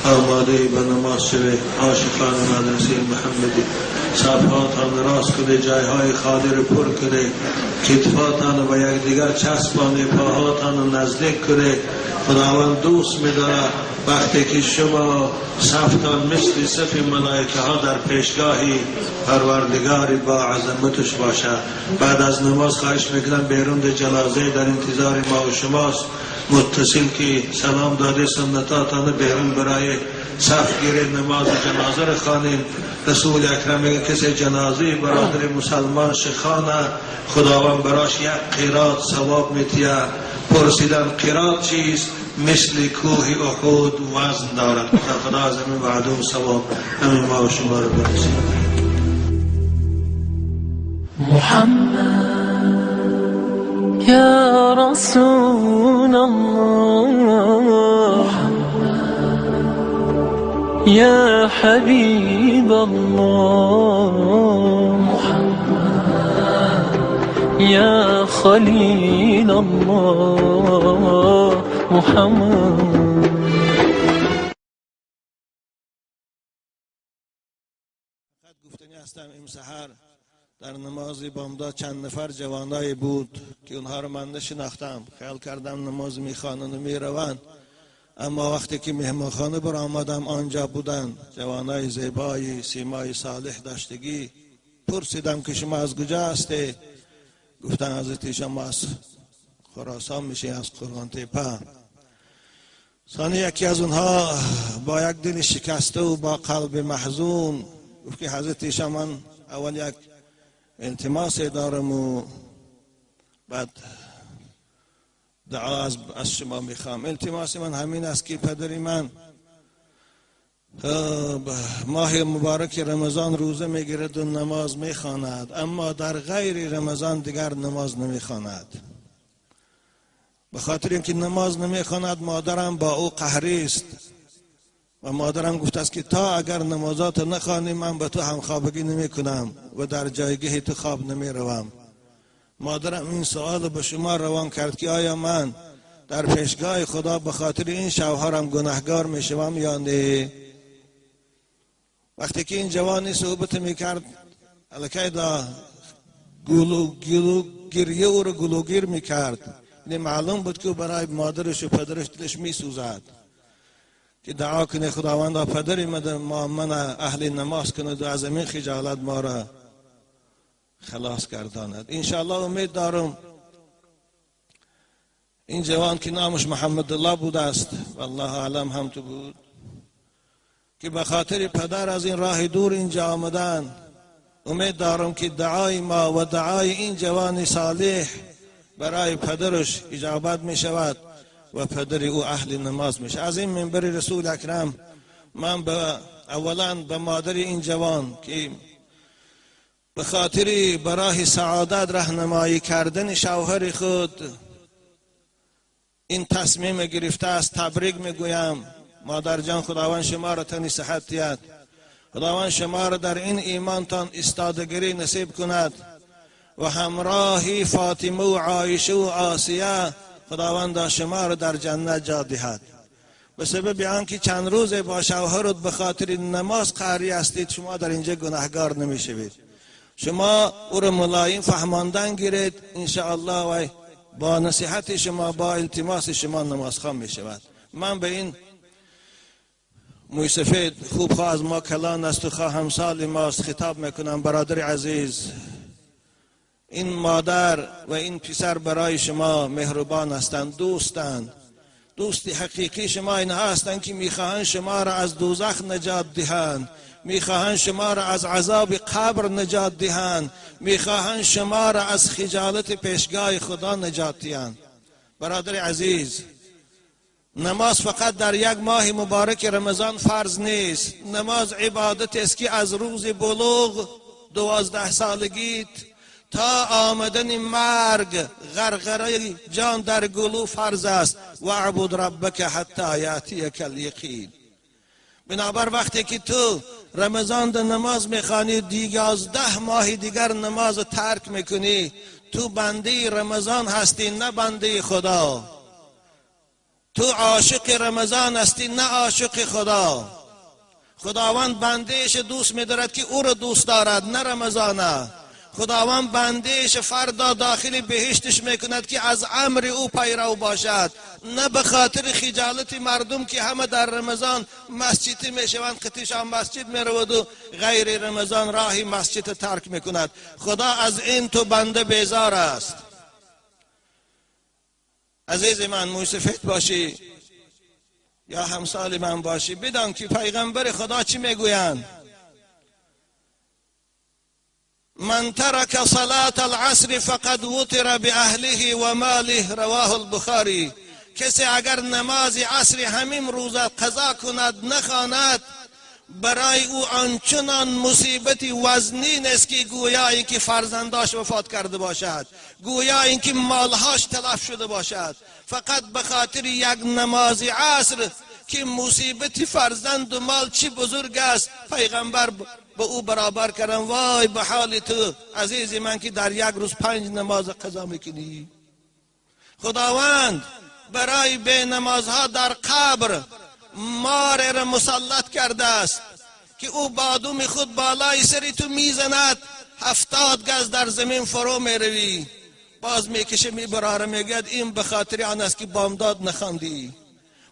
آماده به نماز شوید عاشقان مدرسه محمدی. صفحاتان راست کنه، جایهای خالی رو پر کنه، کتفاتان و یکدیگر چسبانه، پاهاتان نزدیک کنه. خداوند دوست می‌داره وقتی که شما صفتان مثل صف ملائکه ها در پیشگاهی پروردگاری با عظمتش باشه. بعد از نماز خواهش میکنم بیرون جنازه در انتظار ما و شماست. متصل که سلام داده سنتاتان بیرون برای صف گیره نماز جنازه را خوانیم. رسول اکرم میگه کسی جنازه برادر مسلمان شخانه خداوند براش یک قیراط ثواب میتیه. پرسیدن قیراط چیست؟ مثل کوه احد وزن دارد. خدا از همین وعده و ثواب همین ما و شما رو برسید. محمد یا رسول الله، یا حبیب الله، یا خلیل الله محمد. گفتنی هستم این سحر در نماز بامداد چند نفر جوانایی بود که اونها رو من نشناختم، خیال کردم نماز میخوانند و میروند، اما وقتی که مهمانخانه برآمدم آنجا بودند جوانای زیبایی، سیمای صالح داشتگی. پرسیدم که شما از کجا هستی؟ گفتن حضرت شما از خراسان میشه، از قرآن تپه. ثانی یکی از اونها با یک دل شکسته و با قلب محزون گفت که حضرت شما، من اول یک التماس دارم و بعد دعا از شما میخوام. التماس من همین است که پدر من ماه مبارک رمضان روزه میگیرد و نماز میخواند، اما در غیر رمضان دیگر نماز نمیخواند. به خاطر اینکه نماز نمیخواند مادرم با او قهری است و مادرم گفته است که تا اگر نمازات نخوانی من به تو همخوابگی نمیکنم و در جایگاه تو خواب نمیروم. مادرم این سوال به شما روان کرد که آیا من در پیشگاه خدا به خاطر این شوهرم گناهگار میشوم یا نه؟ وقتی که این جوانی صحبت میکرد الکی دا گلو گلو گریه او رو گلوگیر میکرد. یعنی معلوم بود که برای مادرش و پدرش دلش میسوزد که دعا کنه خداوند پدری ما من اهل نماز کند و از این خجالت ما را خلاص گرداند. انشاءالله امید دارم این جوان که نامش محمد الله بوده است، والله اعلم هم تو بود، که به خاطر پدر از این راه دور اینجا آمدن، امید دارم که دعای ما و دعای این جوان صالح برای پدرش اجابت می شود و پدر او اهل نماز میشه. از این منبر رسول اکرم من اولا به مادر این جوان که به خاطر برای سعادت راهنمایی کردن شوهر خود این تصمیم گرفته است تبریک میگویم. مادر جان، خداوند شما را تنی صحت دهد، خداوند شما را در این ایمانتان استادگی نصیب کند و همراهی فاطمه و عایشه و آسیه خداوند شما را در جنت جا دهد. به سبب آنکه چند روز با شوهرت به خاطر نماز قهری هستید، شما در اینجا گناهگار نمیشوید. شما او را ملایم فهماندن گیرید، انشاءالله و با نصیحت شما، با التماس شما نمازخوان می شود. من به این موی سفید خوب خواه از ما کلان است و خواه همسال ماست خطاب میکنم. برادر عزیز، این مادر و این پسر برای شما مهربان هستند، دوستند. دوستی حقیقی شما اینها هستند که میخواهند شما را از دوزخ نجات دهند، میخواهند شما را از عذاب قبر نجات دهند، میخواهند شما را از خجالت پیشگاه خدا نجات دهند. برادر عزیز، نماز فقط در یک ماه مبارک رمضان فرض نیست. نماز عبادت است که از روز بلوغ 12 سالگیت تا آمدن مرگ غرغره جان در گلو فرض است. واعبد ربک حتی یاتیک الیقین. بنابر وقتی که تو رمضان در نماز میخوانی، 11 ماه دیگر نماز ترک میکنی، تو بنده رمضان هستی نه بنده خدا. تو عاشق رمضان هستی نه عاشق خدا. خداوند بندهش دوست میدارد که او را دوست دارد نه رمضانه. خداوند بندهش فردا داخل بهشتش میکند که از امر او پیرو باشد، نه به خاطر خجالت مردم که همه در رمضان مسجد میشوند، قطیشان مسجد میرود و غیر رمضان راهی مسجد ترک میکند. خدا از این تو بنده بیزار است. عزیز من، موسفید باشی یا همسال من باشی، بدان که پیغمبر خدا چی میگویند: من ترک صلاة العصر فقد وتر بأهله و ماله، رواه البخاری. کسی اگر نماز عصر همین روز قضا کند، نخواند، برای او آنچنان مصیبتی وزنین است که گویا اینکه فرزنداش وفات کرده باشد، گویا اینکه مالهاش تلف شده باشد. فقط به خاطر یک نماز عصر که مصیبت فرزند و مال چی بزرگ است، پیغمبر به او برابر کردن. وای به حال تو عزیز من که در یک روز 5 نماز قضا میکنی. خداوند برای بی نمازها در قبر مار را مسلط کرده است که او بادوم خود بالای سری تو میزند، 70 گز در زمین فرو میروی، باز میکشه میبراره، میگوید این به خاطر آن است که بامداد نخواندی.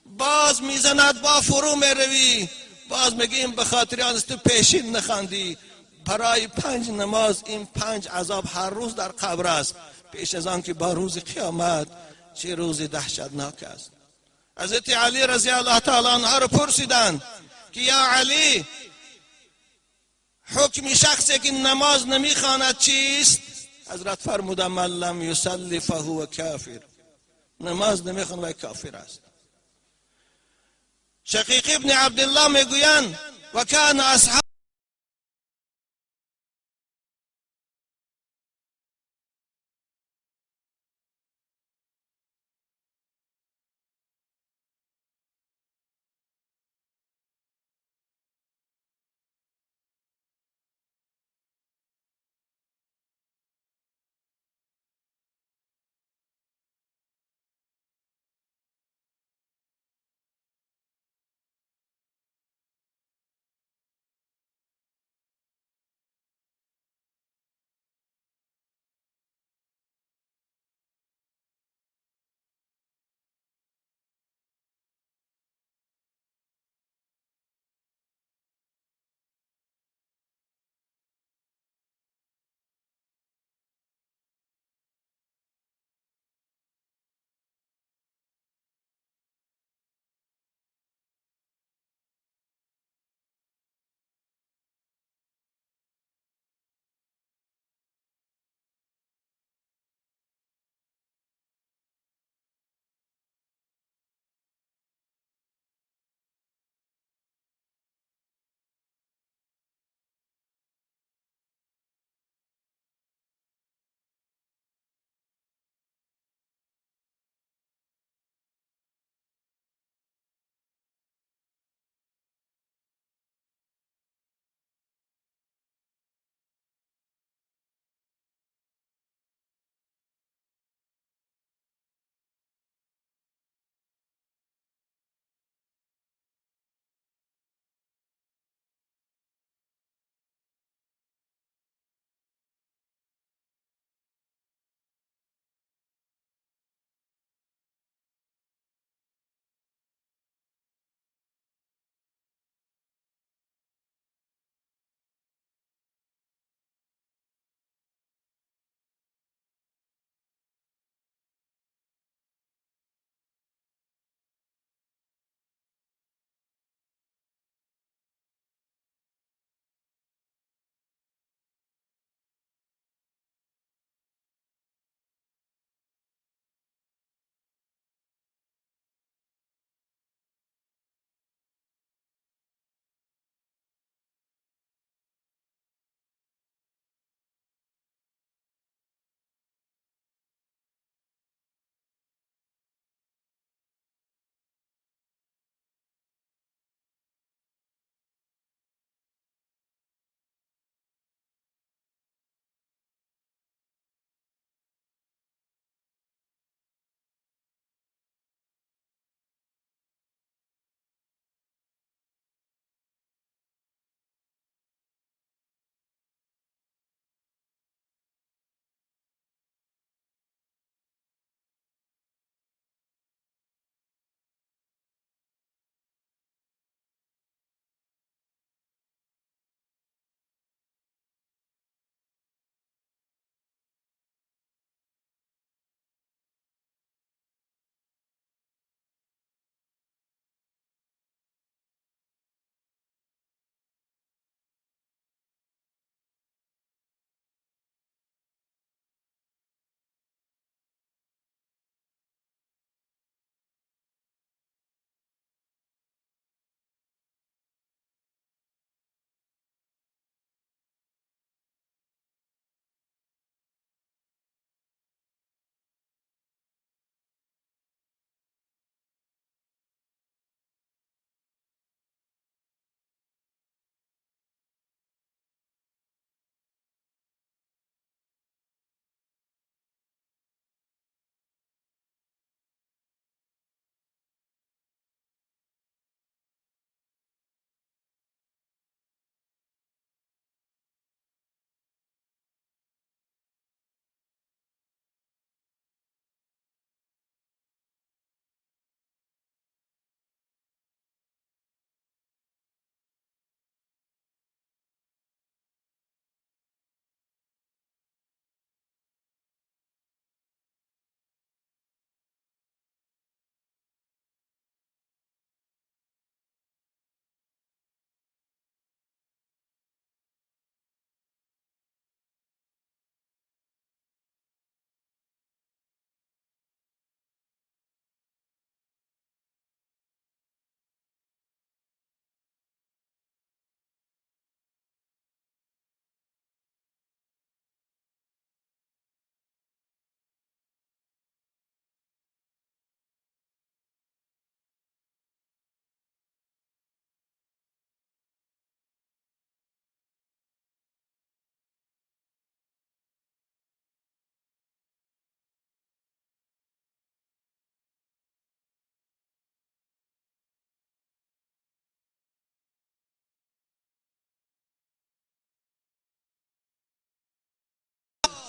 باز میزند، با فرو میروی، باز میگه این به خاطر آن است تو پیشین نخواندی. برای 5 نماز این 5 عذاب هر روز در قبر است، پیش از آن که با روز قیامت چه روز دهشتناک است. حضرت علی رضی الله تعالی عنه را پرسیدند که یا علی، حکم شخصی که نماز نمیخواند چیست؟ حضرت فرمودند من لم یصلی فهو کافر، نماز نمیخواند و کافر است. شقیق ابن عبدالله میگویند و کان اصحاب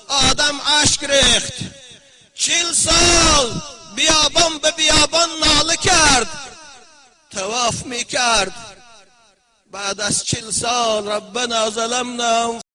آدم اشک ریخت، 40 سال بیابان به بیابان ناله کرد، طواف می کرد. بعد از 40 سال ربنا ظلمنا.